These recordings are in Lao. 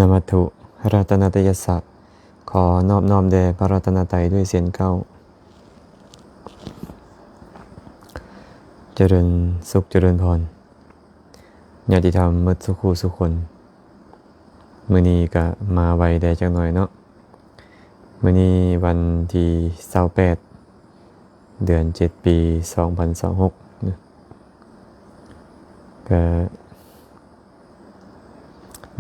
ນະມັດຖຸ ລັດຕະນະຕະຍັດສະ ຂໍນອບນ້ອມແດ່ພະລັດຕະນະໄຕດ້ວຍເຊັ່ນເກົ່າ. ຈະເລີນສຸກ ຈະເລີນພອນ ຍາດຕິທຳໝົດສູ່ຄູ່ສູ່ຄົນ. ມື້ນີ້ກະມາໄວແດ່ຈັກໜ້ອຍເນາະ. ມື້ນີ້ວັນທີຊາວແປດ ເດືອນເຈັດ ປີສອງພັນຊາວຫົກ ກະ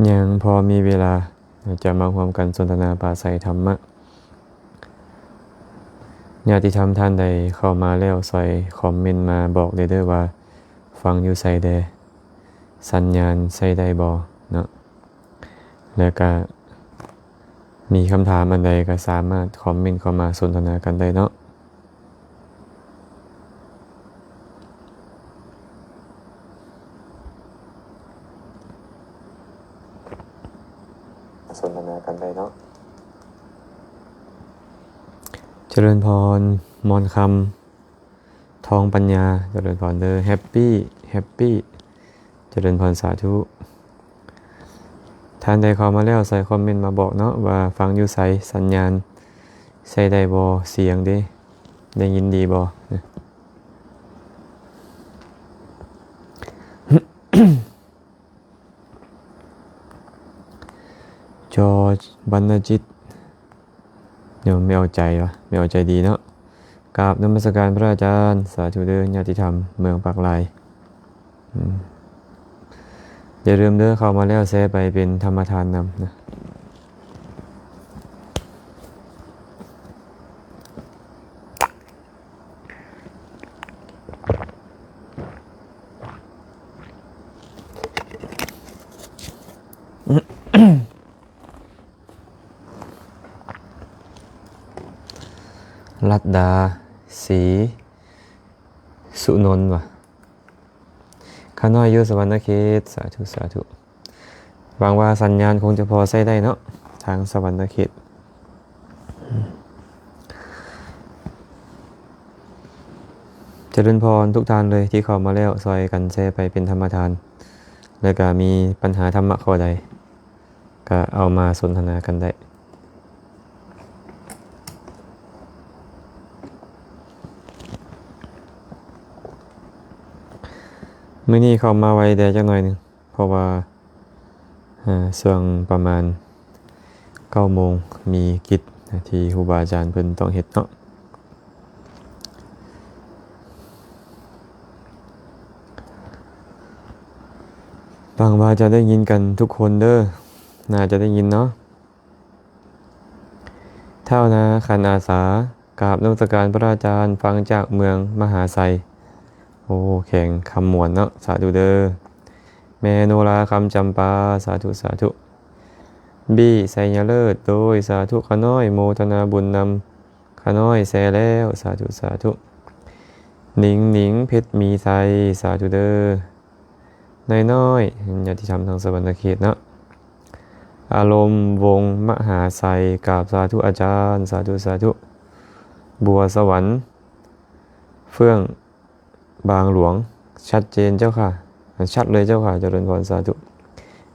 ຍັງພໍມີເວລາ ຈະມາຮ່ວມກັນສົນທະນາປາໄສທຳມະ. ຍາດຕິທຳທ່ານໃດເຂົ້າມາແລ້ວ ຊ່ອຍຄອມເມັນມາບອກແດ່ເດີວ່າ ຟັງຢູ່ໃສແດ່ ສັນຍານໃຊ້ໄດ້ບໍ່ເນາະ. ແລະກະມີຄຳຖາມອັນໃດກະສາມາດຄອມເມັນເຂົ້າມາສົນທະນາກັນໄດ້ເນາະ. ສົນທະນາກັນໄດ້ເນາະ. ຈະເລີນພອນ ມອນຄຳ ທອງປັນຍາ ຈະເລີນພອນເດີ ແຮັບປີ້ ແຮັບປີ້ ຈະເລີນພອນ ສາທຸ. ທ່ານໃດເຂົ້າມາແລ້ວ ໃສ່ຄອມເມັນມາບອກເນາະ ວ່າຟັງຢູ່ໃສ ສັນຍານໃຊ້ໄດ້ບໍ່ ສຽງເດ ໄດ້ຍິນດີບໍ່. ຈອ ບັນນະຈິດ ໂຍມແມ່ເອົາໃຈວະ ແມ່ເອົາໃຈດີເນາະ. ກາບນະມັດສະການພະອາຈານ ສາທຸເດີ ຍາດຕິທຳເມືອງປາກລາຍ. ອືມ ຢ່າລືມເດີ ເຂົ້າມາແລ້ວແຊໄປເປັນທຳມະທານນຳນະ. ລັດດາ ສີສຸນົນ ວ່າ ຂ້ານ້ອຍຢູ່ສະຫວັນນະເຂດ ສາທຸ ສາທຸ. ຫວັງວ່າສັນຍານຄົງຈະພໍໃຊ້ໄດ້ເນາະ ທາງສະຫວັນນະເຂດ. ຈະເລີນພອນທຸກທ່ານເລີຍທີ່ເຂົ້າມາແລ້ວ ຊ່ອຍກັນແຊໄປເປັນທຳມະທານ ແລະກະມີປັນຫາທຳມະຂໍ້ໃດ ກະເອົາມາສົນທະນາກັນໄດ້. ມື້ນີ້ເຂົ້າມາໄວແດ່ຈັກໜ້ອຍໜຶ່ງ ເພາະວ່າ ເອີ ຊ່ວງປະມານເກົ້າໂມງ ມີກິດທີ່ຄູບາອາຈານເພິ່ນຕ້ອງເຮັດເນາະ. ຫວັງວ່າຈະໄດ້ຍິນກັນທຸກຄົນເດີ ໜ້າຈະໄດ້ຍິນເນາະ. ທ້າວນາຂັນອາສາ ກາບນະມັດສະການພະອາຈານ ຟັງຈາກເມືອງມະຫາໄຊ. ໂອ້ ແຂວງຄຳມ່ວນເນາະ ສາທຸເດີ. ແມ່ໂນລາ ຄຳຈຳປາ ສາທຸ ສາທຸ. ບີ ໄຊຍະເລີດ ໂດຍ ສາທຸ ຂ້ານ້ອຍໂມທະນາບຸນນຳ ຂ້ານ້ອຍແຊແລ້ວ ສາທຸ ສາທຸ. ໜິງໜິງ ເພັດມີໄຊ ສາທຸເດີ ນາຍນ້ອຍ ຍາດຕິທຳທາງສະຫວັນນະເຂດເນາະ. ອາລົມ ວົງມະຫາໄຊ ກາບສາທຸອາຈານ ສາທຸ ສາທຸ. ບົວສະຫວັນ ເຟື່ອງ ບາງຫຼວງ ຊັດເຈນເຈົ້າຂ້າ ຊັດເລີຍເຈົ້າຂ້າ ຈະເລີນພອນ ສາທຸ.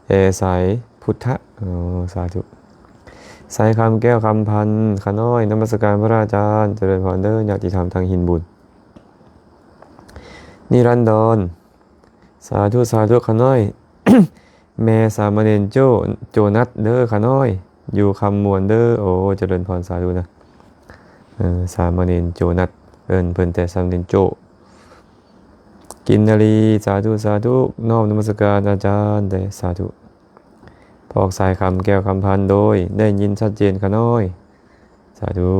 ແອ ສາຍພຸດທະ ໂອ້ ສາທຸ. ສາຍຄຳແກ້ວ ຄຳພັນ ຂ້ານ້ອຍນະມັດສະການພະອາຈານ ຈະເລີນພອນເດີ ຍາດຕິທຳທາງຫີນບຸນ. ນິລັນດອນ ສາທຸ ສາທຸ ຂ້ານ້ອຍ ແມ່ສາມະເນນໂຈ ໂຈນັດເດີ ຂ້ານ້ອຍ ຢູ່ຄຳມ່ວນເດີ. ໂອ້ ຈະເລີນພອນ ສາທຸນະ. ເອີ ສາມະເນນໂຈນັດ ເອີ້ນເພິ່ນແຕ່ສາມະເນນໂຈ. ກິນນະລີ ສາທຸ ສາທຸ ນ້ອມນະມັດສະການອາຈານແດ່ ສາທຸ. ພອກສາຍຄຳແກ້ວຄຳພັນ ໂດຍ ໄດ້ຍິນຊັດເຈນຂ້ານ້ອຍ ສາທຸ.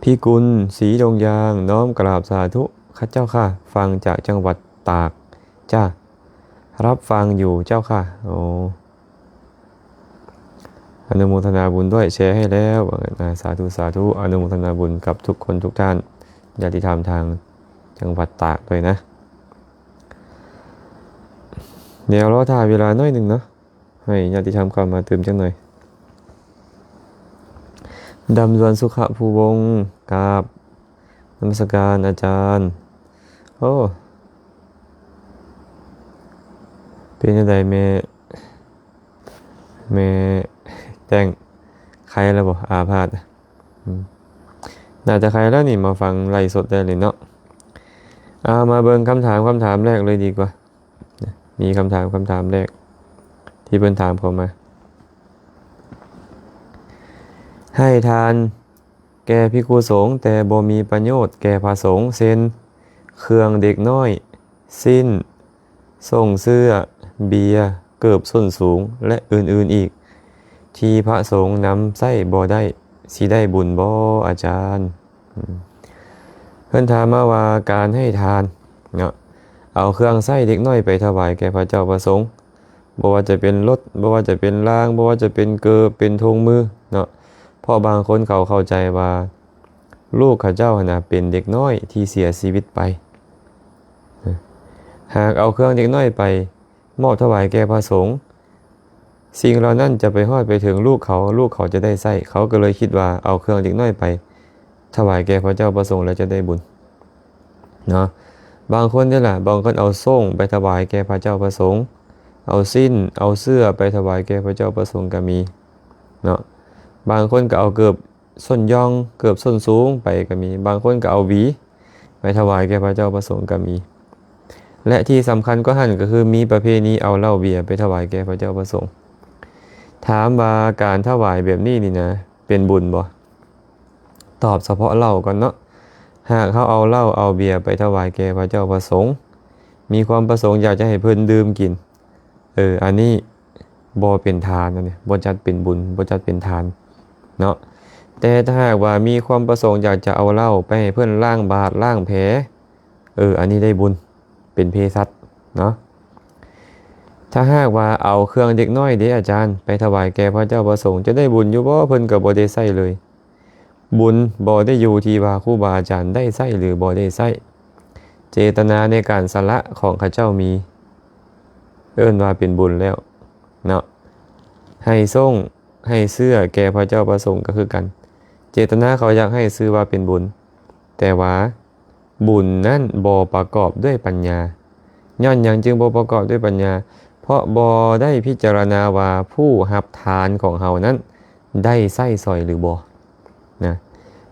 ພິກຸນ ສີດົງຢາງ ນ້ອມກະລາບສາທຸ ຂ້າເຈົ້າຂ້າ ຟັງຈາກຈັງຫວັດຕາກ ຈ້າ ຮັບຟັງຢູ່ເຈົ້າຂ້າ. ໂອ້ ອະນຸໂມທະນາບຸນດ້ວຍ ແຊໃຫ້ແລ້ວ ວ່າຊັ້ນ. ອາ ສາທຸ ສາທຸ ອະນຸໂມທະນາບຸນກັບທຸກຄົນທຸກທ່ານ ຍາດຕິທຳທາງຈັງຫວັດຕາກດ້ວຍນະ. ດຽວລໍຖ້າເວລາໜ້ອຍໜຶ່ງເນາະ ໃຫ້ຍາດຕິທຳເຂົ້າມາຕື່ມຈັກໜ້ອຍ. ດຳດວນສຸຂະພູວົງ ກາບນະມັດສະການອາຈານ. ໂອ້ ເປັນຈັ່ງໃດແມ່ ແມ່ແຈ້ງ ໄຄແລ້ວບໍ່? ອາພາດ ອືມ ໜ້າຈະໄຄແລ້ວນີ້ ມາຟັງໄລຟ໌ສົດໄດ້ເລີຍເນາະ. ເອົາ ມາເບິ່ງຄຳຖາມ ຄຳຖາມແລກເລີຍດີກວ່າ. ມີຄຳຖາມ ຄຳຖາມແລກທີ່ເພິ່ນຖາມເຂົ້າມາ ໃຫ້ທານແກ່ພິກຂຸສົງ ແຕ່ບໍ່ມີປະໂຫຍດແກ່ພະສົງ ເຊັ່ນ ເຄື່ອງເດັກນ້ອຍ, ສິ້ນ, ສົ້ງເສື້ອ, ເບຍ, ເກີບສົ້ນສູງ ແລະ ອື່ນໆອີກ ທີ່ພະສົງນຳໃຊ້ບໍ່ໄດ້ ຊິໄດ້ບຸນບໍ່ ອາຈານ? ເພິ່ນຖາມມາວ່າ ການໃຫ້ທານເນາະ ເອົາເຄື່ອງໃຊ້ເດັກນ້ອຍໄປຖວາຍແກ່ພະເຈົ້າພະສົງ ບໍ່ວ່າຈະເປັນລົດ ບໍ່ວ່າຈະເປັນລາງ ບໍ່ວ່າຈະເປັນເກີບ ເປັນຖົງມືເນາະ ເພາະບາງຄົນເຂົາເຂົ້າໃຈວ່າ ລູກເຂົາເຈົ້າຫັ້ນນະ ເປັນເດັກນ້ອຍທີ່ເສຍຊີວິດໄປ. ຫາກເອົາເຄື່ອງເດັກນ້ອຍໄປມອບຖວາຍແກ່ພະສົງ ສິ່ງເຫຼົ່ານັ້ນຈະໄປຮອດໄປເຖິງລູກເຂົາ ລູກເຂົາຈະໄດ້ໃຊ້ ເຂົາກໍເລີຍຄິດວ່າເອົາເຄື່ອງເດັກນ້ອຍໄປຖວາຍແກ່ພະເຈົ້າພະສົງແລ້ວຈະໄດ້ບຸນເນາະ. ບາງຄົນເດ້ລະ ບາງຄົນເອົາໂສ້ງໄປຖວາຍແກ່ພະເຈົ້າພະສົງ ເອົາສິ້ນ ເອົາເສື້ອໄປຖວາຍແກ່ພະເຈົ້າພະສົງກໍມີເນາະ. ບາງຄົນກໍເອົາເກີບ ສົ້ນຢ່ອງ ເກີບສົ້ນສູງໄປກໍມີ ບາງຄົນກໍເອົາຫວີໄປຖວາຍແກ່ພະເຈົ້າພະສົງກໍມີ ແລະ ທີ່ສຳຄັນກວ່າຫັ້ນກໍຄືມີປະເພນີເອົາເຫຼົ້າເບຍໄປຖວາຍແກ່ພະເຈົ້າພະສົງ. ຖາມວ່າການຖວາຍແບບນີ້ນີ້ນະ ເປັນບຸນບໍ່? ຕອບສະເພາະເຫຼົ້າກ່ອນເນາະ. ຫາກເຮົາເອົາເຫຼົ້າເອົາເບຍໄປຖວາຍແກ່ພະເຈົ້າພະສົງ ມີຄວາມປະສົງຢາກຈະໃຫ້ເພິ່ນດື່ມກິນ ເອີ ອັນນີ້ບໍ່ເປັນທານ ອັນນີ້ບໍ່ຈັດເປັນບຸນ ບໍ່ຈັດເປັນທານເນາະ. ແຕ່ຖ້າຫາກວ່າມີຄວາມປະສົງຢາກຈະເອົາເຫຼົ້າໄປໃຫ້ເພິ່ນລ້າງບາດລ້າງແຜ ເອີ ອັນນີ້ໄດ້ບຸນ ເປັນເພສັດເນາະ. ຖ້າຫາກວ່າເອົາເຄື່ອງເດັກນ້ອຍເດອາຈານ ໄປຖວາຍແກ່ພະເຈົ້າພະສົງ ຈະໄດ້ບຸນຢູ່ບໍ່? ເພິ່ນກໍບໍ່ໄດ້ໃຊ້ເລີຍ. ບຸນບໍ່ໄດ້ຢູ່ທີ່ວ່າຄູບາອາຈານໄດ້ໃຊ້ຫຼືບໍ່ໄດ້ໃຊ້ ເຈຕະນາໃນການສະຫຼະຂອງເຂົາເຈົ້າມີ ເອີ້ນວ່າເປັນບຸນແລ້ວເນາະ. ໃຫ້ໂສ້ງໃຫ້ເສື້ອແກ່ພະເຈົ້າພະສົງກໍຄືກັນ ເຈຕະນາເຂົາຢາກໃຫ້ຊື່ວ່າເປັນບຸນ ແຕ່ວ່າ ບຸນນັ້ນບໍ່ປະກອບດ້ວຍປັນຍາ. ຍ້ອນຫຍັງຈຶ່ງບໍ່ປະກອບດ້ວຍປັນຍາ? ເພາະບໍ່ໄດ້ພິຈາລະນາວ່າຜູ້ຮັບທານຂອງເຮົານັ້ນໄດ້ໃຊ້ສອຍຫຼືບໍ່ນະ.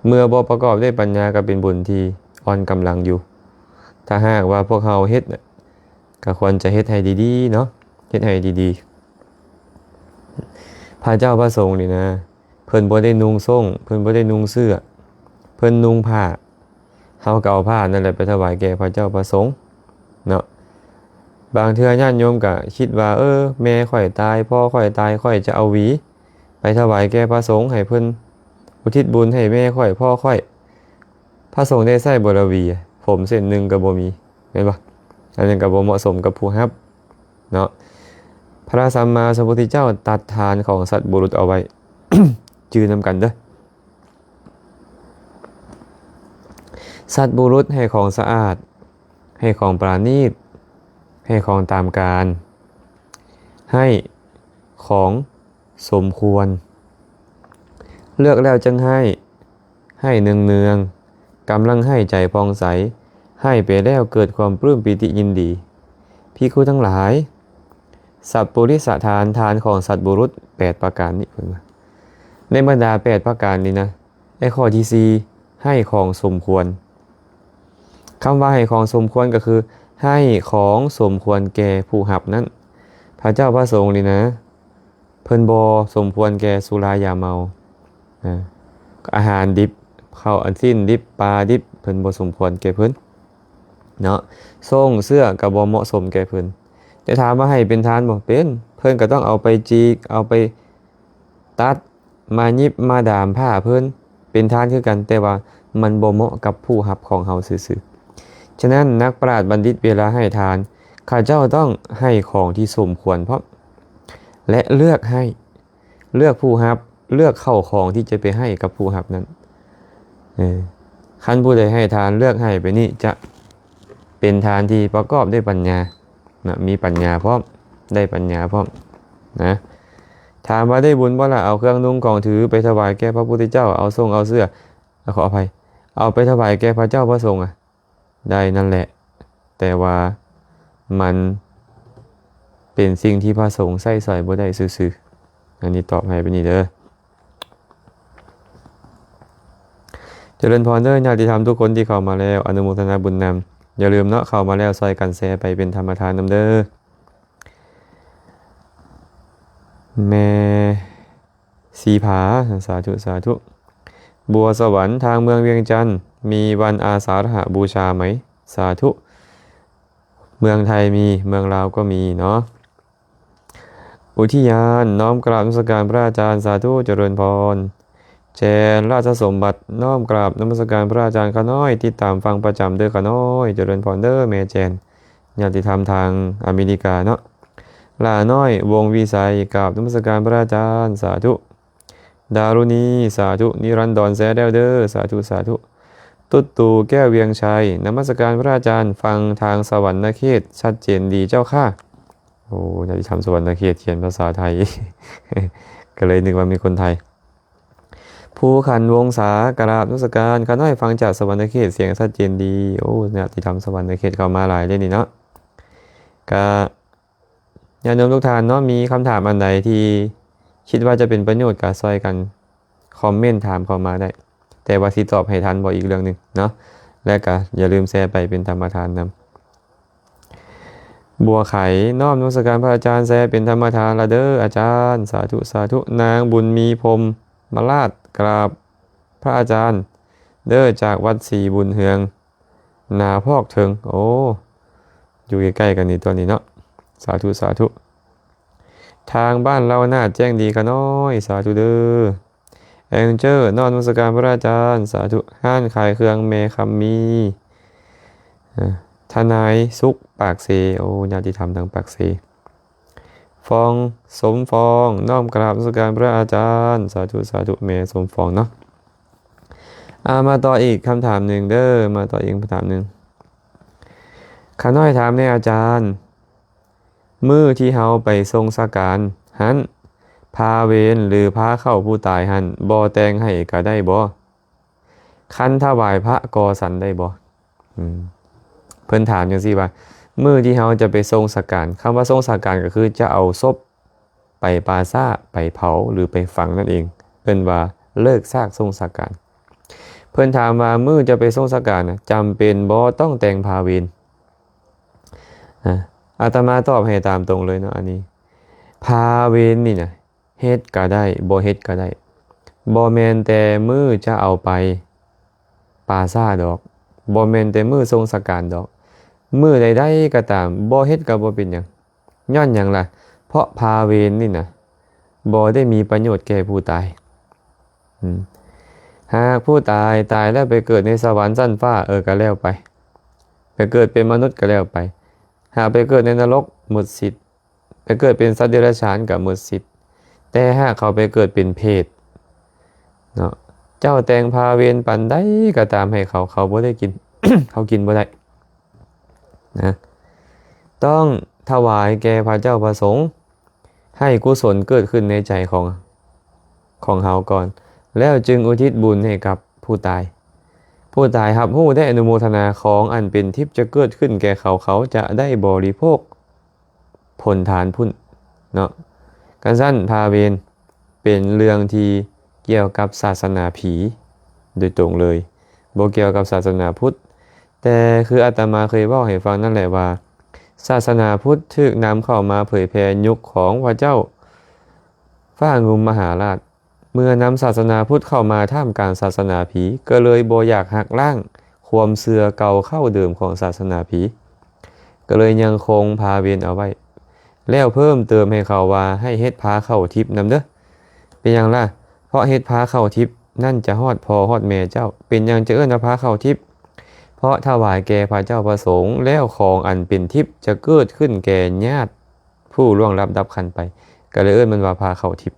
ເມື່ອບໍ່ປະກອບດ້ວຍປັນຍາກໍເປັນບຸນທີ່ອ່ອນກຳລັງຢູ່. ຖ້າຫາກວ່າພວກເຮົາເຮັດ ກໍຄວນຈະເຮັດໃຫ້ດີໆເນາະ ເຮັດໃຫ້ດີໆ. ພະເຈົ້າພະສົງນີ້ນະ ເພິ່ນບໍ່ໄດ້ນຸ່ງໂສ້ງ ເພິ່ນບໍ່ໄດ້ນຸ່ງເສື້ອ ເພິ່ນນຸ່ງຜ້າ ເຮົາກໍເອົາຜ້ານັ້ນແຫຼະໄປຖວາຍແກ່ພະເຈົ້າພະສົງເນາະ. ບາງເທື່ອຍາດໂຍມກໍຄິດວ່າ ເອີ ແມ່ຂ້ອຍຕາຍ ພໍ່ຂ້ອຍຕາຍ ຂ້ອຍຈະເອົາຫວີໄປຖວາຍແກ່ພະສົງ ໃຫ້ເພິ່ນອຸທິດບຸນໃຫ້ແມ່ຂ້ອຍ ພໍ່ຂ້ອຍ. ພະສົງໄດ້ໃຊ້ບໍ່ລະຫວີ? ຜົມເສັ້ນໜຶ່ງກໍບໍ່ມີ ແມ່ນບໍ່? ອັນນັ້ນກໍບໍ່ເໝາະສົມກັບຜູ້ຮັບເນາະ. ພະສຳມາສຳພຸດທະເຈົ້າຕັດທານຂອງສັດບຸລຸດເອົາໄວ້ ຈື່ນຳກັນເດີ້. ສັດບຸລຸດໃຫ້ຂອງສະອາດ ໃຫ້ຂອງປານີດ ໃຫ້ຂອງຕາມການ ໃຫ້ຂອງສົມຄວນ ເລືອກແລ້ວຈຶ່ງໃຫ້ ໃຫ້ເນືອງໆ ກຳລັງໃຫ້ໃຈຜ່ອງໃສ ໃຫ້ໄປແລ້ວເກີດຄວາມປຶ້ມປີຕິຍິນດີ. ພິກຂຸທັງຫຼາຍ ສັບປຸລິສະທານ ທານຂອງສັດບຸລຸດແປດປະການນີ້ ເພິ່ນວ່າ ໃນບັນດາແປດປະການນີ້ນະ ໃນຂໍ້ທີສີ່ ໃຫ້ຂອງສົມຄວນ. ຄຳວ່າໃຫ້ຂອງສົມຄວນກໍຄື ໃຫ້ຂອງສົມຄວນແກ່ຜູ້ຮັບນັ້ນ. ພະເຈົ້າພະສົງນີ້ນະ ເພິ່ນບໍ່ສົມຄວນແກ່ສຸລາຢາເມົາ ອາ ອາຫານດິບ ເຂົ້າອັນ ຊີ້ນດິບ ປາດິບ ເພິ່ນບໍ່ສົມຄວນແກ່ເພິ່ນເນາະ. ໂສ້ງເສື້ອກໍບໍ່ເໝາະສົມແກ່ເພິ່ນ. ແຕ່ຖາມວ່າໃຫ້ເປັນທານບໍ່? ເປັນ. ເພິ່ນກໍຕ້ອງເອົາໄປຈີກ ເອົາໄປຕັດ ມາຫຍິບມາດາມຜ້າເພິ່ນ ເປັນທານຄືກັນ ແຕ່ວ່າມັນບໍ່ເໝາະກັບຜູ້ຮັບຂອງເຮົາຊື່ໆ. ສະນັ້ນ ນັກປະຫຼາດບັນດິດເວລາໃຫ້ທານ ເຂົາເຈົ້າຕ້ອງໃຫ້ຂອງທີ່ສົມຄວນພ້ອມ ແລະ ເລືອກໃຫ້ ເລືອກຜູ້ຮັບ ເລືອກເຂົ້າຂອງທີ່ຈະໄປໃຫ້ກັບຜູ້ຮັບນັ້ນ. ເອີ ຄັນຜູ້ໃດໃຫ້ທານ ເລືອກໃຫ້ໄປນີ້ ຈະເປັນທານທີ່ປະກອບດ້ວຍປັນຍານະ ມີປັນຍາພ້ອມ ໄດ້ປັນຍາພ້ອມນະ. ຖາມວ່າໄດ້ບຸນບໍ່ລະ? ເອົາເຄື່ອງນຸ່ງຂອງຖືໄປຖວາຍແກ່ພະພຸດທະເຈົ້າ ເອົາໂສ້ງເອົາເສື້ອ ຂໍອະໄພ ເອົາໄປຖວາຍແກ່ພະເຈົ້າພະສົງ ອະ ໄດ້ນັ້ນແຫຼະ ແຕ່ວ່າມັນເປັນສິ່ງທີ່ພະສົງໃຊ້ສອຍບໍ່ໄດ້ຊື່ໆ. ອັນນີ້ຕອບໃຫ້ແບບນີ້ເດີ. ຈະເລີນພອນເດີ ຍາດຕິທຳທຸກຄົນທີ່ເຂົ້າມາແລ້ວ ອະນຸໂມທະນາບຸນນຳ. ຢ່າລືມເນາະ ເຂົ້າມາແລ້ວຊ່ອຍກັນແຊໄປເປັນທຳມະທານນຳເດີ. ແມ່ສີຜາ ສາທຸ ສາທຸ. ບົວສະຫວັນ ທາງເມືອງວຽງຈັນ ມີວັນອາສາລະຫະບູຊາໄໝ? ສາທຸ. ເມືອງໄທມີ ເມືອງລາວກໍມີເນາະ. ອຸທິຍານ ນ້ອມກາບນະມັດສະການພະອາຈານ ສາທຸ ຈະເລີນພອນ. ແຈນ ລາຊະສົມບັດ ນ້ອມກາບນະມັດສະການພະອາຈານຂ້ານ້ອຍ ຕິດຕາມຟັງປະຈຳເດີຂ້ານ້ອຍ ຈະເລີນພອນເດີແມ່ແຈນ ຍາດຕິທຳທາງອາເມລິກາເນາະ. ຫຼ້ານ້ອຍ ວົງວິໄສ ກາບນະມັດສະການພະອາຈານ ສາທຸ. ດາລຸນີ ສາທຸ. ນິລັນດອນ ແຊແລ້ວເດີ ສາທຸ ສາທຸ. ຕຸດຕູ ແກ້ວວຽງໄຊ ນະມັດສະການພະອາຈານ ຟັງທາງສະຫວັນນະເຂດ ຊັດເຈນດີເຈົ້າຄ່ະ. ໂອ້ ຍາດຕິທຳສະຫວັນນະເຂດ ຂຽນພາສາໄທ ກໍເລີຍນຶກວ່າມີຄົນໄທ. ພູຂັນວົງສາ ກະລາບນະມັດສະການ ຂ້ານ້ອຍຟັງຈາກສະຫວັນນະເຂດ ສຽງຊັດເຈນດີ. ໂອ້ ຍາດຕິທຳສະຫວັນນະເຂດເຂົ້າມາຫຼາຍເດ້ນີ້ເນາະ. ກະ ຍາດໂຍມທຸກທ່ານເນາະ ມີຄຳຖາມອັນໃດທີ່ຄິດວ່າຈະເປັນປະໂຫຍດ ກະຊ່ອຍກັນຄອມເມັນຖາມເຂົ້າມາໄດ້ ແຕ່ວ່າຊິຕອບໃຫ້ທັນບໍ່ ອີກເລື່ອງໜຶ່ງເນາະ. ແລະກະຢ່າລືມແຊໄປເປັນທຳມະທານນຳ. ບົວໄຂ ນ້ອມນະມັດສະການພະອາຈານ ແຊເປັນທຳມະທານລະເດີອາຈານ ສາທຸ ສາທຸ. ນາງບຸນມີ ພົມມະລາດ ກາບພະອາຈານເດີ ຈາກວັດສີບຸນເຮືອງ ນາພອກເທິງ. ໂອ້ ຢູ່ໃກ້ໆກັນນີ້ຕົວນີ້ເນາະ. ສາທຸ ສາທຸ. ທາງບ້ານເລົ່ານາດແຈ້ງດີຂ້ານ້ອຍ ສາທຸເດີ. ແອງເຈີ ນ້ອມນະມັດສະການພະອາຈານ ສາທຸ. ຮ້ານຂາຍເຄື່ອງແມ່ຄຳມີ ເອີ ທະນາຍສຸກ ປາກເຊ. ໂອ້ ຍາດຕິທຳທາງປາກເຊ. ຟອງ ສົມຟອງ ນ້ອມກາບນະມັດສະການພະອາຈານ ສາທຸ ສາທຸ. ແມ່ສົມຟອງເນາະ. ອາ ມາຕໍ່ອີກຄຳຖາມໜຶ່ງເດີ ມາຕໍ່ອີກຄຳຖາມໜຶ່ງ. ຂ້ານ້ອຍຖາມແດ່ອາຈານ, ມື້ທີ່ເຮົາໄປສົ່ງສະການຫັ້ນ ພາເວນ ຫຼື ພາເຂົ້າຜູ້ຕາຍຫັ້ນ ບໍ່ແຕ່ງໃຫ້ກະໄດ້ບໍ່? ຄັນຖວາຍພະກໍສັນໄດ້ບໍ່? ອືມ ເພິ່ນຖາມຈັ່ງຊີ້ວ່າ ມື້ທີ່ເຮົາຈະໄປສົ່ງສະການ, ຄຳວ່າສົ່ງສະການກໍຄືຈະເອົາສົບ ໄປປ່າຊ້າ ໄປເຜົາ ຫຼື ໄປຝັງນັ້ນເອງ, ເອີ້ນວ່າເລີກຊາກສົ່ງສະການ. ເພິ່ນຖາມວ່າ ມື້ຈະໄປສົ່ງສະການນະ ຈຳເປັນບໍ່ຕ້ອງແຕ່ງພາເວນ? ອາ ອາດຕະມາຕອບໃຫ້ຕາມຕົງເລີຍເນາະ ອັນນີ້ ພາເວນນີ້ນະ ເຮັດກະໄດ້ ບໍ່ເຮັດກະໄດ້, ບໍ່ແມ່ນແຕ່ມື້ຈະເອົາໄປປ່າຊ້າດອກ, ບໍ່ແມ່ນແຕ່ມື້ສົ່ງສະການດອກ, ມື້ໃດໆກໍຕາມ ບໍ່ເຮັດກໍບໍ່ເປັນຫຍັງ. ຍ້ອນຫຍັງລະ? ເພາະພາເວນນີ້ນະ ບໍ່ໄດ້ມີປະໂຫຍດແກ່ຜູ້ຕາຍ. ອືມ ຫາກຜູ້ຕາຍ ຕາຍແລ້ວໄປເກີດໃນສະຫວັນຊັ້ນຟ້າ ເອີ ກໍແລ້ວໄປ, ໄປເກີດເປັນມະນຸດກໍແລ້ວໄປ, ຫາກໄປເກີດໃນນະລົກ ໝົດສິດ, ໄປເກີດເປັນສັດເດຍລະສານກໍໝົດສິດ. ແຕ່ຫາກເຂົາໄປເກີດເປັນເຜດເນາະ, ເຈົ້າແຕ່ງພາເວນປານໃດກໍຕາມໃຫ້ເຂົາ, ເຂົາບໍ່ໄດ້ກິນ, ເຂົາກິນບໍ່ໄດ້ນະ. ຕ້ອງຖວາຍແກ່ພະເຈົ້າພະສົງ, ໃຫ້ກຸສົນເກີດຂຶ້ນໃນໃຈຂອງ, ຂອງເຮົາກ່ອນ, ແລ້ວຈຶ່ງອຸທິດບຸນໃຫ້ກັບຜູ້ຕາຍ. ຜູ້ຕາຍຮັບຮູ້ ແລະ ອະນຸໂມທະນາ, ຂອງອັນເປັນທິບຈະເກີດຂຶ້ນແກ່ເຂົາ, ເຂົາຈະໄດ້ບໍລິໂພກ ຜົນທານພຸ້ນເນາະ. ຄັນຊັ້ນ ພາເວນເປັນເລື່ອງທີ່ກ່ຽວກັບສາສະໜາຜີໂດຍຕົງເລີຍ, ບໍ່ກ່ຽວກັບສາສະໜາພຸດ. ແຕ່ຄືອາດຕະມາເຄີຍເວົ້າໃຫ້ຟັງນັ້ນແຫຼະວ່າ ສາສະໜາພຸດຖືກນຳເຂົ້າມາເຜີຍແຜ່ຍຸກຂອງພະເຈົ້າຟ້າງຸ່ມມະຫາລາດ. ເມື່ອນຳສາສະໜາພຸດເຂົ້າມາທ່າມກາງສາສະໜາຜີ ກໍເລີຍບໍ່ຢາກຫັກລ້າງຄວາມເຊື່ອເກົ່າເກົ່າເດີມຂອງສາສະໜາຜີ, ກໍເລີຍຍັງຄົງພາເວນເອົາໄວ້, ແລ້ວເພີ່ມເຕີມໃຫ້ເຂົາວ່າໃຫ້ເຮັດພາເຂົ້າທິບນຳເດີ. ເປັນຫຍັງລະ? ເພາະເຮັດພາເຂົ້າທິບນັ້ນຈະຮອດພໍ່ຮອດແມ່ເຈົ້າ. ເປັນຫຍັງຈະເອີ້ນວ່າພາເຂົ້າທິບ? ເພາະຖວາຍແກ່ພະເຈົ້າພະສົງ ແລ້ວຂອງອັນເປັນທິບຈະເກີດຂຶ້ນແກ່ຍາດຜູ້ລ່ວງລັບດັບຂັນໄປ, ກໍເລີຍເອີ້ນມັນວ່າພາເຂົ້າທິບ.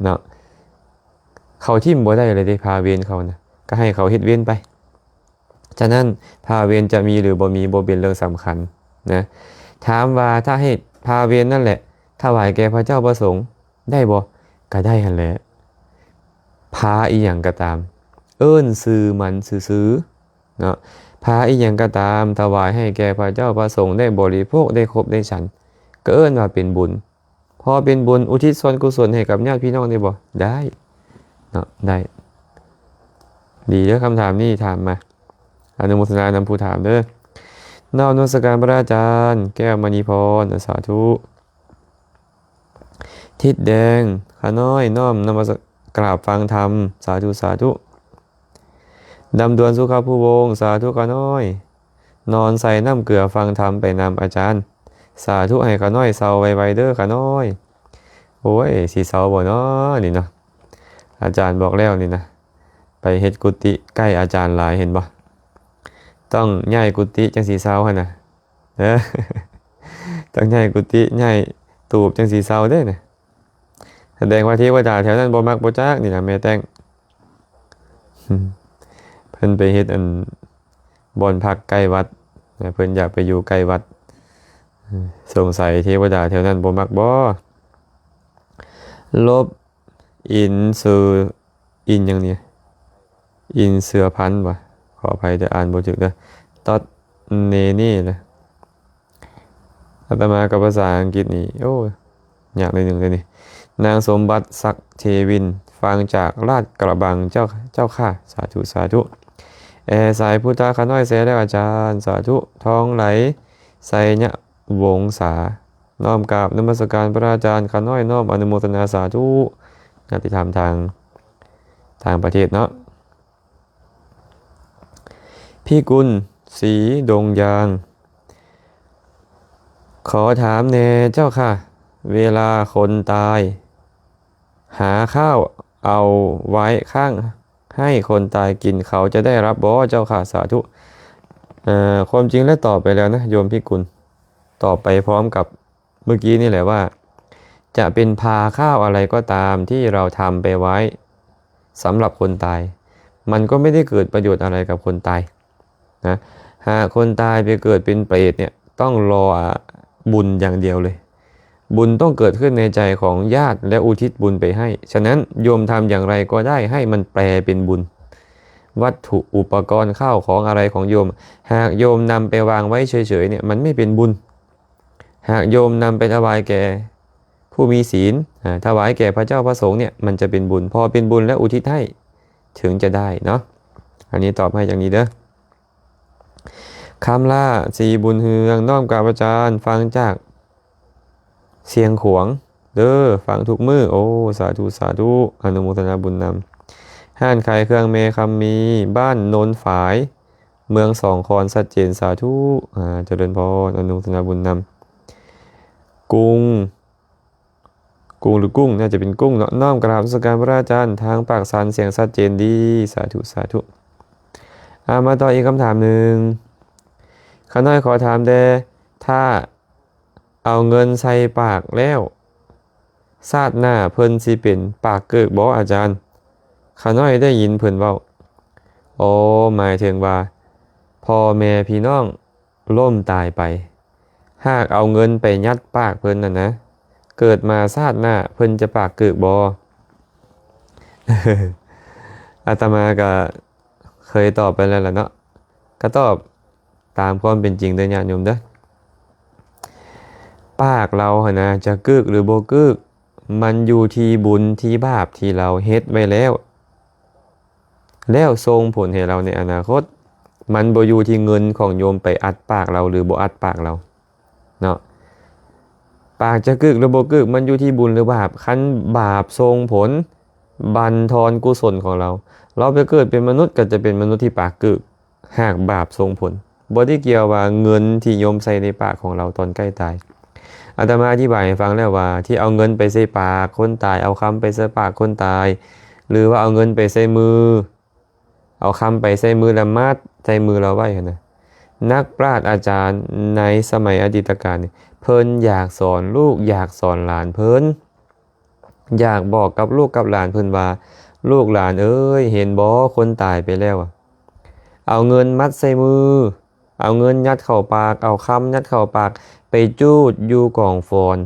ເນາະ, ເຂົາຖິ້ມບໍ່ໄດ້ເລີຍເດ້ ພາເວນເຂົານະ, ກໍໃຫ້ເຂົາເຮັດເວນໄປ. ສະນັ້ນ ພາເວນຈະມີຫຼືບໍ່ມີບໍ່ເປັນເລື່ອງສຳຄັນນະ. ຖາມວ່າຖ້າໃຫ້ພາເວນນັ້ນແຫຼະ ຖວາຍແກ່ພະເຈົ້າພະສົງໄດ້ບໍ່? ກໍໄດ້ຫັ້ນແຫຼະ. ພາອີ່ຫຍັງກໍຕາມ ເອີ້ນຊື່ມັນຊື່ໆເນາະ, ພາອີ່ຫຍັງກໍຕາມ ຖວາຍໃຫ້ແກ່ພະເຈົ້າພະສົງໄດ້ບໍລິໂພກ ໄດ້ຄົບໄດ້ສັນ ກໍເອີ້ນວ່າເປັນບຸນ. ພໍເປັນບຸນອຸທິດສ່ວນກຸສົນໃຫ້ກັບຍາດພີ່ນ້ອງໄດ້ບໍ່? ໄດ້ເນາະ ໄດ້. ດີເດີ ຄຳຖາມນີ້ຖາມມາ ອະນຸໂມທະນານຳຜູ້ຖາມເດີ. ນ້ອມນະມັດສະການພະອາຈານ ແກ້ວມະນີພອນ ສາທຸ. ທິດແດງ ຂ້ານ້ອຍນ້ອມນະມັດສະ ກາບຟັງທຳ ສາທຸ ສາທຸ. ດຳດວນ ສຸຂະພູວົງ ສາທຸ ຂ້ານ້ອຍ ນອນໃສ່ນ້ຳເກືອຟັງທຳໄປນຳອາຈານ ສາທຸ. ໃຫ້ຂ້ານ້ອຍເຊົາໄວໆເດີຂ້ານ້ອຍ. ໂອ້ຍ ຊິເຊົາບໍ່ນໍນີ້ເນາະ? ອາຈານບອກແລ້ວນີ້ນະ ໄປເຮັດກຸຕິໃກ້ອາຈານຫຼາຍ ເຫັນບໍ່? ຕ້ອງຍ້າຍກຸຕິຈັ່ງຊິເຊົາຫັ້ນນະ. ເອີ ຕ້ອງຍ້າຍກຸຕິ ຍ້າຍຕູບຈັ່ງຊິເຊົາເດ້ນະ. ສະແດງວ່າເທວະດາແຖວນັ້ນບໍ່ມັກບໍ່ຈັກນີ້ນະ ແມ່ແຕ້ງ. ເພິ່ນໄປເຮັດອັນ ບ່ອນພັກໃກ້ວັດນະ ເພິ່ນຢາກໄປຢູ່ໃກ້ວັດ. ສົງໄສເທວະດາແຖວນັ້ນບໍ່ມັກບໍ່? ລົບ ອິນເສືອ ອິນຫຍັງນີ້? ອິນເສືອພັນບໍ່? ຂໍອະໄພເດີ ອ່ານບໍ່ຖືກເດີ. ຕອດເນເນ່ລະ. ອາດຕະມາກັບພາສາອັງກິດນີ້ ໂອ້ ຍາກໜ້ອຍໜຶ່ງເລີຍນີ້. ນາງສົມບັດ ສັກເທວິນ ຟັງຈາກລາດກະບັງ ເຈົ້າ ເຈົ້າຄ່ະ ສາທຸ ສາທຸ. ແອສາຍພຸດທະ ຂ້ານ້ອຍແຊແລ້ວອາຈານ ສາທຸ. ທອງໄຫຼ ໄຊຍະວົງສາ ນ້ອມກາບນະມັດສະການພະອາຈານ ຂ້ານ້ອຍນ້ອມອະນຸໂມທະນາສາທຸ. ຍາດຕິທຳທາງຕ່າງປະເທດເນາະ. ພິກຸນ ສີດົງຢາງ ຂໍຖາມແດ່ເຈົ້າຄ່ະ ເວລາຄົນຕາຍ ຫາຂ້າວເອົາໄວ້ຂ້າງໃຫ້ຄົນຕາຍກິນ ເຂົາຈະໄດ້ຮັບບໍ່ເຈົ້າຄ່ະ? ສາທຸ. ເອີ ຄວາມຈິງແລ້ວຕອບໄປແລ້ວນະ ໂຍມພິກຸນ ຕອບໄປພ້ອມກັບ ເມື່ອກີ້ນີ້ແຫຼະວ່າ ຈະເປັນພາຂ້າວອະໄລກໍຕາມທີ່ເຮົາທຳໄປໄວ້ສຳລັບຄົນຕາຍ ມັນກໍໄມ່ໄດ້ເກີດປະໂຫຍດອະໄລກັບຄົນຕາຍນະ. ຫາກຄົນຕາຍໄປເກີດເປັນເປດເນ່ຍ ຕ້ອງລໍບຸນຢ່າງດຽວເລີຍ. ບຸນຕ້ອງເກີດຂຶ້ນໃນໃຈຂອງຍາດ ແລະ ອຸທິດບຸນໄປໃຫ້. ສະນັ້ນ ໂຍມທຳຢ່າງໃດກໍໄດ້ໃຫ້ມັນແປເປັນບຸນ. ວັດຖຸອຸປະກອນ ຂ້າວຂອງອະໄລຂອງໂຍມ ຫາກໂຍມນຳໄປວາງໄວ້ເສີຍໆເນ່ຍ ມັນໄມ່ເປັນບຸນ. ຫາກໂຍມນຳໄປຖວາຍແກ່ຜູ້ມີສິນ ອາ ຖວາຍແກ່ພະເຈົ້າພະສົງເນ່ຍ ມັນຈະເປັນບຸນ. ພໍເປັນບຸນແລ້ວອຸທິດໃຫ້ ເຖິງຈະໄດ້ເນາະ. ອັນນີ້ຕອບໃຫ້ຢ່າງນີ້ເດີ. ຄຳລາ ສີບຸນເຮືອງ ນ້ອມກາບອາຈານ ຟັງຈາກຊຽງຂວາງເດີ ຟັງທຸກມື້. ໂອ້ ສາທຸ ສາທຸ ອະນຸໂມທະນາບຸນນຳ. ຮ້ານຂາຍເຄື່ອງແມ່ຄຳມີ ບ້ານໂນນຝາຍ ເມືອງສອງຄອນ ຊັດເຈນ ສາທຸ. ອາ ຈະເລີນພອນ ອະນຸໂມທະນາບຸນນຳ. ກຸງ ກຸງ ຫຼື ກຸ້ງ ໜ້າຈະເປັນກຸ້ງເນາະ. ນ້ອມກາບນະມັດສະການພະອາຈານ ທາງປາກຊັນ ສຽງຊັດເຈນດີ ສາທຸ ສາທຸ. ອາ ມາຕໍ່ອີກຄຳຖາມໜຶ່ງ. ຂ້ານ້ອຍຂໍຖາມແດ່ ຖ້າເອົາເງິນໃສ່ປາກແລ້ວ ຊາດໜ້າເພິ່ນຊິເປັນປາກເກີກບໍ່ອາຈານ? ຂ້ານ້ອຍໄດ້ຍິນເພິ່ນເວົ້າ. ໂອ ໝາຍເຖິງວ່າ ພໍ່ແມ່ພີ່ນ້ອງລົ້ມຕາຍໄປ ຫາກເອົາເງິນໄປຍັດປາກເພິ່ນນັ້ນນະ ເກີດມາຊາດໜ້າເພິ່ນຈະປາກເກີກບໍ່? ອາດຕະມາກະເຄີຍຕອບໄປແລ້ວລະເນາະ ກະຕອບຕາມຄວາມເປັນຈິງເດີຍາດໂຍມເດີ. ປາກເຮົາຫັ້ນນະ ຈະກຶກຫຼືບໍ່ກຶກ ມັນຢູ່ທີ່ບຸນທີ່ບາບທີ່ເຮົາເຮັດໄວ້ແລ້ວ ແລ້ວສົ່ງຜົນໃຫ້ເຮົາໃນອະນາຄົດ. ມັນບໍ່ຢູ່ທີ່ເງິນຂອງໂຍມໄປອັດປາກເຮົາ ຫຼື ບໍ່ອັດປາກເຮົາເນາະ. ປາກຈະກຶກຫຼືບໍ່ກຶກ ມັນຢູ່ທີ່ບຸນຫຼືບາບ. ຄັນບາບສົ່ງຜົນບັນທອນກຸສົນຂອງເຮົາ ເຮົາໄປເກີດເປັນມະນຸດ ກໍຈະເປັນມະນຸດທີ່ປາກກຶກ ຫາກບາບສົ່ງຜົນ. ບໍ່ໄດ້ກ່ຽວວ່າເງິນທີ່ໂຍມໃສ່ໃນປາກຂອງເຮົາຕອນໃກ້ຕາຍ. ອາດຕະມາອະທິບາຍໃຫ້ຟັງແລ້ວວ່າ ທີ່ເອົາເງິນໄປໃສ່ປາກຄົນຕາຍ, ເອົາຄຳໄປໃສ່ປາກຄົນຕາຍ ຫຼືວ່າເອົາເງິນໄປໃສ່ມື, ເອົາຄຳໄປໃສ່ມື ແລ້ວມັດໃສ່ມືເຮົາໄວ້ຫັ້ນນະ. ນັກປາດອາຈານໃນສະໄໝອະດີດຕະການນີ້ ເພິ່ນຢາກສອນລູກ ຢາກສອນຫຼານເພິ່ນ ຢາກບອກກັບລູກກັບຫຼານເພິ່ນວ່າ ລູກຫຼານເອີຍ ເຫັນບໍ່ ຄົນຕາຍໄປແລ້ວ ເອົາເງິນມັດໃສ່ມື ເອົາເງິນຍັດເຂົ້າປາກ ເອົາຄຳຍັດເຂົ້າປາກ ໄປຈູດຢູ່ກອງຟອນ.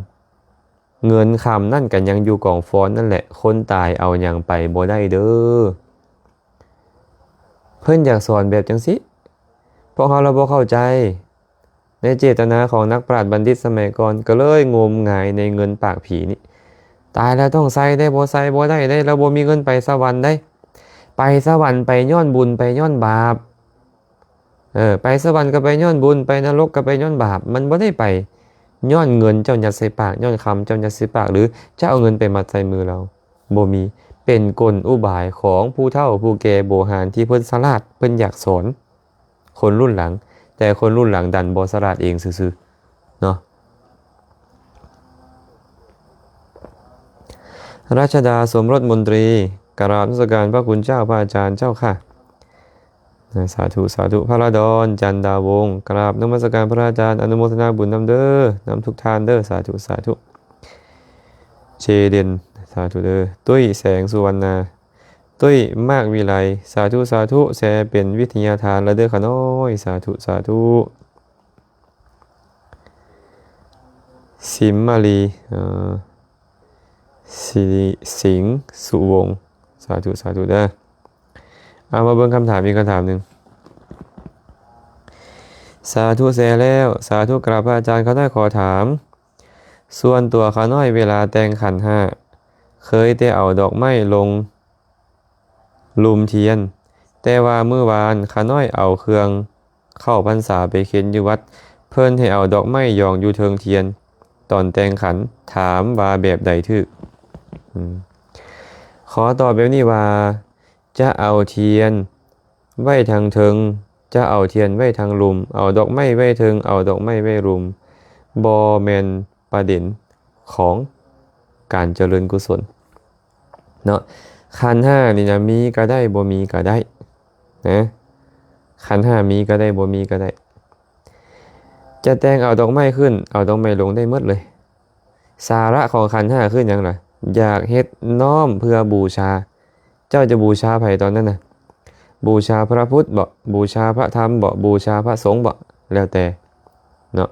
ເງິນຄຳນັ້ນກໍຍັງຢູ່ກອງຟອນນັ້ນແຫຼະ ຄົນຕາຍເອົາຫຍັງໄປບໍ່ໄດ້ເດີ. ເພິ່ນຢາກສອນແບບຈັ່ງຊີ້ ພວກເຮົາລະບໍ່ເຂົ້າໃຈ. ໃນເຈດຕະນາຂອງນັກປາດບັນດິດສະໄໝກ່ອນ ກໍເລີຍງົມງາຍໃນເງິນປາກຜີນີ້. ຕາຍແລ້ວຕ້ອງໃສ່ເດ້, ບໍ່ໃສ່ບໍ່ໄດ້ເດ້, ລາວບໍ່ມີເງິນໄປສະຫວັນເດ້. ໄປສະຫວັນໄປຍ້ອນບຸນ, ໄປຍ້ອນບາບ. ເອີ, ໄປສະຫວັນກໍໄປຍ້ອນບຸນ, ໄປນະລົກກໍໄປຍ້ອນບາບ. ມັນບໍ່ໄດ້ໄປຍ້ອນເງິນເຈົ້າຍັດໃສ່ປາກ, ຍ້ອນຄຳເຈົ້າຍັດໃສ່ປາກ, ຫຼື ເຈົ້າເອົາເງິນໄປມັດໃສ່ມືລາວ. ບໍ່ມີ. ເປັນກົນອຸບາຍຂອງຜູ້ເຖົ້າຜູ້ແກ່ໂບຮານທີ່ເພິ່ນສະຫຼາດ, ເພິ່ນຢາກສອນຄົນລຸ້ນຫຼັງ, ແຕ່ຄົນລຸ້ນຫຼັງດັນບໍ່ສະຫຼາດເອງຊື່ໆເນາະ. ລັດຊະດາ ສົມລົດມົນຕີ, ກາບນະມັດສະການພະຄຸນເຈົ້າ, ພະອາຈານເຈົ້າຂ້າ. ສາທຸ ສາທຸ. ພະລາດອນ ຈັນດາວົງ, ກາບນະມັດສະການພະອາຈານ, ອະນຸໂມທະນາບຸນນຳເດີ, ນຳທຸກທ່ານເດີ, ສາທຸ ສາທຸ. ເຈເດັນ, ສາທຸເດີ. ຕຸ້ຍ ແສງສຸວັນນາ, ຕຸ້ຍ ມາກວິໄລ, ສາທຸ ສາທຸ. ແຊເປັນວິທະຍາທານລະເດີຂ້ານ້ອຍ, ສາທຸ ສາທຸ. ສິມມາລີ, ເອີ ສິ ສິງສຸວົງ, ສາທຸ ສາທຸເດີ. ເອົາ ມາເບິ່ງຄຳຖາມອີກຄຳຖາມໜຶ່ງ. ສາທຸແຊແລ້ວ, ສາທຸກາບພະອາຈານ. ຂ້ານ້ອຍຂໍຖາມ, ສ່ວນຕົວຂ້ານ້ອຍເວລາແຕ່ງຂັນຫ້າ ເຄີຍແຕ່ເອົາດອກໄມ້ລົງ ລຸ່ມທຽນ, ແຕ່ວ່າມື້ວານຂ້ານ້ອຍເອົາເຄື່ອງເຂົ້າພັນສາໄປເຂັນຢູ່ວັດ, ເພິ່ນໃຫ້ເອົາດອກໄມ້ຢອງຢູ່ເທິງທຽນຕອນແຕ່ງຂັນ, ຖາມວ່າແບບໃດຖືກ? ອືມ ຂໍຕອບແບບນີ້ວ່າ ຈະເອົາທຽນໄວ້ທາງເທິງ, ຈະເອົາທຽນໄວ້ທາງລຸ່ມ, ເອົາດອກໄມ້ໄວ້ເທິງ, ເອົາດອກໄມ້ໄວ້ລຸ່ມ, ບໍ່ແມ່ນປະເດັນຂອງການຈະເລີນກຸສົນ. ເນາະ ຂັນຫ້ານີ້ນະ ມີກໍໄດ້ ບໍ່ມີກໍໄດ້ນະ, ຂັນຫ້າມີກໍໄດ້ ບໍ່ມີກໍໄດ້. ຈະແຕ່ງເອົາດອກໄມ້ຂຶ້ນ ເອົາດອກໄມ້ລົງໄດ້ໝົດເລີຍ. ສາລະຂອງຂັນຫ້າຄືຫຍັງລະ? ຢາກເຮັດນ້ອມເພື່ອບູຊາ. ເຈົ້າຈະບູຊາໃຜຕອນນັ້ນນະ? ບູຊາພະພຸດບໍ? ບູຊາພະທຳບໍ? ບູຊາພະສົງບໍ? ແລ້ວແຕ່ເນາະ.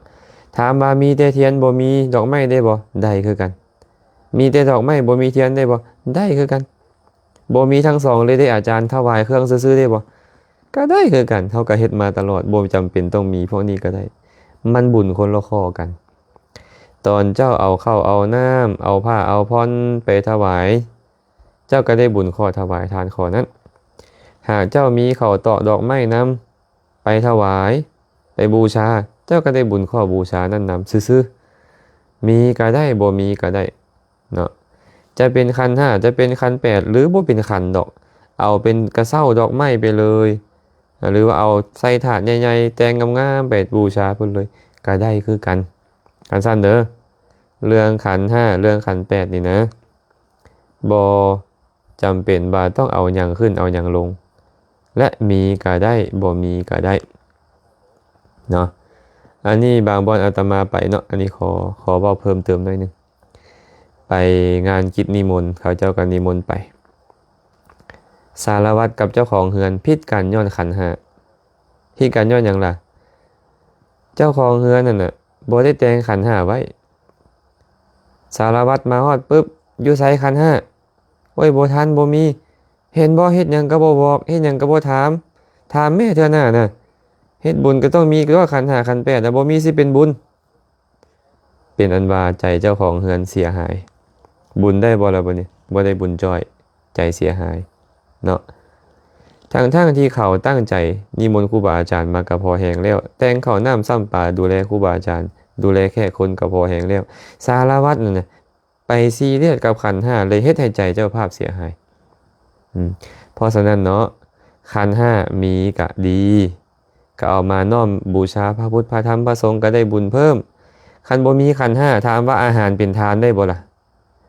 ຖາມວ່າມີແຕ່ທຽນ ບໍ່ມີດອກໄມ້ໄດ້ບໍ່? ໄດ້ຄືກັນ. ມີແຕ່ດອກໄມ້ ບໍ່ມີທຽນໄດ້ບໍ່? ໄດ້ຄືກັນ. ບໍ່ມີທັງສອງເລີຍເດ້ອາຈານ, ຖວາຍເຄື່ອງຊື່ໆໄດ້ບໍ່? ກໍໄດ້ຄືກັນ. ເຮົາກໍເຮັດມາຕະຫຼອດ, ບໍ່ຈຳເປັນຕ້ອງມີພວກນີ້ກໍໄດ້. ມັນບຸນຄົນລະຂໍ້ກັນ. ຕອນເຈົ້າເອົາເຂົ້າເອົານ້ຳ, ເອົາຜ້າເອົາຜ່ອນໄປຖວາຍ, ເຈົ້າກໍໄດ້ບຸນຂໍ້ຖວາຍທານຂໍ້ນັ້ນ. ຫາກເຈົ້າມີເຂົ້າຕອກດອກໄມ້ນຳ, ໄປຖວາຍ ໄປບູຊາ, ເຈົ້າກໍໄດ້ບຸນຂໍ້ບູຊານັ້ນນຳຊື່ໆ. ມີກໍໄດ້ ບໍ່ມີກໍໄດ້ເນາະ. ຈະເປັນຂັນຫ້າ ຈະເປັນຂັນແປດ ຫຼື ບໍ່ເປັນຂັນດອກ, ເອົາເປັນກະເຊົ້າດອກໄມ້ໄປເລີຍ ຫຼືວ່າເອົາໃສ່ຖາດໃຫຍ່ໆ ແຕ່ງງາມໆ ໄປບູຊາເພິ່ນເລີຍ ກໍໄດ້ຄືກັນ. ຄັນຊັ້ນເດີ ເລື່ອງຂັນຫ້າ ເລື່ອງຂັນແປດນີ້ນະ ບໍ່ ຈຳເປັນວ່າຕ້ອງເອົາຫຍັງຂຶ້ນເອົາຫຍັງລົງ ແລະ ມີກໍໄດ້ ບໍ່ມີກໍໄດ້ເນາະ. ອັນນີ້ບາງບ່ອນອາດຕະມາໄປເນາະ, ອັນນີ້ຂໍ ຂໍເວົ້າເພີ່ມເຕີມໜ້ອຍໜຶ່ງ. ໄປງານກິດນິມົນ, ເຂົາເຈົ້າກໍນິມົນໄປ. ສາລະວັດກັບເຈົ້າຂອງເຮືອນຜິດກັນຍ້ອນຂັນຫ້າ. ຜິດກັນຍ້ອນຫຍັງລະ? ເຈົ້າຂອງເຮືອນນັ້ນນະ ບໍ່ໄດ້ແຕ່ງຂັນຫ້າໄວ້. ສາລະວັດມາຮອດປຶບ, ຢູ່ໃສຂັນຫ້າ? ໂອ້ຍ ບໍ່ທັນ ບໍ່ມີ. ເຫັນບໍ່? ເຮັດຫຍັງກໍບໍ່ບອກ, ເຮັດຫຍັງກໍບໍ່ຖາມ. ຖາມແມ້ເທື່ອໜ້ານະ. ເຮັດບຸນກໍຕ້ອງມີຕົວະ, ຂັນຫ້າຂັນແປດນະ ບໍ່ມີຊິເປັນບຸນ. ເປັນອັນວ່າໃຈເຈົ້າຂອງເຮືອນເສຍຫາຍ. ບຸນໄດ້ບໍ່ລະບັດນີ້? ບໍ່ໄດ້ບຸນຈ້ອຍ, ໃຈເສຍຫາຍເນາະ. ທັງໆທີ່ເຂົາຕັ້ງໃຈນິມົນຄູບາອາຈານມາກະພໍແຮງແລ້ວ, ແຕ່ງເຂົ້ານ້ຳຊ້ຳປາ, ດູແລຄູບາອາຈານ, ດູແລແຂກຄົນກະພໍແຮງແລ້ວ. ສາລະວັດນັ້ນນະ ໄປຊີຣຽສກັບຂັນຫ້າ ເລີຍເຮັດໃຫ້ໃຈເຈົ້າພາບເສຍຫາຍ. ອືມ ເພາະສະນັ້ນເນາະ ຂັນຫ້າມີກະດີ ກະເອົາມານ້ອມບູຊາພະພຸດ ພະທຳ ພະສົງ ກະໄດ້ບຸນເພີ່ມ. ຄັນບໍ່ມີຂັນຫ້າ ຖາມວ່າອາຫານເປັນທານໄດ້ບໍ່ລະ?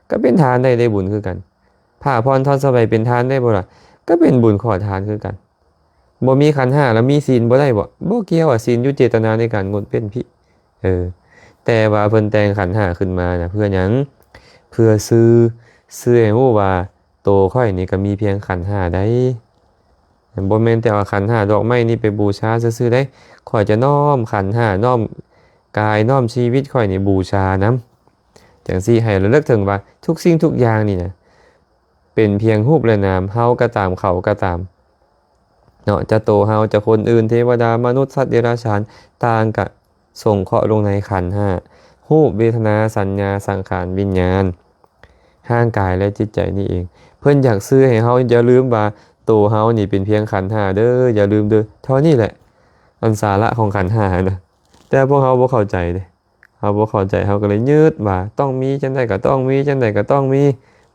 ກະເປັນທານໄດ້ ໄດ້ບຸນຄືກັນ. ຜ້າຜ່ອນທ່ອນສະໄບເປັນທານໄດ້ບໍ່ລະ? ກະເປັນບຸນຂໍທານຄືກັນ. ບໍ່ມີຂັນຫ້າລະມີສິນບໍ່ໄດ້ບໍ່? ບໍ່ກ່ຽວ ອະ ສິນຢູ່ເຈດຕະນາໃນການງົດເວັ້ນພີ້. ເອີ ແຕ່ວ່າເພິ່ນແຕ່ງຂັນຫ້າຂຶ້ນມານະ ເພື່ອຫຍັງ? ເພື່ອສື່ ສື່ໃຫ້ຮູ້ວ່າໂຕຂ້ອຍນີ້ກໍມີພຽງຂັນຫ້າໃດ໋. ບໍ່ແມ່ນແຕ່ເອົາຂັນຫ້າດອກໄມ້ນີ້ໄປບູຊາຊື່ໆໃດ໋. ຂ້ອຍຈະນ້ອມຂັນຫ້າ ນ້ອມກາຍ ນ້ອມຊີວິດຂ້ອຍນີ້ບູຊານຳ. ຈັ່ງຊີ້ໃຫ້ລະລຶກເຖິງວ່າທຸກສິ່ງທຸກຢ່າງນີ້ນະ ເປັນພຽງຮູບແລະນາມ, ເຮົາກໍຕາມ ເຂົາກໍຕາມເນາະ, ຈະໂຕເຮົາ ຈະຄົນອື່ນ, ເທວະດາ, ມະນຸດ, ສັດເດຍລະສານ ຕ່າງກະ ສົງເຄາະລົງໃນຂັນຫ້າ ຮູບ ເວທະນາ ສັນຍາ ສັງຂານ ວິນຍານ ຮ່າງກາຍ ແລະ ຈິດໃຈນີ້ເອງ. ເພິ່ນຢາກສື່ໃຫ້ເຮົາຢ່າລືມວ່າ ໂຕເຮົານີ້ເປັນພຽງຂັນຫ້າເດີ ຢ່າລືມເດີ. ເທົ່ານີ້ແຫຼະ ອັນສາລະຂອງຂັນຫ້າຫັ້ນນະ. ແຕ່ພວກເຮົາບໍ່ເຂົ້າໃຈເດ້ ເຮົາບໍ່ເຂົ້າໃຈ ເຮົາກໍເລີຍຍຶດວ່າຕ້ອງມີ ຈັ່ງໃດກໍຕ້ອງມີ ຈັ່ງໃດກໍຕ້ອງມີ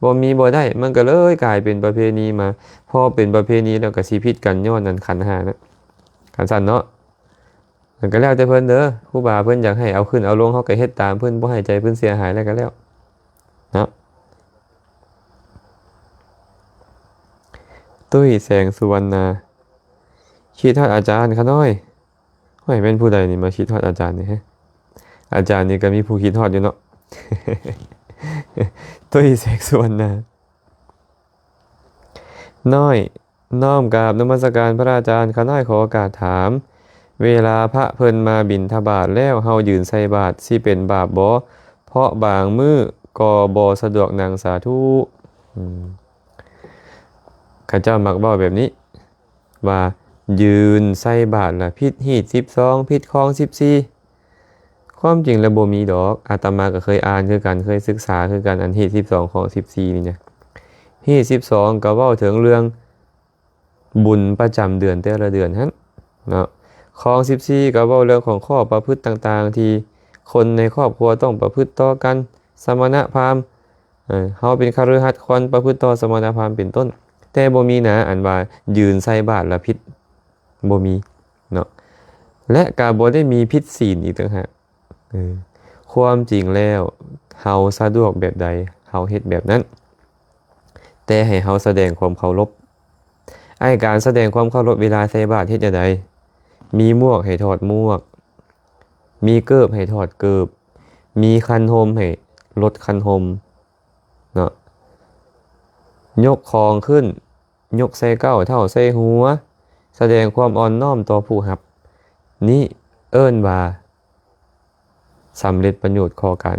ບໍ່ມີບໍ່ໄດ້. ມັນກໍເລີຍກາຍເປັນປະເພນີມາ. ພໍເປັນປະເພນີແລ້ວກໍຊິຜິດກັນຍ້ອນອັນຂັນຫ້ານະ ຄັນຊັ້ນເນາະ. ມັນກໍແລ້ວແຕ່ເພິ່ນເດີ ຄູບາເພິ່ນຢາກໃຫ້ເອົາຂຶ້ນເອົາລົງ ເຮົາກໍເຮັດຕາມເພິ່ນ ບໍ່ໃຫ້ໃຈເພິ່ນເສຍຫາຍແລ້ວກໍແລ້ວເນາະ. ຕຸ້ຍ ແສງສຸວັນນາ ຄິດຮອດອາຈານຂະນ້ອຍ. ໂອ້ຍ ແມ່ນຜູ້ໃດນີ້ມາຄິດຮອດອາຈານນີ້ ຮະ? ອາຈານນີ້ກໍມີຜູ້ຄິດຮອດຢູ່ເນາະ. ຕຸ້ຍ ແສງສຸວັນນາ ນ້ອຍ ນ້ອມກາບນະມັດສະການພະອາຈານ. ຂ້ານ້ອຍຂໍໂອກາດຖາມ, ເວລາພະເພິ່ນມາບິນທະບາດແລ້ວ ເຮົາຢືນໃສ່ບາດ ຊິເປັນບາບບໍ່? ເພາະບາງມື້ກໍບໍ່ສະດວກນັ່ງ. ສາທຸ. ອືມ ເຂົາເຈົ້າມັກເວົ້າແບບນີ້ ວ່າຢືນໃສ່ບາດລະຜິດຮີດສິບສອງ ຜິດຄອງສິບສີ່. ຄວາມຈິງແລ້ວບໍ່ມີດອກ. ອາດຕະມາກໍເຄີຍອ່ານຄືກັນ ເຄີຍສຶກສາຄືກັນ ອັນຮີດສິບສອງ ຄອງສິບສີ່ນີ້ນະ. ຮີດສິບສອງກໍເວົ້າເຖິງເລື່ອງບຸນປະຈຳເດືອນແຕ່ລະເດືອນຫັ້ນເນາະ. ຄອງສິບສີ່ກໍເວົ້າເລື່ອງຂອງຂໍ້ປະພຶດຕ່າງໆ ທີ່ຄົນໃນຄອບຄົວຕ້ອງປະພຶດຕໍ່ກັນ, ສະມະນະພາມ ເອີ ເຮົາເປັນຄະລືຫັດຄວນປະພຶດຕໍ່ສະມະນະພາມເປັນຕົ້ນ, ແຕ່ບໍ່ມີນາອັນວ່າຢືນໃສ່ບາດລະຜິດ ບໍ່ມີເນາະ ແລະ ກະບໍ່ໄດ້ມີຜິດສິນອີກຕ່າງຫາກ. ເອີ ຄວາມຈິງແລ້ວ ເຮົາສະດວກແບບໃດ ເຮົາເຮັດແບບນັ້ນ, ແຕ່ໃຫ້ເຮົາສະແດງຄວາມເຄົາລົບ. ໄອ້ການສະແດງຄວາມເຄົາລົບເວລາໃສ່ບາດເຮັດແນວໃດ? ມີໝວກໃຫ້ຖອດໝວກ, ມີເກີບໃຫ້ຖອດເກີບ, ມີຄັນຮົ່ມໃຫ້ລົດຄັນຮົ່ມເນາະ, ຍົກຂອງຂຶ້ນ ຍົກໃສ່ເກົ້າເທົ້າໃສ່ຫົວ, ສະແດງຄວາມອ່ອນນ້ອມຕໍ່ຜູ້ຮັບ. ນີ້ເອີ້ນວ່າສຳເລັດປະໂຫຍດຂອງການ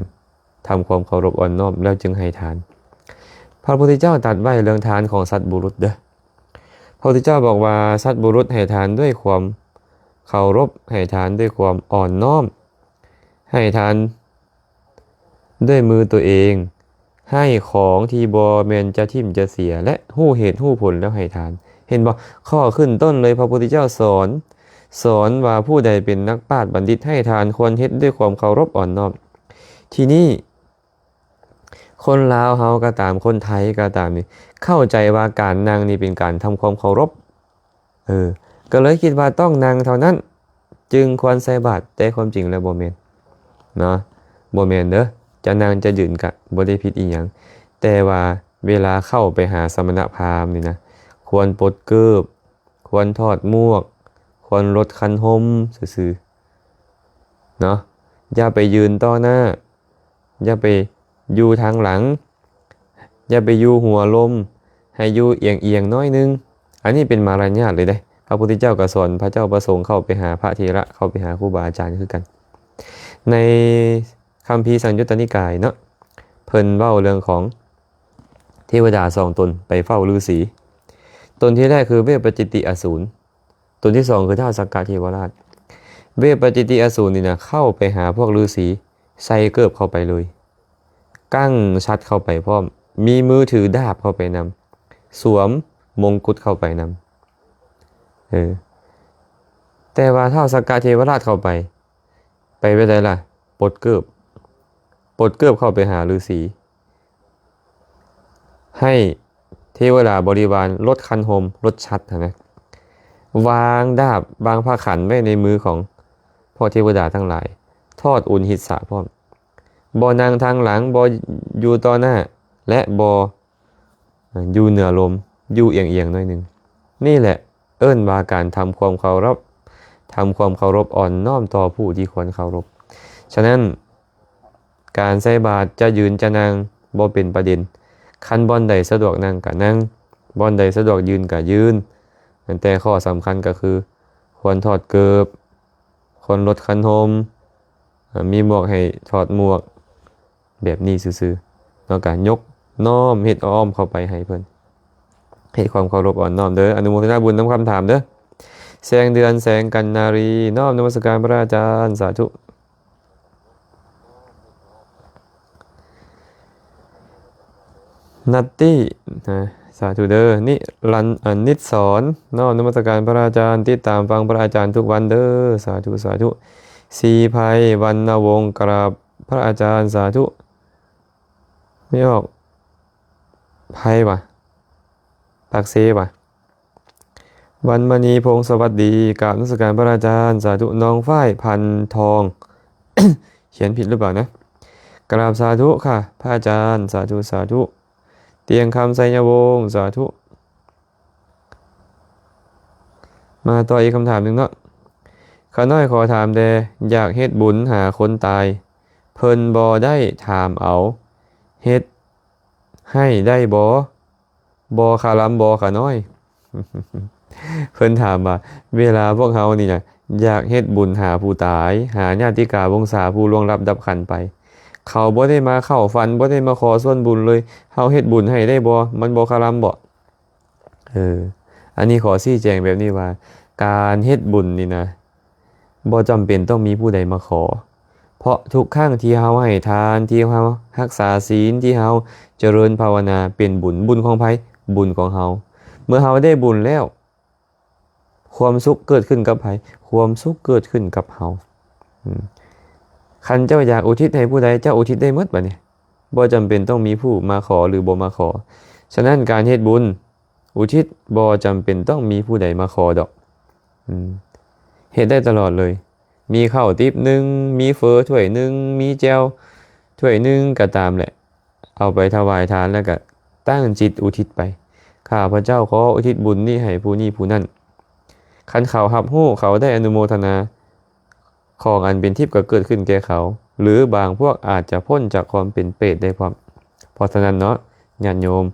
ທຳຄວາມເຄົາລົບອ່ອນນ້ອມແລ້ວຈຶ່ງໃຫ້ທານ. ພະພຸດທະເຈົ້າຕັດໄວ້ເລື່ອງທານຂອງສັດບຸລຸດເດີ. ພະພຸດທະເຈົ້າບອກວ່າ ສັດບຸລຸດໃຫ້ທານດ້ວຍຄວາມເຄົາລົບ, ໃຫ້ທານດ້ວຍຄວາມອ່ອນນ້ອມ, ໃຫ້ທານດ້ວຍມືຕົວເອງ, ໃຫ້ຂອງທີ່ບໍ່ແມ່ນຈະຖິ້ມຈະເສຍ ແລະ ຮູ້ເຫດຮູ້ຜົນແລ້ວໃຫ້ທານ. ເຫັນບໍ່? ຂໍ້ຂຶ້ນຕົ້ນເລີຍ ພະພຸດທະເຈົ້າສອນ, ສອນວ່າຜູ້ໃດເປັນນັກປາດບັນດິດໃຫ້ທານ ຄວນເຮັດດ້ວຍຄວາມເຄົາລົບອ່ອນນ້ອມ. ທີນີ້ ຄົນລາວເຮົາກໍຕາມ ຄົນໄທກໍຕາມນີ້ ເຂົ້າໃຈວ່າການນັ່ງນີ້ເປັນການທຳຄວາມເຄົາລົບ. ເອີ ກໍເລີຍຄິດວ່າຕ້ອງນັ່ງເທົ່ານັ້ນຈຶ່ງຄວນໃສ່ບາດ, ແຕ່ຄວາມຈິງແລ້ວບໍ່ແມ່ນເນາະ, ບໍ່ແມ່ນເດີ. ຈະນັ່ງຈະຢືນກະບໍ່ໄດ້ຜິດອີ່ຫຍັງ, ແຕ່ວ່າເວລາເຂົ້າໄປຫາສະມະນະພາມນີ້ນະ ຄວນປົດເກີບ, ຄວນຖອດໝວກ, ຄວນລົດຄັນຮົ່ມຊື່ໆເນາະ. ຢ່າໄປຢືນຕໍ່ໜ້າ, ຢ່າໄປຢູ່ທາງຫຼັງ, ຢ່າໄປຢູ່ຫົວລົມ, ໃຫ້ຢູ່ອຽງໆໜ້ອຍໜຶ່ງ. ອັນນີ້ເປັນມາລະຍາດເລີຍເດ້. ພະພຸດທະເຈົ້າກໍສອນພະເຈົ້າພະສົງເຂົ້າໄປຫາພະເຖລະ, ເຂົ້າໄປຫາຄູບາອາຈານຄືກັນ. ໃນຄຳພີສັງຍຸດຕະນິກາຍເນາະ, ເພິ່ນເວົ້າເລື່ອງຂອງເທວະດາສອງຕົນໄປເຝົ້າລືສີ. ຕົນທີແລກຄືເວບປະຈິດຕິອະສູນ, ຕົນທີສອງຄືທ້າວສັກກະເທວະລາດ. ເວບປະຈິດຕິອະສູນນີ້ນະ ເຂົ້າໄປຫາພວກລືສີ, ໃສ່ເກີບເຂົ້າໄປເລີຍ, ກັ້ງສັດເຂົ້າໄປພ້ອມ, ມີມືຖືດາບເຂົ້າໄປນຳ, ສວມມົງກຸດເຂົ້າໄປນຳ. ເອີ ແຕ່ວ່າທ້າວສັກກະເທວະລາດເຂົ້າໄປ, ໄປແບບໃດລະ? ປົດເກີບ, ປົດເກີບເຂົ້າໄປຫາລືສີ. ໃຫ້ເທວະດາບໍລິວານລົດຄັນຮົ່ມລົດສັດຫັ້ນນະ, ວາງດາບວາງພະຂັນໄວ້ໃນມືຂອງພວກເທວະດາທັງຫຼາຍ, ທອດອຸນຫິດສະພ້ອມ, ບໍ່ນັ່ງທາງຫຼັງ, ບໍ່ຢູ່ຕໍ່ໜ້າ ແລະ ບໍ່ຢູ່ເໜືອລົມ, ຢູ່ອຽງໆໜ້ອຍໜຶ່ງ. ນີ້ແຫຼະເອີ້ນວ່າການທຳຄວາມເຄົາລົບ, ທຳຄວາມເຄົາລົບອ່ອນນ້ອມຕໍ່ຜູ້ທີ່ຄວນເຄົາລົບ. ສະນັ້ນ ການໃສ່ບາດຈະຢືນຈະນັ່ງບໍ່ເປັນປະເດັນ. ຄັນບ່ອນໃດສະດວກນັ່ງກະນັ່ງ, ບ່ອນໃດສະດວກຢືນກະຢືນ, ແຕ່ຂໍ້ສຳຄັນກໍຄືຄວນຖອດເກີບ, ຄວນລົດຄັນຮົ່ມ, ມີໝວກໃຫ້ຖອດໝວກ, ແບບນີ້ຊື່ໆເນາະ. ກະຍົກນ້ອມເຮັດອ້ອມເຂົ້າໄປໃຫ້ເພິ່ນ. ໃຫ້ຄວາມເຄົາລົບອ່ອນນ້ອມເດີ. ອະນຸໂມທະນາບຸນນຳຄຳຖາມເດີ. ແສງເດືອນ ແສງກັນນາຣີ ນ້ອມນະມັດສະການພະອາຈານ. ສາທຸ. ນັດຕິນະ ສາທຸເດີ. ນິລັນ ອາ ນິດສອນ ນ້ອມນະມັດສະການພະອາຈານ ຕິດຕາມຟັງພະອາຈານທຸກວັນເດີ ສາທຸ ສາທຸ. ສີໄພ ວັນນະວົງ ກາບພະອາຈານ ສາທຸ. ໄມ່ອອກ ໄພຫວາ ປາກເຊຫວາ. ວັນມະນີ ພົງສະຫວັດດີ ກາບນະມັດສະການພະອາຈານ ສາທຸ. ນ້ອງຝ້າຍ ພັນທອງ ຂຽນຜິດຫຼືເປົ່ານະ? ກາບສາທຸຄ່ະພະອາຈານ ສາທຸ ສາທຸ. ຕຽງຄຳ ໄຊຍະວົງ ສາທຸ. ມາຕໍ່ອີກຄຳຖາມໜຶ່ງເນາະ. ຂ້ານ້ອຍຂໍຖາມແດ່ ຢາກເຮັດບຸນຫາຄົນຕາຍ ເພິ່ນບໍ່ໄດ້ຖາມເອົາ ເຮັດໃຫ້ໄດ້ບໍ່? ບໍ່ຄາລຳບໍ່ຂ້ານ້ອຍ? ເພິ່ນຖາມວ່າ ເວລາພວກເຮົານີ້ນະ ຢາກເຮັດບຸນຫາຜູ້ຕາຍ ຫາຍາດຕິກາວົງສາຜູ້ລ່ວງລັບດັບຂັນໄປ ເຂົາບໍ່ໄດ້ມາເຂົ້າຝັນ ບໍ່ໄດ້ມາຂໍສ່ວນບຸນເລີຍ ເຮົາເຮັດບຸນໃຫ້ໄດ້ບໍ່? ມັນບໍ່ຄາລຳບໍ່? ເອີ ອັນນີ້ຂໍຊີ້ແຈງແບບນີ້ວ່າ ການເຮັດບຸນນີ້ນະ ບໍ່ຈຳເປັນຕ້ອງມີຜູ້ໃດມາຂໍ ເພາະທຸກຄັ້ງທີ່ເຮົາໃຫ້ທານ ທີ່ເຮົາຮັກສາສິນ ທີ່ເຮົາຈະເລີນພາວະນາ ເປັນບຸນ. ບຸນຂອງໃຜ? ບຸນຂອງເຮົາ. ເມື່ອເຮົາໄດ້ບຸນແລ້ວ ຄວາມສຸກເກີດຂຶ້ນກັບໃຜ? ຄວາມສຸກເກີດຂຶ້ນກັບເຮົາ. ອືມ ຄັນເຈົ້າຢາກອຸທິດໃຫ້ຜູ້ໃດ ເຈົ້າອຸທິດໄດ້ໝົດບາດນີ້ ບໍ່ຈຳເປັນຕ້ອງມີຜູ້ມາຂໍ ຫຼື ບໍ່ມາຂໍ. ສະນັ້ນ ການເຮັດບຸນອຸທິດບໍ່ຈຳເປັນຕ້ອງມີຜູ້ໃດມາຂໍດອກ. ອືມ ເຮັດໄດ້ຕະຫຼອດເລີຍ. ມີເຂົ້າຕິບໜຶ່ງ ມີເຝີຖ້ວຍໜຶ່ງ ມີແຈ່ວຖ້ວຍໜຶ່ງກໍຕາມແຫຼະ ເອົາໄປຖວາຍທານ ແລ້ວກໍຕັ້ງຈິດອຸທິດໄປ ຂ້າພະເຈົ້າຂໍອຸທິດບຸນນີ້ໃຫ້ຜູ້ນີ້ຜູ້ນັ້ນ. ຄັນເຂົາຮັບຮູ້ ເຂົາໄດ້ອະນຸໂມທະນາ ຂອງອັນເປັນທິບກໍເກີດຂຶ້ນແກ່ເຂົາ ຫຼື ບາງພວກອາດຈະພົ້ນຈາກຄວາມເປັນເປດໄດ້ພ້ອມ. ເພາະສະນັ້ນເນາະ ຍາດໂຍມ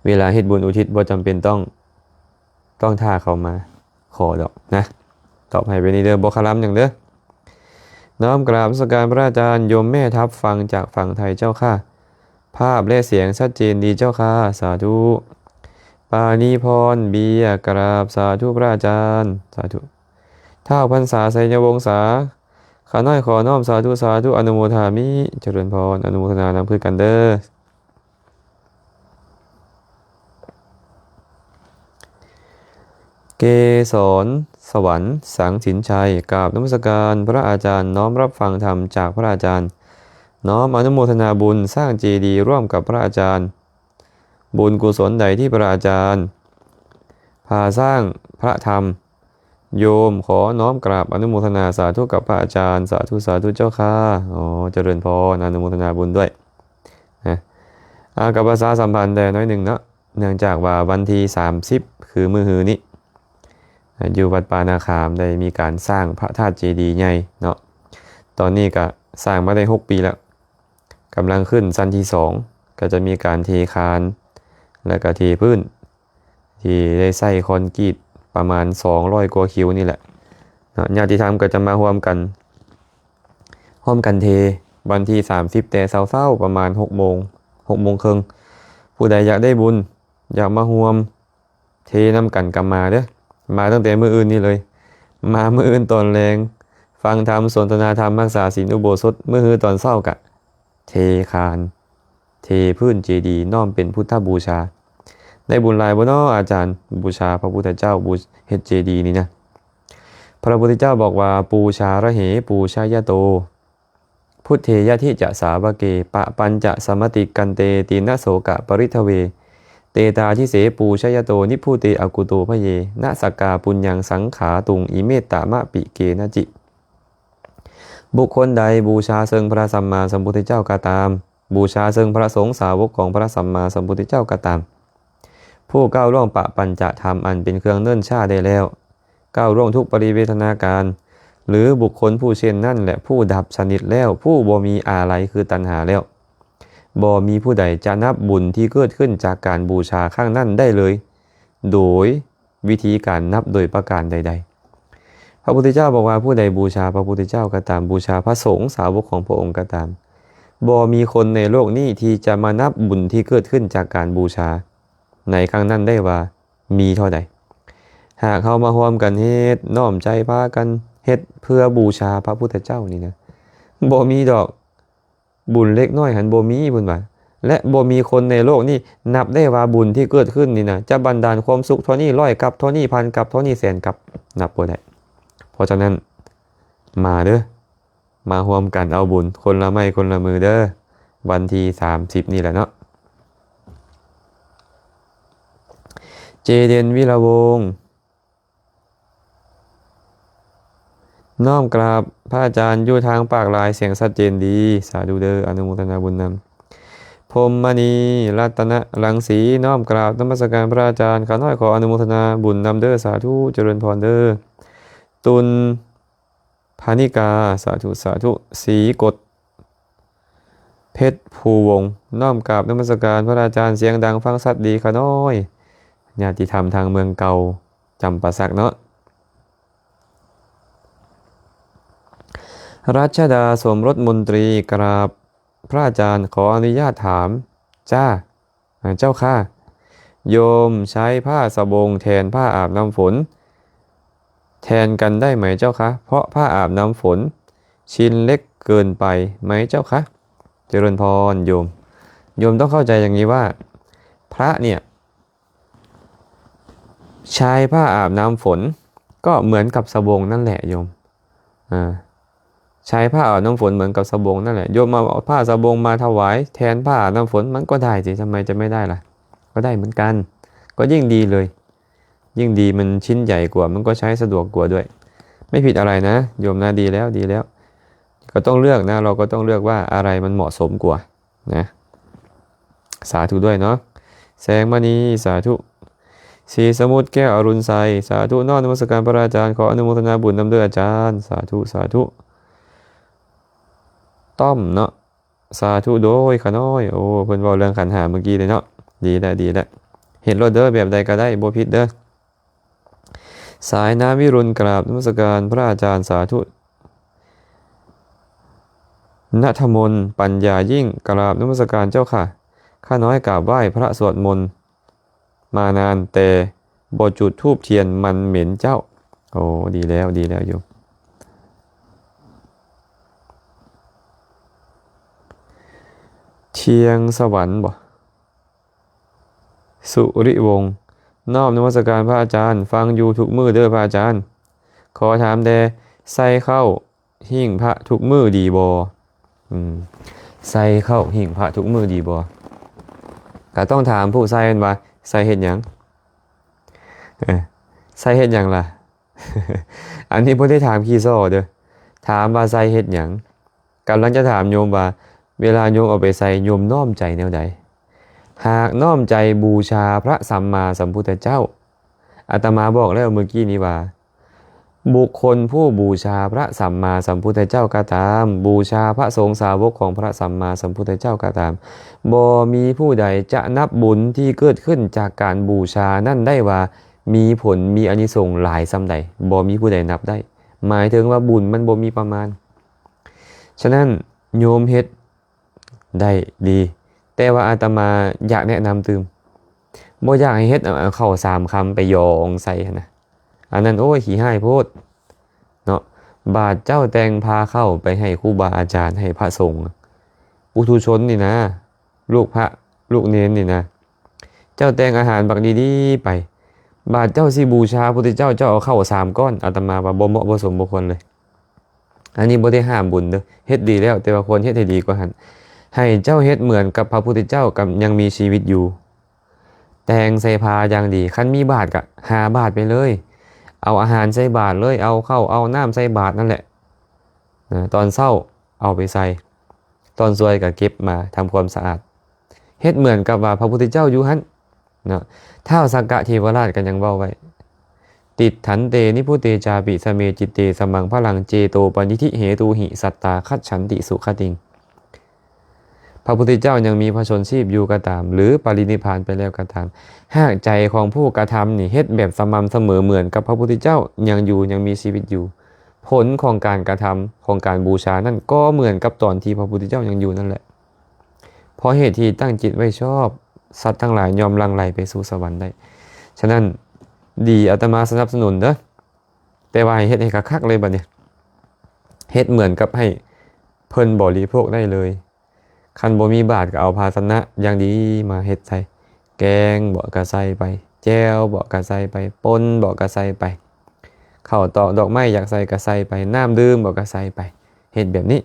ເວລາເຮັດບຸນອຸທິດບໍ່ຈຳເປັນຕ້ອງ ຕ້ອງຖ້າເຂົາມາຂໍດອກນະ. ຕອບໃຫ້ໄປນີ້ເດີ ບໍ່ຄາລຳຫຍັງເດີ. ນ້ອມກາບນະມັດສະການພະອາຈານ ໂຍມແມ່ທັບຟັງຈາກຝັ່ງໄທເຈົ້າຄ່ະ. ພາບແລະສຽງຊັດເຈນດີເຈົ້າຄ່ະ ສາທຸ. ປານີພອນ ເບຍ ກາບສາທຸພະອາຈານ ສາທຸ. ທ້າວພັນສາ ໄຊຍະວົງສາ ຂ້ານ້ອຍຂໍນ້ອມສາທຸ ສາທຸ ອະນຸໂມທາມິ ຈະເລີນພອນ ອະນຸໂມທະນານຳຄືກັນເດີ. ເກສອນ ສະຫວັນ ສັງສິນໄຊ ກາບນະມັດສະການພະອາຈານ ນ້ອມຮັບຟັງທຳຈາກພະອາຈານ ນ້ອມອະນຸໂມທະນາບຸນສ້າງເຈດີຮ່ວມກັບພະອາຈານ. ບຸນກຸສົນໃດທີ່ພະອາຈານພາສ້າງພະທຳ ໂຍມຂໍນ້ອມກາບອະນຸໂມທະນາສາທຸກັບພະອາຈານ ສາທຸ ສາທຸເຈົ້າຄ່ະ. ອໍ ຈະເລີນພອນ ອະນຸໂມທະນາບຸນດ້ວຍນະ. ອາ ກໍປະຊາສຳພັນແດ່ໜ້ອຍໜຶ່ງເນາະ ເນື່ອງຈາກວ່າວັນທີສາມສິບ ຄືມື້ຮືນີ້ ອາ ຢູ່ວັດປ່ານາຂາມໄດ້ມີການສ້າງພະທາດເຈດີໃຫຍ່ເນາະ. ຕອນນີ້ກະສ້າງມາໄດ້ຫົກປີແລ້ວ ກຳລັງຂຶ້ນຊັ້ນທີສອງ ກໍຈະມີການເທຄານ ແລ້ວກໍເທພື້ນ ທີ່ໄດ້ໃຊ້ຄອນກຣີດປະມານສອງຮ້ອຍກວ່າຄິວນີ້ແຫຼະເນາະ. ຍາດຕິທຳກໍຈະມາຮ່ວມກັນ ຮ່ວມກັນເທ ວັນທີສາມສິບ ແຕ່ເຊົ້າໆ ປະມານຫົກໂມງ ຫົກໂມງເຄິ່ງ. ຜູ້ໃດຢາກໄດ້ບຸນ ຢາກມາຮ່ວມເທນຳກັນກໍມາເດີ ມາຕັ້ງແຕ່ມື້ອື່ນນີ້ເລີຍ. ມາມື້ອື່ນຕອນແລງ ຟັງທຳ ສົນທະນາທຳ ຮັກສາສິນ ອຸໂບສົດ. ມື້ຮືຕອນເຊົ້າກະເທຄານ ເທພື້ນເຈດີ ນ້ອມເປັນພຸດທະບູຊາ. ໄດ້ບຸນຫຼາຍບໍ່ນໍ ອາຈານ? ບູຊາພະພຸດທະເຈົ້າ ບູ ເຮັດເຈດີນີ້ນະ. ພະພຸດທະເຈົ້າບອກວ່າ ປູຊາຣະເຫ ປູຊະຍະໂຕ ພຸດເທຍະທິຈະສາວະເກ ປະປັນຈະສະມະຕິກັນເຕ ຕີນະໂສກະປະລິດທະເວ ເຕຕາທິເສ ປູຊະຍະໂຕ ນິບພຸເຕ ອະກຸໂຕພະເຍ ນະສັກກາປຸນຍັງສັງຂາຕຸງ ອິເມຕະມະປິເກນະຈິ. ບຸກຄົນໃດບູຊາເຊິ່ງພະສຳມາສຳພຸດທະເຈົ້າກໍຕາມ, ບູຊາເຊິ່ງພະສົງສາວົກຂອງພະສຳມາສຳພຸດທະເຈົ້າກໍຕາມ, ຜູ້ກ້າວລ່ວງປະປັນຈະທຳອັນເປັນເຄື່ອງເນີນຊ້າໄດ້ແລ້ວ, ກ້າວລ່ວງທຸກປະລິເວທະນາການ, ຫຼື ບຸກຄົນຜູ້ເຊັ່ນນັ້ນ ແລະ ຜູ້ດັບສະໜິດແລ້ວ, ຜູ້ບໍ່ມີອາໄລຄືຕັນຫາແລ້ວ, ບໍ່ມີຜູ້ໃດຈະນັບບຸນທີ່ເກີດຂຶ້ນຈາກການບູຊາຄັ້ງນັ້ນໄດ້ເລີຍ ໂດຍ ວິທີການນັບໂດຍປະການໃດໆ. ພະພຸດທະເຈົ້າບອກວ່າ ຜູ້ໃດບູຊາພະພຸດທະເຈົ້າກໍຕາມ, ບູຊາພະສົງສາວົກຂອງພະອົງກໍຕາມ, ບໍ່ມີຄົນໃນໂລກນີ້ທີ່ຈະມານັບບຸນທີ່ເກີດຂຶ້ນຈາກການບູຊາໃນຄັ້ງນັ້ນໄດ້ວ່າມີເທົ່າໃດ. ຫາກເຮົາມາຮ່ວມກັນເຮັດ, ນ້ອມໃຈພາກັນເຮັດເພື່ອບູຊາພະພຸດທະເຈົ້ານີ້ນະ, ບໍ່ມີດອກ. ບຸນເລັກນ້ອຍຫັ້ນບໍ່ມີ ເພິ່ນວ່າ ແລະ ບໍ່ມີຄົນໃນໂລກນີ້ນັບໄດ້ວ່າບຸນທີ່ເກີດຂຶ້ນນີ້ນະ ຈະບັນດານຄວາມສຸກເທົ່ານີ້ ຮ້ອຍກັບເທົ່ານີ້ ພັນກັບເທົ່ານີ້ ແສນກັບ ນັບບໍ່ໄດ້. ເພາະສະນັ້ນ ມາເດີ້ ມາຮ່ວມກັນເອົາບຸນຄົນລະໄມ້ຄົນລະມືເດີ້ ວັນທີສາມສິບນີ້ແຫຼະເນາະ. ເຈເດນ ວິລະວົງ ນ້ອມກາບພະອາຈານ ຢູ່ທາງປາກລາຍ ສຽງຊັດເຈນດີ ສາທຸເດີ້ ອະນຸໂມທະນາບຸນນຳ. ພົມມະນີ ລັດຕະນະລັງສີ ນ້ອມກາບນະມັດສະການພະອາຈານ ຂ້ານ້ອຍຂໍອະນຸໂມທະນາບຸນນຳເດີ້ ສາທຸ ຈະເລີນພອນເດີ້. ຕຸນ ພານິກາ ສາທຸ ສາທຸ. ສີກົດ ເພັດພູວົງ ນ້ອມກາບນະມັດສະການພະອາຈານ ສຽງດັງຟັງຊັດດີຂ້ານ້ອຍ. ຍາດຕິທຳທາງເມືອງເກົ່າ ຈຳປາສັກເນາະ. ລັດຊະດາ ສົມລົດມົນຕີ ກາບພະອາຈານ ຂໍອະນຸຍາດຖາມຈ້າ. ອາ ເຈົ້າຂ້າ ໂຍມໃຊ້ຜ້າສະບົງແທນຜ້າອາບນ້ຳຝົນ ແທນກັນໄດ້ໄໝເຈົ້າຄະ? ເພາະຜ້າອາບນ້ຳຝົນຊິນເລັກເກີນໄປໄໝເຈົ້າຄະ? ຈະເລີນພອນໂຍມ. ໂຍມຕ້ອງເຂົ້າໃຈຢ່າງນີ້ວ່າ ພະເນຍ ໃຊ້ຜ້າອາບນ້ຳຝົນກໍເໝືອນກັບສະບົງນັ້ນແຫຼະໂຍມ. ອາ ໃຊ້ຜ້າອາບນ້ຳຝົນເໝືອນກັບສະບົງນັ້ນແຫຼະ. ໂຍມເອົາຜ້າສະບົງມາຖວາຍແທນຜ້າອາບນ້ຳຝົນ ມັນກໍໄດ້ຊິ ທຳໄມຈະໄມ່ໄດ້ລະ? ກໍໄດ້ເໝືອນກັນ ກໍຍິ່ງດີເລີຍ. ຍິ່ງດີ ມັນຊິນໃຫຍ່ກວ່າ ມັນກໍໃຊ້ສະດວກກວ່າດ້ວຍ. ໄມ່ຜິດອະໄລນະໂຍມນະ ດີແລ້ວ ດີແລ້ວ. ກໍຕ້ອງເລືອກນະ ເຮົາກໍຕ້ອງເລືອກວ່າອະໄລມັນເໝາະສົມກວ່ານະ. ສາທຸດ້ວຍເນາະ. ແສງມະນີ ສາທຸ. ສີສະໝຸດ ແກ້ວອະລຸນໄຊ ສາທຸ ນ້ອມນະມັດສະການພະອາຈານ ຂໍອະນຸໂມທະນາບຸນນຳເດີ້ອາຈານ ສາທຸ ສາທຸ. ຕ້ອມເນາະ ສາທຸໂດຍຂ້ານ້ອຍ. ໂອ້ ເພິ່ນເວົ້າເລື່ອງຂັນຫ້າມື້ກີ້ເດ້ເນາະ. ດີແລ້ວ ດີແລ້ວ. ເຮັດໂລດເດີ້ ແບບໃດກໍໄດ້ ບໍ່ຜິດເດີ້. ສາຍນ້ຳວິລຸນ ກາບນະມັດສະການພະອາຈານ ສາທຸ. ນະທະມົນ ປັນຍາຍິ່ງ ກາບນະມັດສະການເຈົ້າຂ້າ. ຂ້ານ້ອຍກາບໄຫວ້ພະສວດມົນ ມານານ ແຕ່ບໍ່ຈຸດທູບທຽນ ມັນເໝັນເຈົ້າ. ໂອ້ ດີແລ້ວ ດີແລ້ວໂຍມ. ທຽງສະຫວັນບໍ? ສຸລິວົງ ນ້ອມນະມັດສະການພະອາຈານ ຟັງຢູ່ທຸກມື້ເດີ້ພະອາຈານ. ຂໍຖາມແດ່ ໃສ່ເຂົ້າ ຫິ້ງພະທຸກມື້ດີບໍ່? ອືມ ໃສ່ເຂົ້າຫິ້ງພະທຸກມື້ດີບໍ່? ກະຕ້ອງຖາມຜູ້ໃສ່ແມ່ນວ່າ ໃສ່ເຮັດຫຍັງ? ເອີ ໃສ່ເຮັດຫຍັງລະ? ອັນນີ້ບໍ່ໄດ້ຖາມຂີ້ສໍ້ເດີ້ ຖາມວ່າໃສ່ເຮັດຫຍັງ? ກຳລັງຈະຖາມໂຍມວ່າ ເວລາໂຍມເອົາໄປໃສ່ ໂຍມນ້ອມໃຈແນວໃດ? ຫາກນ້ອມໃຈບູຊາພະສຳມາສຳພຸດທະເຈົ້າ, ອາດຕະມາບອກແລ້ວມື້ກີ້ນີ້ວ່າ ບຸກຄົນຜູ້ບູຊາພະສຳມາສຳພຸດທະເຈົ້າກໍຕາມ, ບູຊາພະສົງສາວົກຂອງພະສຳມາສຳພຸດທະເຈົ້າກໍຕາມ, ບໍ່ມີຜູ້ໃດຈະນັບບຸນທີ່ເກີດຂຶ້ນຈາກການບູຊານັ້ນໄດ້ວ່າມີຜົນ, ມີອານິສົງຫຼາຍສ່ຳໃດ, ບໍ່ມີຜູ້ໃດນັບໄດ້. ໝາຍເຖິງວ່າບຸນມັນບໍ່ມີປະມານ. ສະນັ້ນ ໂຍມເຮັດໄດ້ດີ, ແຕ່ວ່າອາດຕະມາຢາກແນະນຳຕື່ມ, ບໍ່ຢາກໃຫ້ເຮັດເອົາເຂົ້າສາມຄຳໄປຢອງໃສ່ຫັ້ນນະ. ອັນນັ້ນ ໂອ້ຍ ຂີ້ຮ້າຍໂພດເນາະ. ບາດເຈົ້າແຕ່ງພາເຂົ້າໄປໃຫ້ຄູບາອາຈານ, ໃຫ້ພະສົງ, ປຸຖຸຊົນນີ້ນະ, ລູກພະລູກເນນນີ້ນະ, ເຈົ້າແຕ່ງອາຫານບັກດີໆໄປ, ບາດເຈົ້າຊິບູຊາພຸດທະເຈົ້າ, ເຈົ້າເອົາເຂົ້າສາມກ້ອນ, ອາດຕະມາວ່າບໍ່ເໝາະບໍ່ສົມບໍ່ຄວນເລີຍ. ອັນນີ້ບໍ່ໄດ້ຫ້າມບຸນເດີ້, ເຮັດດີແລ້ວ, ແຕ່ວ່າຄວນເຮັດໃຫ້ດີກວ່າຫັ້ນ. ໃຫ້ເຈົ້າເຮັດເໝືອນກັບພະພຸດທະເຈົ້າ ກັບຍັງມີຊີວິດຢູ່. ແຕ່ງໃສ່ຜ້າຢ່າງດີ, ຄັນມີບາດກະຫາບາດໄປເລີຍ, ເອົາອາຫານໃສ່ບາດເລີຍ, ເອົາເຂົ້າເອົານ້ຳໃສ່ບາດນັ້ນແຫຼະ. ນະ, ຕອນເຊົ້າເອົາໄປໃສ່, ຕອນສວຍກະເກັບມາທຳຄວາມສະອາດ. ເຮັດເໝືອນກັບວ່າພະພຸດທະເຈົ້າຢູ່ຫັ້ນເນາະ. ທ້າວສັກກະເທວະລາດກໍຍັງເວົ້າໄວ້, ຕິດຖັນເຕ ນິພຸດເຕຈາປິ ສະເມຈິດເຕ ສະມັງພະລັງ ເຈໂຕປະນິທິເຫຕູຫິ ສັດຕາຄັດສັນຕິສຸຄະຕິງ. ພະພຸດທະເຈົ້າຍັງມີພະຊົນຊີບຢູ່ກໍຕາມ ຫຼື ປະລິນິບພານໄປແລ້ວກໍຕາມ, ຫາກໃຈຂອງຜູ້ກະທຳນີ້ເຮັດແບບສະໝ່ຳສະເໝີເໝືອນກັບພະພຸດທະເຈົ້າຍັງຢູ່, ຍັງມີຊີວິດຢູ່, ຜົນຂອງການກະທຳ, ຂອງການບູຊານັ້ນ ກໍເໝືອນກັບຕອນທີ່ພະພຸດທະເຈົ້າຍັງຢູ່ນັ້ນແຫຼະ. ເພາະເຫດທີ່ຕັ້ງຈິດໄວ້ຊອບ, ສັດທັງຫຼາຍຍ່ອມຫຼັ່ງໄຫຼໄປສູ່ສະຫວັນໄດ້. ສະນັ້ນ ດີ, ອາດຕະມາສະໜັບສະໜູນເດີ້, ແຕ່ວ່າໃຫ້ເຮັດໃຫ້ຄັກໆເລີຍບັດນີ້, ເຮັດເໝືອນກັບໃຫ້ເພິ່ນບໍລິໂພກໄດ້ເລີຍ. ຄັນບໍ່ມີບາດກໍເອົາພາຊະນະຢ່າງດີມາເຮັດໃສ່ ແກງເບາະກໍໃສ່ໄປ ແຈ່ວເບາະກໍໃສ່ໄປ ປົ່ນເບາະກໍໃສ່ໄປ ເຂົ້າຕອກດອກໄມ້ຢາກໃສ່ກໍໃສ່ໄປ ນ້ຳດື່ມເບາະກໍໃສ່ໄປ ເຮັດແບບນີ້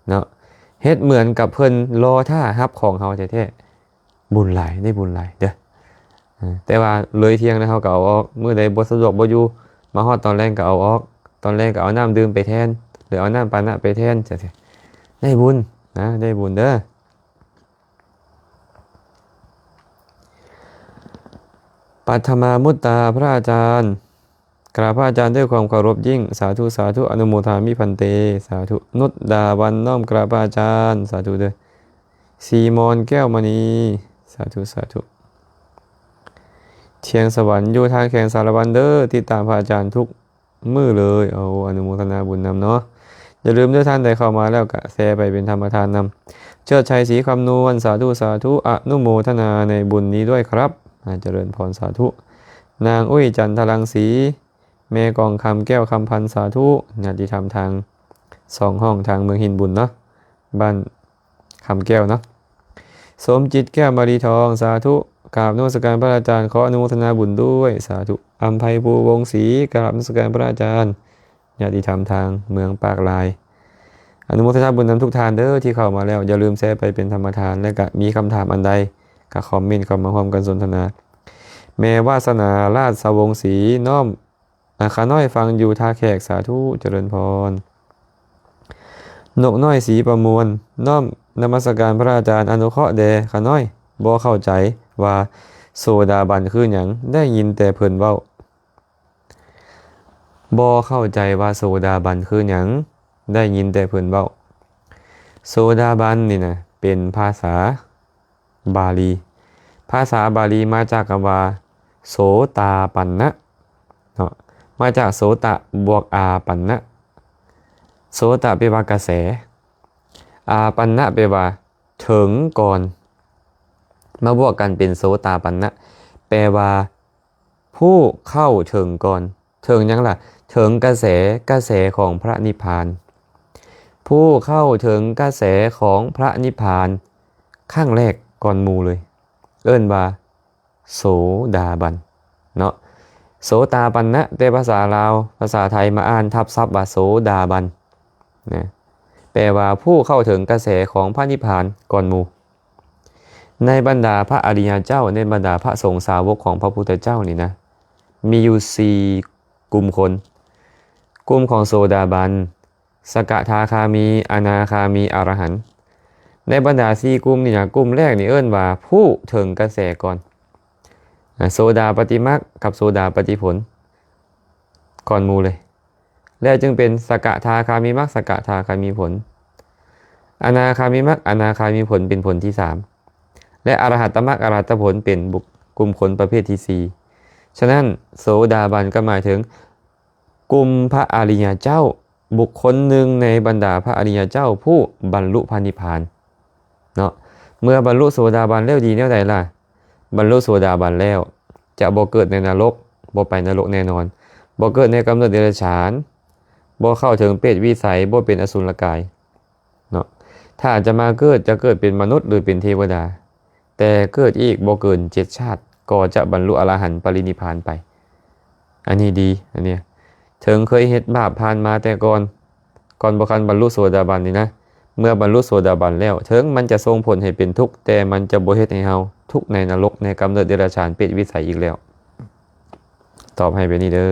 ເນາະ ເຮັດເໝືອນກັບເພິ່ນລໍຖ້າຮັບຂອງເຮົາແທ້ໆ ບຸນຫຼາຍ ໄດ້ບຸນຫຼາຍເດີ. ເອີ ແຕ່ວ່າເລີຍທ່ຽງແລ້ວເຮົາກໍເອົາອອກ ມື້ໃດບໍ່ສະດວກບໍ່ຢູ່ ມາຮອດຕອນແລງກໍເອົາອອກ ຕອນແລງກໍເອົານ້ຳດື່ມໄປແທນ ຫຼືເອົານ້ຳປານະໄປແທນ ຈັ່ງຊີ້ ໄດ້ບຸນນະ ໄດ້ບຸນເດີ. ປັດຖະມາມຸດຕາ ພະອາຈານ ກາບພະອາຈານດ້ວຍຄວາມເຄົາລົບຍິ່ງ ສາທຸ ສາທຸ ອະນຸໂມທາມິພັນເຕ ສາທຸ. ນຸດດາວັນ ນ້ອມກາບພະອາຈານ ສາທຸເດີ. ສີມອນ ແກ້ວມະນີ ສາທຸ ສາທຸ. ທ່ຽງສະຫວັນ ຢູ່ທາງແຂວງສາລະວັນເດີ ຕິດຕາມພະອາຈານທຸກມື້ເລີຍ. ໂອ້ ອະນຸໂມທະນາບຸນນຳເນາະ. ຢ່າລືມເດີ ທ່ານໃດເຂົ້າມາແລ້ວກະແຊໄປເປັນທຳມະທານນຳ. ເຈີດໄຊ ສີຄຳນວນ ສາທຸ ສາທຸ ອະນຸໂມທະນາໃນບຸນນີ້ດ້ວຍຄັບ. ອາ ຈະເລີນພອນ ສາທຸ. ນາງ ອຸ້ຍ ຈັນທະລັງສີ ແມ່ກອງຄຳ ແກ້ວຄຳພັນ ສາທຸ. ຍາດຕິທຳທາງສອງຫ້ອງ ທາງເມືອງຫີນບຸນເນາະ ບ້ານຄຳແກ້ວເນາະ. ສົມຈິດ ແກ້ວມະລີທອງ ສາທຸ. ກາບນະມັດສະການພະອາຈານ ຂໍອະນຸໂມທະນາບຸນດ້ວຍ ສາທຸ. ອຳໄພພູ ວົງສີ ກາບນະມັດສະການພະອາຈານ ຍາດຕິທຳທາງເມືອງປາກລາຍ ອະນຸໂມທະນາບຸນນຳທຸກທ່ານເດີທີ່ເຂົ້າມາແລ້ວ. ຢ່າລືມແຊໄປເປັນທຳມະທານ ແລະກະມີຄຳຖາມອັນໃດກະຄອມເມັນເຂົ້າມາຮ່ວມກັນສົນທະນາ. ແມ່ວາສະໜາ ລາດສະວົງສີ ນ້ອມ ອາ ຂ້ານ້ອຍຟັງຢູ່ທ່າແຂກ ສາທຸ ຈະເລີນພອນ. ນົກນ້ອຍ ສີປະມວນ ນ້ອມນະມັດສະການພະອາຈານ ອະນຸເຄາະແດ່ຂ້ານ້ອຍ ບໍ່ເຂົ້າໃຈວ່າໂສດາບັນຄືຫຍັງ ໄດ້ຍິນແຕ່ເພິ່ນເວົ້າ. ບໍ່ເຂົ້າໃຈວ່າໂສດາບັນຄືຫຍັງ ໄດ້ຍິນແຕ່ເພິ່ນເວົ້າ. ໂສດາບັນນີ້ນະ ເປັນພາສາບາລີ. ພາສາບາລີມາຈາກຄຳວ່າ ໂສຕາປັນນະ ເນາະ ມາຈາກໂສຕະບວກອາປັນນະ. ໂສຕະແປວ່າກະແສ ອາປັນນະແປວ່າເຖິງກ່ອນ ມາບວກກັນເປັນໂສຕາປັນນະ ແປວ່າ ຜູ້ເຂົ້າເຖິງກ່ອນ. ເຖິງຫຍັງລະ? ເຖິງກະແສ, ກະແສຂອງພະນິບພານ. ຜູ້ເຂົ້າເຖິງກະແສຂອງພະນິບພານຄັ້ງແລກກ່ອນໝູ່ເລີຍ ເອີ້ນວ່າໂສດາບັນເນາະ. ໂສຕາປັນນະ ແຕ່ພາສາລາວ, ພາສາໄທມາອ່ານທັບສັບວ່າໂສດາບັນນະ ແປວ່າຜູ້ເຂົ້າເຖິງກະແສຂອງພະນິບພານກ່ອນໝູ່. ໃນບັນດາພະອະລິຍະເຈົ້າ, ໃນບັນດາພະສົງສາວົກຂອງພະພຸດທະເຈົ້ານີ້ນະ, ມີຢູ່ສີ່ກຸ່ມຄົນ, ກຸ່ມຂອງໂສດາບັນ, ສະກະທາຄາມີ, ອະນາຄາມີ, ອະລະຫັນ. ໃນບັນດາສີ່ກຸ່ມນີ້ນະ, ກຸ່ມແລກນີ້ເອີ້ນວ່າຜູ້ເຖິງກະແສກ່ອນ, ອາ, ໂສດາປະຕິມັກກັບໂສດາປະຕິຜົນ ກ່ອນໝູ່ເລີຍ. ແລ້ວຈຶ່ງເປັນສະກະທາຄາມີມັກ, ສະກະທາຄາມີຜົນ, ອະນາຄາມີມັກ, ອະນາຄາມີຜົນເປັນຜົນທີສາມ ແລະ ອະລະຫັດຕະມັກ, ອະລະຫັດຕະຜົນເປັນບຸກ ກຸ່ມຄົນປະເພດທີສີ່. ສະນັ້ນ ໂສດາບັນກໍໝາຍເຖິງກຸ່ມພະອະລິຍະເຈົ້າ, ບຸກຄົນໜຶ່ງໃນບັນດາພະອະລິຍະເຈົ້າຜູ້ບັນລຸພະນິບພານເນາະ. ເມື່ອບັນລຸໂສດາບັນແລ້ວດີແນວໃດລະ? ບັນລຸໂສດາບັນແລ້ວ ຈະບໍ່ເກີດໃນນະລົກ, ບໍ່ໄປນະລົກແນ່ນອນ, ບໍ່ເກີດໃນກຳເນີດເດຍລະສານ, ບໍ່ເຂົ້າເຖິງເປດວິໄສ, ບໍ່ເປັນອະສຸລະກາຍເນາະ. ຖ້າຈະມາເກີດ, ຈະເກີດເປັນມະນຸດ ຫຼື ເປັນເທວະດາ, ແຕ່ເກີດອີກບໍ່ເກີນເຈັດຊາດ ກໍຈະບັນລຸອະລະຫັນປະລິນິບພານໄປ. ອັນນີ້ດີ, ອັນນີ້ ເຖິງເຄີຍເຮັດບາບຜ່ານມາແຕ່ກ່ອນ, ກ່ອນບໍ່ທັນບັນລຸໂສດາບັນນີ້ນະ, ເມື່ອບັນລຸໂສດາບັນແລ້ວ ເຖິງມັນຈະສົ່ງຜົນໃຫ້ເປັນທຸກ, ແຕ່ມັນຈະບໍ່ເຮັດໃຫ້ເຮົາທຸກໃນນະລົກ, ໃນກຳເນີດເດຍລະສານ, ເປດວິໄສອີກແລ້ວ. ຕອບໃຫ້ແບບນີ້ເດີ.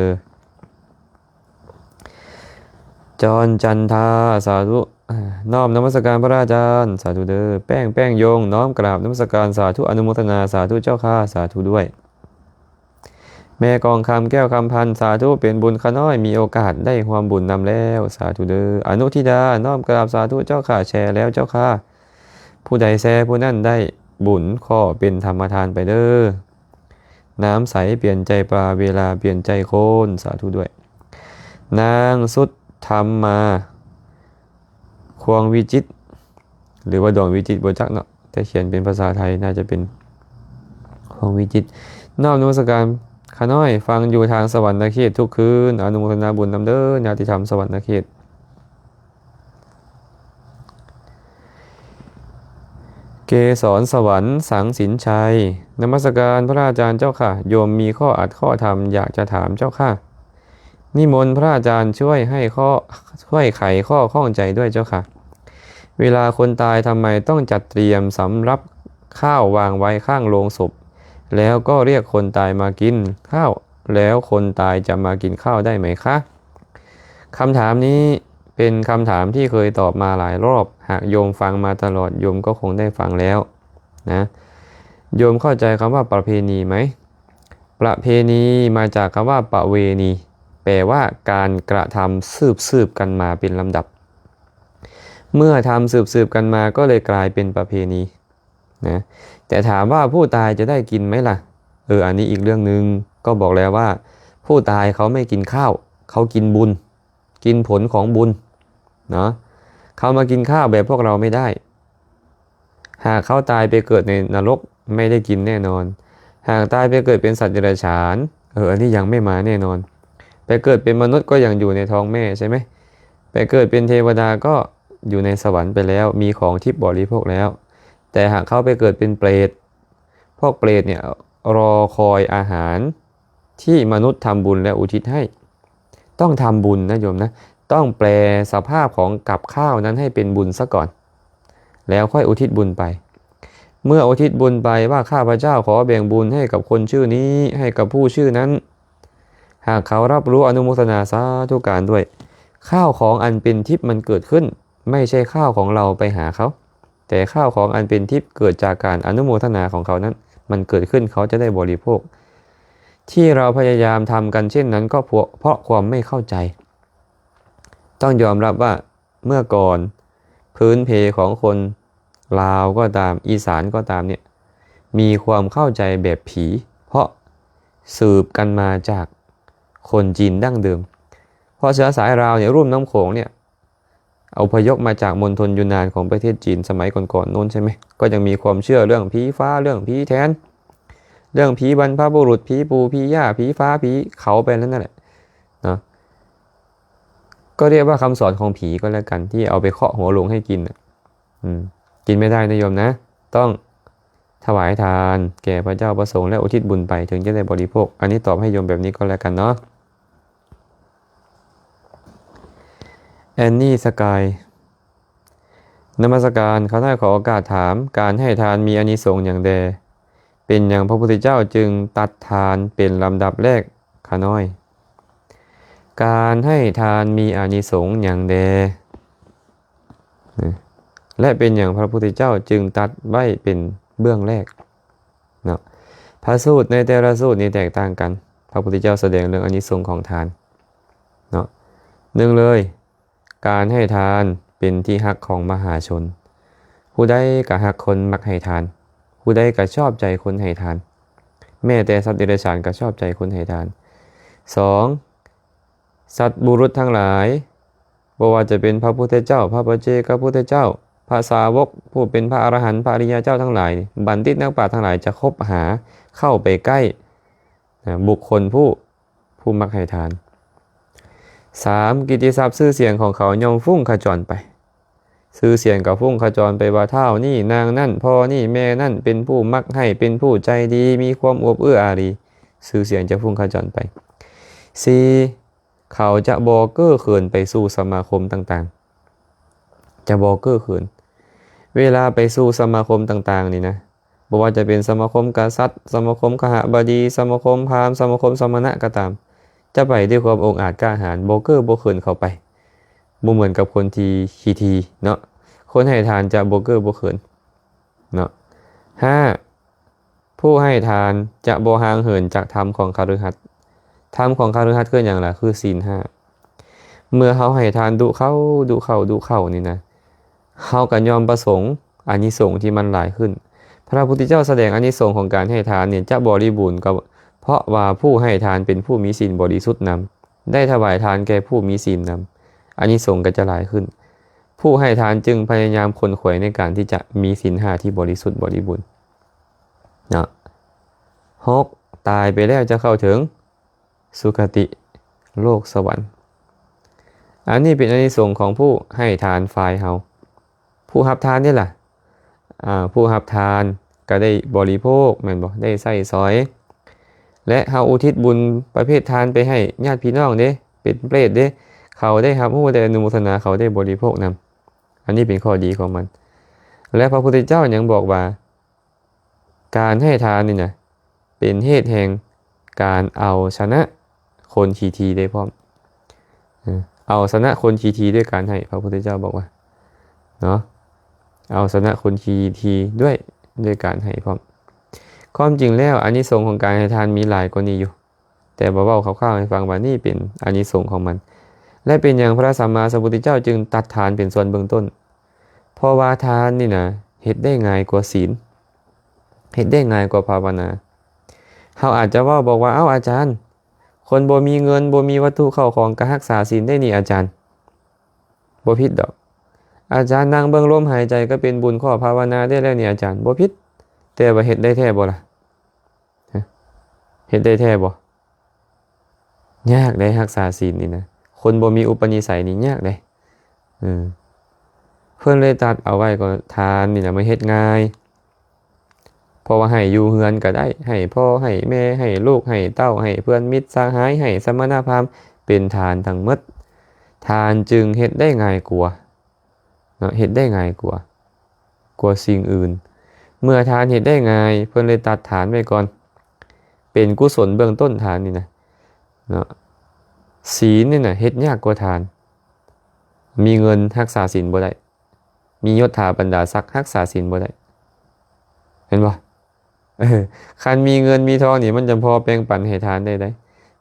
ຈອນຈັນທາ ສາທຸ. ນ້ອມນະມັດສະການພະອາຈານ, ສາທຸເດີ. ແປ້ງ ແປ້ງຢົງ, ນ້ອມກາບນະມັດສະການ, ສາທຸ ອະນຸໂມທະນາ, ສາທຸເຈົ້າຂ້າ, ສາທຸດ້ວຍ. ແມ່ກອງຄຳ ແກ້ວຄຳພັນ, ສາທຸ ເປັນບຸນຂ້ານ້ອຍມີໂອກາດໄດ້ຮ່ວມບຸນນຳແລ້ວ, ສາທຸເດີ. ອະນຸທິດາ, ນ້ອມກາບ, ສາທຸເຈົ້າຂ້າ, ແຊແລ້ວເຈົ້າຂ້າ. ຜູ້ໃດແຊຜູ້ນັ້ນໄດ້ບຸນ, ຂໍເປັນທຳມະທານໄປເດີ. ນ້ຳໃສປ່ຽນໃຈປາ, ເວລາປ່ຽນໃຈຄົນ, ສາທຸດ້ວຍ. ນາງສຸດທຳມາ ຄວງວິຈິດ ຫຼືວ່າດວງວິຈິດ ບໍ່ຈັກເນາະ, ແຕ່ຂຽນເປັນພາສາໄທ ໜ້າຈະເປັນຄວງວິຈິດ. ນ້ອມນະມັດສະການຂ້ານ້ອຍ, ຟັງຢູ່ທາງສະຫວັນນະເຂດທຸກຄືນ, ອະນຸໂມທະນາບຸນນຳເດີ ຍາດຕິທຳສະຫວັນນະເຂດ. ເກສອນສະຫວັນ ສັງສິນໄຊ. ນະມັດສະການພະອາຈານເຈົ້າຄ່ະ. ໂຍມມີຂໍ້ອັດຂໍ້ທຳຢາກຈະຖາມເຈົ້າຄ່ະ. ນິມົນພະອາຈານຊ່ວຍໃຫ້ຂໍ້ ຊ່ວຍໄຂຂໍ້ຂ້ອງໃຈດ້ວຍເຈົ້າຄ່ະ. ເວລາຄົນຕາຍທຳໄມຕ້ອງຈັດຕຽມສຳລັບຂ້າວວາງໄວ້ຂ້າງໂລງສົບ ແລ້ວກໍຮຽກຄົນຕາຍມາກິນຂ້າວ ແລ້ວຄົນຕາຍຈະມາກິນຂ້າວໄດ້ໄໝຄະ? ຄຳຖາມນີ້ເປັນຄຳຖາມທີ່ເຄີຍຕອບມາຫຼາຍລອບ. ຫາກໂຍມຟັງມາຕະຫຼອດ ໂຍມກໍຄົງໄດ້ຟັງແລ້ວນະ. ໂຍມເຂົ້າໃຈຄຳວ່າປະເພນີໄໝ? ປະເພນີມາຈາກຄຳວ່າປະເວນີ ແປວ່າການກະທຳສືບໆກັນມາເປັນລຳດັບ. ເມື່ອທຳສືບໆກັນມາກໍເລີຍກາຍເປັນປະເພນີນະ. ແຕ່ຖາມວ່າຜູ້ຕາຍຈະໄດ້ກິນໄໝລະ? ເອີ ອັນນີ້ອີກເລື່ອງໜຶ່ງ. ກໍບອກແລ້ວວ່າຜູ້ຕາຍເຂົາໄມ່ກິນຂ້າວ, ເຂົາກິນບຸນ, ກິນຜົນຂອງບຸນເນາະ. ເຂົາມາກິນຂ້າວແບບພວກເຮົາໄມ່ໄດ້. ຫາກເຂົາຕາຍໄປເກີດໃນນະລົກ ໄມ່ໄດ້ກິນແນ່ນອນ. ຫາກຕາຍໄປເກີດເປັນສັດເດຍລະສານ ເອີ ອັນນີ້ຍັງໄມ່ມາແນ່ນອນ. ໄປເກີດເປັນມະນຸດກໍຍັງຢູ່ໃນທ້ອງແມ່ໃຊ່ໄໝ? ໄປເກີດເປັນເທວະດາກໍຢູ່ໃນສະຫວັນໄປແລ້ວ ມີຂອງທິບບໍລິໂພກແລ້ວ. ແຕ່ຫາກເຂົາໄປເກີດເປັນເປຣດ ພວກເປຣດເນ່ຍລໍຄອຍອາຫານທີ່ມະນຸດທຳບຸນແລະອຸທິດໃຫ້. ຕ້ອງທຳບຸນນະໂຍມນະ, ຕ້ອງແປສະພາບຂອງກັບຂ້າວນັ້ນໃຫ້ເປັນບຸນຊະກ່ອນ ແລ້ວຄ່ອຍອຸທິດບຸນໄປ. ເມື່ອອຸທິດບຸນໄປວ່າ ຂ້າພະເຈົ້າຂໍແບ່ງບຸນໃຫ້ກັບຄົນຊື່ນີ້ ໃຫ້ກັບຜູ້ຊື່ນັ້ນ, ຫາກເຂົາຮັບຮູ້ອະນຸໂມທະນາສາທຸການດ້ວຍ. ຂ້າວຂອງອັນເປັນທິບມັນເກີດຂຶ້ນ ໄມ່ໃຊ່ຂ້າວຂອງເຮົາໄປຫາເຂົາ, ແຕ່ຂ້າວຂອງອັນເປັນທິບເກີດຈາກການອະນຸໂມທະນາຂອງເຂົານັ້ນ ມັນເກີດຂຶ້ນ ເຂົາຈະໄດ້ບໍລິໂພກ. ທີ່ເຮົາພະຍາຍາມທຳກັນເຊັ່ນນັ້ນ ກໍເພາະ ເພາະຄວາມໄມ່ເຂົ້າໃຈ. ຕ້ອງຍອມຮັບວ່າເມື່ອກ່ອນ ພື້ນເພຂອງຄົນລາວກໍຕາມ ອີສານກໍຕາມເນ່ຍ ມີຄວາມເຂົ້າໃຈແບບຜີ ເພາະສືບກັນມາຈາກຄົນຈີນດັ້ງເດີມ. ເພາະເຊື້ອສາຍລາວເນ່ຍ ລຸ່ມນ້ຳໂຂງເນ່ຍ ອະພະຍົບມາຈາກມົນທົນຢູນານຂອງປະເທດຈີນສະໄໝກ່ອນໆໂນ້ນໃຊ່ໄໝ? ກໍຍັງມີຄວາມເຊື່ອເລື່ອງຜີຟ້າ ເລື່ອງຜີແຖນ ເລື່ອງຜີບັນພະບຸລຸດ ຜີປູ່ ຜີຍ່າ ຜີຟ້າ ຜີເຂົາໄປນັ້ນແຫຼະເນາະ. ກໍຮຽກວ່າຄຳສອນຂອງຜີກໍແລ້ວກັນ ທີ່ເອົາໄປເຄາະຫົວໂລງໃຫ້ກິນນະ. ອືມ ກິນໄມ່ໄດ້ນະໂຍມນະ, ຕ້ອງຖວາຍທານແກ່ພະເຈົ້າພະສົງ ແລະ ອຸທິດບຸນໄປ ເຖິງຈະໄດ້ບໍລິໂພກ. ອັນນີ້ຕອບໃຫ້ໂຍມແບບນີ້ກໍແລ້ວກັນເນາະ. ແອນນີສະກາຍ ນະມັດສະການ. ຂ້ານ້ອຍຂໍໂອກາດຖາມ, ການໃຫ້ທານມີອານິສົງຫຍັງແດ່? ເປັນຫຍັງພະພຸດທະເຈົ້າຈຶ່ງຕັດທານເປັນລຳດັບແລກ? ຂ້ານ້ອຍ ການໃຫ້ທານມີອານິສົງຫຍັງແດ່? ແລະ ເປັນຫຍັງພະພຸດທະເຈົ້າຈຶ່ງຕັດໄວ້ເປັນເບື້ອງແລກເນາະ? ພະສູດໃນແຕ່ລະສູດນີ້ແຕກຕ່າງກັນ. ພະພຸດທະເຈົ້າສະແດງເລື່ອງອານິສົງຂອງທານເນາະ. ໜຶ່ງເລີຍ, ການໃຫ້ທານເປັນທີ່ຮັກຂອງມະຫາຊົນ. ຜູ້ໃດກໍຮັກຄົນມັກໃຫ້ທານ, ຜູ້ໃດກໍຊອບໃຈຄົນໃຫ້ທານ. ແມ້ແຕ່ສັດເດຍລະສານກໍຊອບໃຈຄົນໃຫ້ທານ. ສອງ, ສັດບຸລຸດທັງຫຼາຍ, ບໍ່ວ່າຈະເປັນພະພຸດທະເຈົ້າ, ພະປັດເຈກະພຸດທະເຈົ້າ, ພະສາວົກຜູ້ເປັນພະອະລະຫັນ, ພະອະລິຍະເຈົ້າທັງຫຼາຍ, ບັນດິດນັກປາດທັງຫຼາຍຈະຄົບຫາ, ເຂົ້າໄປໃກ້, ນະ, ບຸກຄົນຜູ້, ຜູ້ມັກໃຫ້ທານ. ສາມ, ກິດຕິສັບຊື່ສຽງຂອງເຂົາຍ່ອມຟຸ້ງຂະຈອນໄປ. ຊື່ສຽງກໍຟຸ້ງຂະຈອນໄປວ່າ ທ້າວນີ້, ນາງນັ້ນ, ພໍ່ນີ້, ແມ່ນັ້ນ ເປັນຜູ້ມັກໃຫ້, ເປັນຜູ້ໃຈດີ, ມີຄວາມອວບເອື້ອອາຣີ. ຊື່ສຽງຈະຟຸ້ງຂະຈອນໄປ. ສີ່, ເຂົາຈະບໍ່ເກ້ອເຂີນໄປສູ່ສະມາຄົມຕ່າງໆ, ຈະບໍ່ເກ້ອເຂີນ. ເວລາໄປສູ່ສະມາຄົມຕ່າງໆນີ້ນະ, ບໍ່ວ່າຈະເປັນສະມາຄົມກະສັດ, ສະມາຄົມຄະຫະບະດີ, ສະມາຄົມພາມ, ສະມາຄົມສະມະນະກໍຕາມ, ຈະໄປດ້ວຍຄວາມອົງອາດກ້າຫານ, ບໍ່ເກ້ອບໍ່ເຂີນເຂົ້າໄປ. ບໍ່ເໝືອນກັບຄົນທີ່ຂີ້ຖີ່ເນາະ. ຄົນໃຫ້ທານຈະບໍ່ເກົ້ອບໍ່ເຂີນເນາະ. ຫ້າ, ຜູ້ໃຫ້ທານຈະບໍ່ຫ່າງເຫີນຈາກທຳຂອງຄະລືຫັດ. ທຳຂອງຄະລືຫັດຄືຫຍັງລະ? ຄືສິນຫ້າ. ເມື່ອເຮົາໃຫ້ທານດຸເຂົ້າ, ດຸເຂົ້າ, ດຸເຂົ້ານີ້ນະ, ເຮົາກໍຍ່ອມປະສົງອານິສົງທີ່ມັນຫຼາຍຂຶ້ນ. ພະພຸດທະເຈົ້າສະແດງອານິສົງຂອງການໃຫ້ທານນີ້ຈະບໍລິບູນກໍເພາະວ່າຜູ້ໃຫ້ທານເປັນຜູ້ມີສິນບໍລິສຸດນຳ, ໄດ້ຖວາຍທານແກ່ຜູ້ມີສິນນຳ, ອານິສົງກໍຈະຫຼາຍຂຶ້ນ. ຜູ້ໃຫ້ທານຈຶ່ງພະຍາຍາມຂົນຂວາຍໃນການທີ່ຈະມີສິນຫ້າທີ່ບໍລິສຸດບໍລິບູນເນາະ. ຫົກ, ຕາຍໄປແລ້ວຈະເຂົ້າເຖິງສຸຄະຕິ, ໂລກສະຫວັນ. ອັນນີ້ເປັນອານິສົງຂອງຜູ້ໃຫ້ທານຝ່າຍເຮົາ. ຜູ້ຮັບທານນີ້ລະ, ອ່າ ຜູ້ຮັບທານກໍໄດ້ບໍລິໂພກ ແມ່ນບໍ່? ໄດ້ໃຊ້ສອຍ ແລະ ເຮົາອຸທິດບຸນປະເພດທານໄປໃຫ້ຍາດພີ່ນ້ອງເດ້ ເປັນເປຣດເດ້ ເຂົາໄດ້ຮັບຮູ້ ໄດ້ອະນຸໂມທະນາ ເຂົາໄດ້ບໍລິໂພກນຳ. ອັນນີ້ເປັນຂໍ້ດີຂອງມັນ. ແລະ ພະພຸດທະເຈົ້າຍັງບອກວ່າ ການໃຫ້ທານນີ້ນະ ເປັນເຫດແຫ່ງການເອົາຊະນະຄົນຂີ້ຖີ່ໄດ້ພ້ອມ. ເອີ ເອົາຊະນະຄົນຂີ້ຖີ່ດ້ວຍການໃຫ້ ພະພຸດທະເຈົ້າບອກວ່າ ເນາະ ເອົາຊະນະຄົນຂີ້ຖີ່ດ້ວຍ ດ້ວຍການໃຫ້ພ້ອມ. ຄວາມຈິງແລ້ວ ອານິສົງຂອງການໃຫ້ທານມີຫຼາຍກວ່ານີ້ຢູ່ ແຕ່ວ່າເວົ້າຄ່າວໆໃຫ້ຟັງວ່ານີ້ເປັນອານິສົງຂອງມັນ. ແລະ ເປັນຫຍັງພະສຳມາສຳພຸດທະເຈົ້າຈຶ່ງຕັດທານເປັນສ່ວນເບື້ອງຕົ້ນ? ເພາະວ່າທານນີ້ນະ ເຮັດໄດ້ງ່າຍກວ່າສິນ ເຮັດໄດ້ງ່າຍກວ່າພາວະນາ. ເຮົາອາດຈະເວົ້າບອກວ່າ ເອົ້າ ອາຈານ ຄົນບໍ່ມີເງິນ ບໍ່ມີວັດຖຸເຂົ້າຂອງ ກໍຮັກສາສິນໄດ້ນີ້ອາຈານ. ບໍ່ຜິດດອກ. ອາຈານ ນັ່ງເບິ່ງລົມຫາຍໃຈກໍເປັນບຸນ ຂໍພາວະນາໄດ້ແລ້ວນີ້ອາຈານ. ບໍ່ຜິດ. ແຕ່ວ່າເຮັດໄດ້ແທ້ບໍ່ລະ? ຮະ? ເຮັດໄດ້ແທ້ບໍ່? ຍາກເດ້ ຮັກສາສິນນີ້ນະ. ຄົນບໍ່ມີອຸປະນິໄສນີ້ຍາກເດ້. ເອີ ເພິ່ນເລີຍຕັດເອົາໄວ້ກໍ ທານນີ້ນະ ມັນເຮັດງ່າຍ. ເພາະວ່າໃຫ້ຢູ່ເຮືອນກໍໄດ້ ໃຫ້ພໍ່ ໃຫ້ແມ່ ໃຫ້ລູກ ໃຫ້ເຕົ້າ ໃຫ້ເພື່ອນມິດສະຫາຍ ໃຫ້ສະມະນະພາມ ເປັນທານທັງໝົດ. ທານຈຶ່ງເຮັດໄດ້ງ່າຍກວ່າ ເນາະ ເຮັດໄດ້ງ່າຍກວ່າ ກວ່າສິ່ງອື່ນ. ເມື່ອທານເຮັດໄດ້ງ່າຍ ເພິ່ນເລີຍຕັດທານໄວ້ກ່ອນ. ເປັນກຸສົນເບື້ອງຕົ້ນ ທານນີ້ນະ ເນາະ. ສິນນີ້ນະ ເຮັດຍາກກວ່າທານ. ມີເງິນຮັກສາສິນບໍ່ໄດ້. ມີຍົດຖາບັນດາສັກຮັກສາສິນບໍ່ໄດ້. ເຫັນບໍ່? ເອີ ຄັນມີເງິນມີທອງນີ້ ມັນຈະພໍແບ່ງປັນໃຫ້ທານໄດ້ໃດ.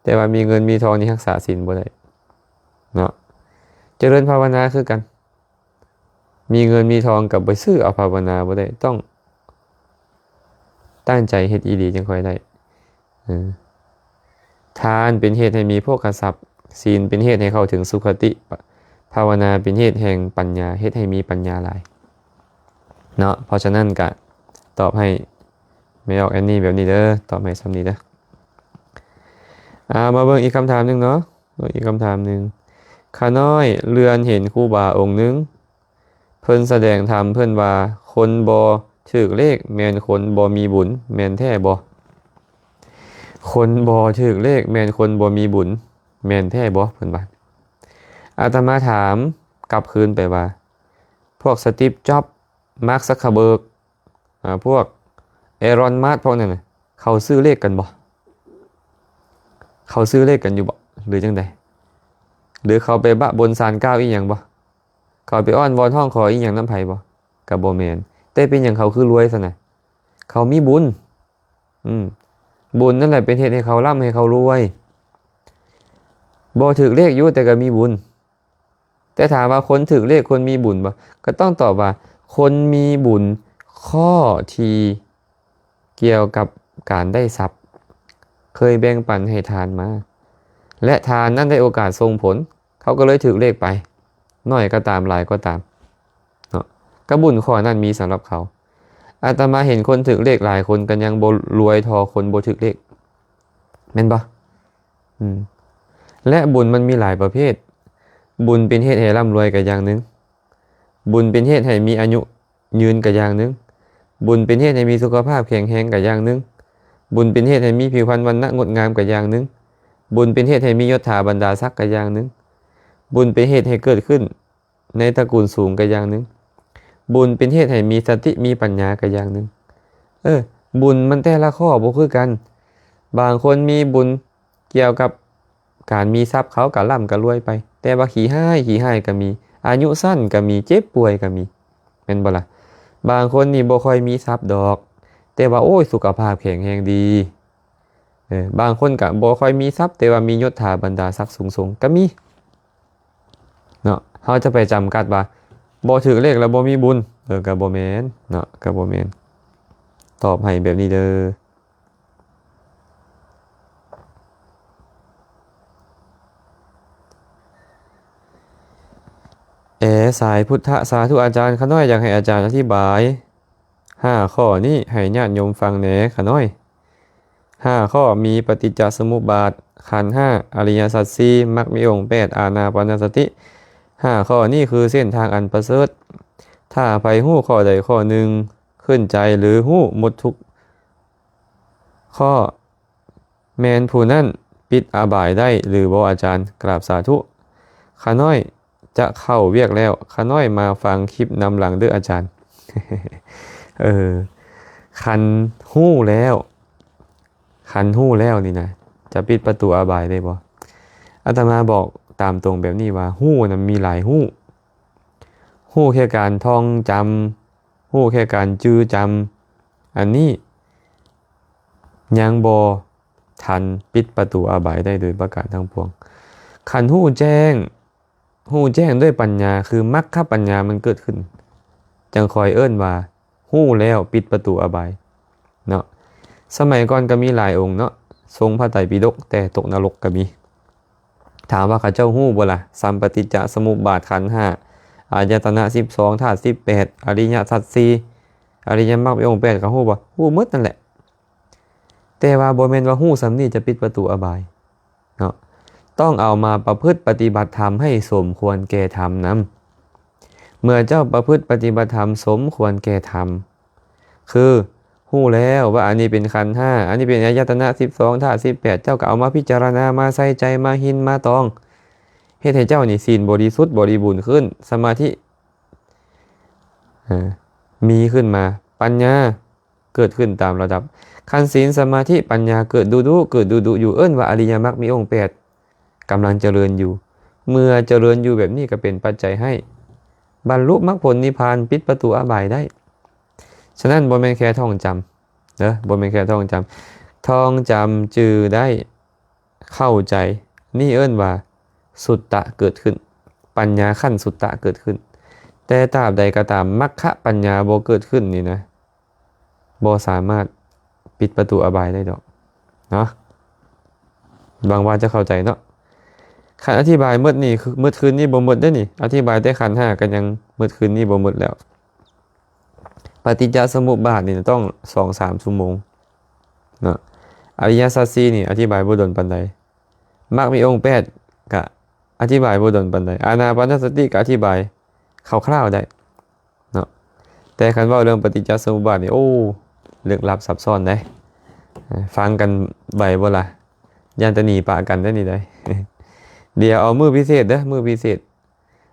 ແຕ່ວ່າມີເງິນມີທອງນີ້ຮັກສາສິນບໍ່ໄດ້ ເນາະ. ຈະເລີນພາວະນາຄືກັນ. ມີເງິນມີທອງກໍໄປຊື້ເອົາພາວະນາບໍ່ໄດ້. ຕ້ອງຕັ້ງໃຈເຮັດອີ່ຫຼີຈຶ່ງຄ່ອຍໄດ້. ເອີ ທານເປັນເຫດໃຫ້ມີໂພຄະຊັບ, ສິນເປັນເຫດໃຫ້ເຂົ້າເຖິງສຸຄະຕິ, ພາວະນາເປັນເຫດແຫ່ງປັນຍາ, ເຮັດໃຫ້ມີປັນຍາຫຼາຍເນາະ. ເພາະສະນັ້ນກະຕອບໃຫ້ແມ່ອອກແອນນີແບບນີ້ເດີ, ຕອບໃຫ້ສ່ຳນີ້ເດີ. ອ່າ ມາເບິ່ງອີກຄຳຖາມໜຶ່ງເນາະ, ເບິ່ງອີກຄຳຖາມໜຶ່ງ. ຂ້ານ້ອຍເລື່ອນເຫັນຄູບາອົງໜຶ່ງ ເພິ່ນສະແດງທຳ ເພິ່ນວ່າ ຄົນບໍ່ຖືກເລກແມ່ນຄົນບໍ່ມີບຸນ ແມ່ນແທ້ບໍ່? ຄົນບໍ່ຖືກເລກແມ່ນຄົນບໍ່ມີບຸນ ແມ່ນແທ້ບໍ່? ເພິ່ນວ່າ. ອາດຕະມາຖາມກັບຄືນໄປວ່າ ພວກສະຕິບ ຈັອບ ມາກ ຊັກເຄີເບີກ ອາ ພວກ ເອລອນ ມັສ ພວກນັ້ນນະ ເຂົາຊື້ເລກກັນບໍ່? ເຂົາຊື້ເລກກັນຢູ່ບໍ່ ຫຼືຈັ່ງໃດ? ຫຼືເຂົາໄປບະບົນສານກ່າວອີ່ຫຍັງບໍ່? ເຂົາໄປອ້ອນວອນຮ້ອງຂໍອີ່ຫຍັງນຳໃຜບໍ່? ກໍບໍ່ແມ່ນ. ແຕ່ເປັນຫຍັງເຂົາຄືລວຍຊັ້ນນະ? ເຂົາມີບຸນ. ອືມ ບຸນນັ້ນແຫຼະເປັນເຫດໃຫ້ເຂົາລ່ຳ ໃຫ້ເຂົາລວຍ. ບໍ່ຖືກເລກຢູ່ ແຕ່ກໍມີບຸນ. ແຕ່ຖາມວ່າຄົນຖືກເລກ ຄົນມີບຸນບໍ່? ກໍຕ້ອງຕອບວ່າ ຄົນມີບຸນຂໍ້ທີ່ກ່ຽວກັບການໄດ້ຊັບ ເຄີຍແບ່ງປັນໃຫ້ທານມາ ແລະ ທານນັ້ນໄດ້ໂອກາດສົ່ງຜົນ ເຂົາກໍເລີຍຖືກເລກໄປ ໜ້ອຍກໍຕາມ ຫຼາຍກໍຕາມເນາະ. ກໍບຸນຂໍ້ນັ້ນມີສຳລັບເຂົາ. ອາດຕະມາເຫັນຄົນຖືກເລກຫຼາຍຄົນກໍຍັງບໍ່ລວຍທໍ່ຄົນບໍ່ຖືກເລກ ແມ່ນບໍ່? ອືມ ແລະ ບຸນມັນມີຫຼາຍປະເພດ. ບຸນເປັນເຫດໃຫ້ລ່ຳລວຍກໍຢ່າງໜຶ່ງ, ບຸນເປັນເຫດໃຫ້ມີອາຍຸຍືນກໍຢ່າງໜຶ່ງ, ບຸນເປັນເຫດໃຫ້ມີສຸຂະພາບແຂງແຮງກໍຢ່າງໜຶ່ງ, ບຸນເປັນເຫດໃຫ້ມີຜິວພັນວັນນະງົດງາມກໍຢ່າງໜຶ່ງ, ບຸນເປັນເຫດໃຫ້ມີຍົດຖາບັນດາສັກກໍຢ່າງໜຶ່ງ, ບຸນເປັນເຫດໃຫ້ເກີດຂຶ້ນ ໃນຕະກູນສູງກໍຢ່າງໜຶ່ງ, ບຸນເປັນເຫດໃຫ້ມີສະຕິມີປັນຍາກໍຢ່າງໜຶ່ງ. ເອີ ບຸນມັນແຕ່ລະຂໍ້ບໍ່ຄືກັນ. ບາງຄົນມີບຸນກ່ຽວກັບການມີຊັບ ເຂົາກໍລ່ຳກໍລວຍໄປ, ແຕ່ວ່າຂີ້ຮ້າຍ ຂີ້ຮ້າຍກໍມີ, ອາຍຸສັ້ນກໍມີ, ເຈັບປ່ວຍກໍມີ ແມ່ນບໍ່ລະ? ບາງຄົນນີ້ບໍ່ຄ່ອຍມີຊັບດອກ ແຕ່ວ່າ ໂອ້ຍ ສຸຂະພາບແຂງແຮງດີ. ເອີ ບາງຄົນກະບໍ່ຄ່ອຍມີຊັບ ແຕ່ວ່າມີຍົດຖາບັນດາສັກສູງສົ່ງກະມີເນາະ. ເຮົາຈະໄປຈຳກັດວ່າບໍ່ຖືກເລກແລ້ວບໍ່ມີບຸນ ເອີ ກະບໍ່ແມ່ນເນາະ ກະບໍ່ແມ່ນ. ຕອບໃຫ້ແບບນີ້ເດີ. ແອ ສາຍພຸດທະ ສາທຸອາຈານ. ຂ້ານ້ອຍຢາກໃຫ້ອາຈານອະທິບາຍຫ້າຂໍ້ນີ້ໃຫ້ຍາດໂຍມຟັງແດ່ ຂ້ານ້ອຍ. ຫ້າຂໍ້ມີປະຕິດຈະສະມຸບບາດ, ຂັນຫ້າ, ອະລິຍະສັດສີ່, ມັກມີອົງແປດ, ອານາປານະສະຕິ. ຫ້າຂໍ້ນີ້ຄືເສັ້ນທາງອັນປະເສີດ. ຖ້າໃຜຮູ້ຂໍ້ໃດຂໍ້ໜຶ່ງ ຂຶ້ນໃຈ ຫຼື ຮູ້ໝົດທຸກຂໍ້ ແມ່ນຜູ້ນັ້ນປິດອະບາຍໄດ້ຫຼືບໍ່ອາຈານ? ກາບສາທຸ. ຂ້ານ້ອຍຈະເຂົ້າວຽກແລ້ວ, ຂ້ານ້ອຍມາຟັງຄລິບນຳຫຼັງເດີ້ອາຈານ. ເອີ ຄັນຮູ້ແລ້ວ ຄັນຮູ້ແລ້ວນີ້ນະ ຈະປິດປະຕູອະບາຍໄດ້ບໍ່? ອາດຕະມາບອກຕາມຕົງແບບນີ້ວ່າ ຮູ້ນະມີຫຼາຍຮູ້. ຮູ້ແຄ່ການທ່ອງຈຳ, ຮູ້ແຄ່ການຈື່ຈຳ, ອັນນີ້ຍັງບໍ່ທັນປິດປະຕູອະບາຍໄດ້ໂດຍປະການທັງປວງ. ຄັນຮູ້ແຈ້ງ, ຮູ້ແຈ້ງດ້ວຍປັນຍາ ຄືມັກຄະປັນຍາມັນເກີດຂຶ້ນ, ຈັ່ງຄ່ອຍເອີ້ນວ່າຮູ້ແລ້ວປິດປະຕູອະບາຍເນາະ. ສະໄໝກ່ອນກໍມີຫຼາຍອົງເນາະ, ຊົງພະໄຕປິດົກ ແຕ່ຕົກນະລົກກໍມີ. ຖາມວ່າເຂົາເຈົ້າຮູ້ບໍ່ລະ? ສຳປະຕິດຈະສະມຸບບາດຂັນຫ້າ, ອາຍະຕະນະສິບສອງ, ທາດສິບແປດ, ອະລິຍະສັດສີ່, ອະລິຍະມັກມີອົງແປດ ເຂົາຮູ້ບໍ່? ຮູ້ໝົດນັ້ນແຫຼະ. ແຕ່ວ່າບໍ່ແມ່ນວ່າຮູ້ສ່ຳນີ້ຈະປິດປະຕູອະບາຍເນາະ, ຕ້ອງເອົາມາປະພຶດປະຕິບັດທຳໃຫ້ສົມຄວນແກ່ທຳນຳ. ເມື່ອເຈົ້າປະພຶດປະຕິບັດທຳສົມຄວນແກ່ທຳ ຄືຮູ້ແລ້ວວ່າອັນນີ້ເປັນຂັນຫ້າ, ອັນນີ້ເປັນອາຍະຕະນະສິບສອງ, ທາດສິບແປດ, ເຈົ້າກໍເອົາມາພິຈາລະນາ, ມາໃສ່ໃຈ, ມາຮິນ, ມາຕອງ, ເຮັດໃຫ້ເຈົ້ານີ້ສິນບໍລິສຸດບໍລິບູນຂຶ້ນ, ສະມາທິ ເອີ ມີຂຶ້ນມາ, ປັນຍາເກີດຂຶ້ນຕາມລະດັບ. ຄັນສິນ, ສະມາທິ, ປັນຍາເກີດດຸໆ, ເກີດດຸໆຢູ່, ເອີ້ນວ່າອະລິຍະມັກມີອົງແປດກຳລັງຈະເລີນຢູ່. ເມື່ອຈະເລີນຢູ່ແບບນີ້ ກໍເປັນປັດໄຈໃຫ້ບັນລຸມັກຜົນນິບພານ, ປິດປະຕູອະບາຍໄດ້. ສະນັ້ນ ບໍ່ແມ່ນແຄ່ທ່ອງຈຳເດີ, ບໍ່ແມ່ນແຄ່ທ່ອງຈຳ. ທ່ອງຈຳຈື່ໄດ້, ເຂົ້າໃຈ, ນີ້ເອີ້ນວ່າສຸດຕະເກີດຂຶ້ນ, ປັນຍາຂັ້ນສຸດຕະເກີດຂຶ້ນ. ແຕ່ຕາບໃດກໍຕາມ ມັກຄະປັນຍາບໍ່ເກີດຂຶ້ນນີ້ນະ, ບໍ່ສາມາດປິດປະຕູອະບາຍໄດ້ດອກເນາະ. ຫວັງວ່າຈະເຂົ້າໃຈເນາະ. ຄັນອະທິບາຍໝົດນີ້ ໝົດຄືນນີ້ບໍ່ໝົດເດ້ນີ້, ອະທິບາຍແຕ່ຂັນຫ້າກໍຍັງໝົດຄືນນີ້ບໍ່ໝົດແລ້ວ. ປະຕິດຈະສະມຸບບາດນີ້ຕ້ອງສອງສາມຊົ່ວໂມງເນາະ. ອະລິຍະສັດສີ່ນີ້ອະທິບາຍບໍ່ດົນປານໃດ. ມັກມີອົງແປດກະອະທິບາຍບໍ່ດົນປານໃດ. ອານາປານະສະຕິກະອະທິບາຍຄ່າວໆໄດ້ເນາະ. ແຕ່ຄັນເວົ້າເລື່ອງປະຕິດຈະສະມຸບບາດນີ້ ໂອ້ ເລິກລັບຊັບຊ້ອນເດ້. ຟັງກັນໄຫວບໍ່ລະ? ຢ້ານແຕ່ໜີປະກັນໄດ້ນີ້ໄດ໋. ດຽວເອົາມື້ພິເສດເດີ, ມື້ພິເສດ.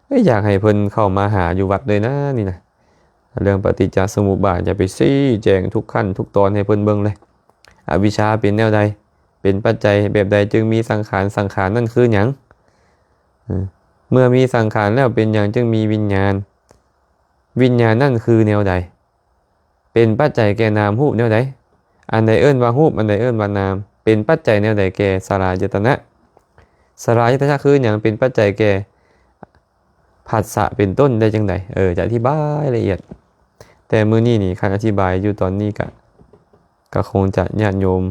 ເອີຍ ຢາກໃຫ້ເພິ່ນເຂົ້າມາຫາຢູ່ວັດເລີຍນະນີ້ນະ. ເລື່ອງປະຕິດຈະສະມຸບບາດ ຢ່າໄປຊີ້ແຈງທຸກຂັ້ນທຸກຕອນໃຫ້ເພິ່ນເບິ່ງເລີຍ. ອະວິຊຊາເປັນແນວໃດ? ເປັນປັດໄຈແບບໃດຈຶ່ງມີສັງຂານ? ສັງຂານນັ້ນຄືຫຍັງ? ເອີ ເມື່ອມີສັງຂານແລ້ວ ເປັນຫຍັງຈຶ່ງມີວິນຍານ? ວິນຍານນັ້ນຄືແນວໃດ? ເປັນປັດໄຈແກ່ນາມຮູບແນວໃດ? ອັນໃດເອີ້ນວ່າຮູບ, ອັນໃດເອີ້ນວ່ານາມ? ເປັນປັດໄຈແນວໃດແກ່ສະລາຍະຕະນະ? ສະລາຍະຕະນະຄືຫຍັງ? ເປັນປັດໄຈແກ່ຜັດສະເປັນຕົ້ນໄດ້ຈັ່ງໃດ? ເອີ ຈະອະທິບາຍລະອຽດ. ແຕ່ມື້ນີ້ນີ້ ຄັນອະທິບາຍຢູ່ຕອນນີ້ກະ ກະຄົງຈະຍາດໂຍມ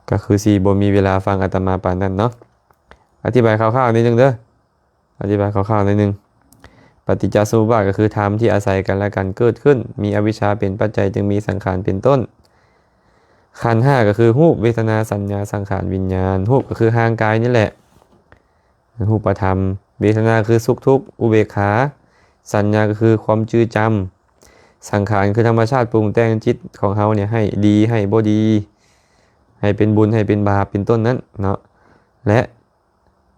ກໍຄືຊິບໍ່ມີເວລາຟັງອາດຕະມາປານນັ້ນເນາະ. ອະທິບາຍຄ່າວໆໜ້ອຍໜຶ່ງເດີ, ອະທິບາຍຄ່າວໆໜ້ອຍໜຶ່ງ. ປະຕິດຈະສະມຸບບາດກໍຄືທຳທີ່ອາໄສກັນແລະກັນເກີດຂຶ້ນ, ມີອະວິຊຊາເປັນປັດໄຈຈຶ່ງມີສັງຂານເປັນຕົ້ນ. ຂັນຫ້າກໍຄືຮູບ, ເວທະນາ, ສັນຍາ, ສັງຂານ, ວິນຍານ. ຮູບກໍຄືຮ່າງກາຍນີ້ແຫຼະ, ຮູບປະທຳ. ເວທະນາຄືສຸກທຸກ, ອຸເບກຂາ. ສັນຍາກໍຄືຄວາມຈື່ຈຳ. ສັງຂານຄືທຳມະຊາດປຸງແຕ່ງຈິດຂອງເຮົານີ້ ໃຫ້ດີ, ໃຫ້ບໍ່ດີ, ໃຫ້ເປັນບຸນ, ໃຫ້ເປັນບາບ ເປັນຕົ້ນນັ້ນເນາະ. ແລະ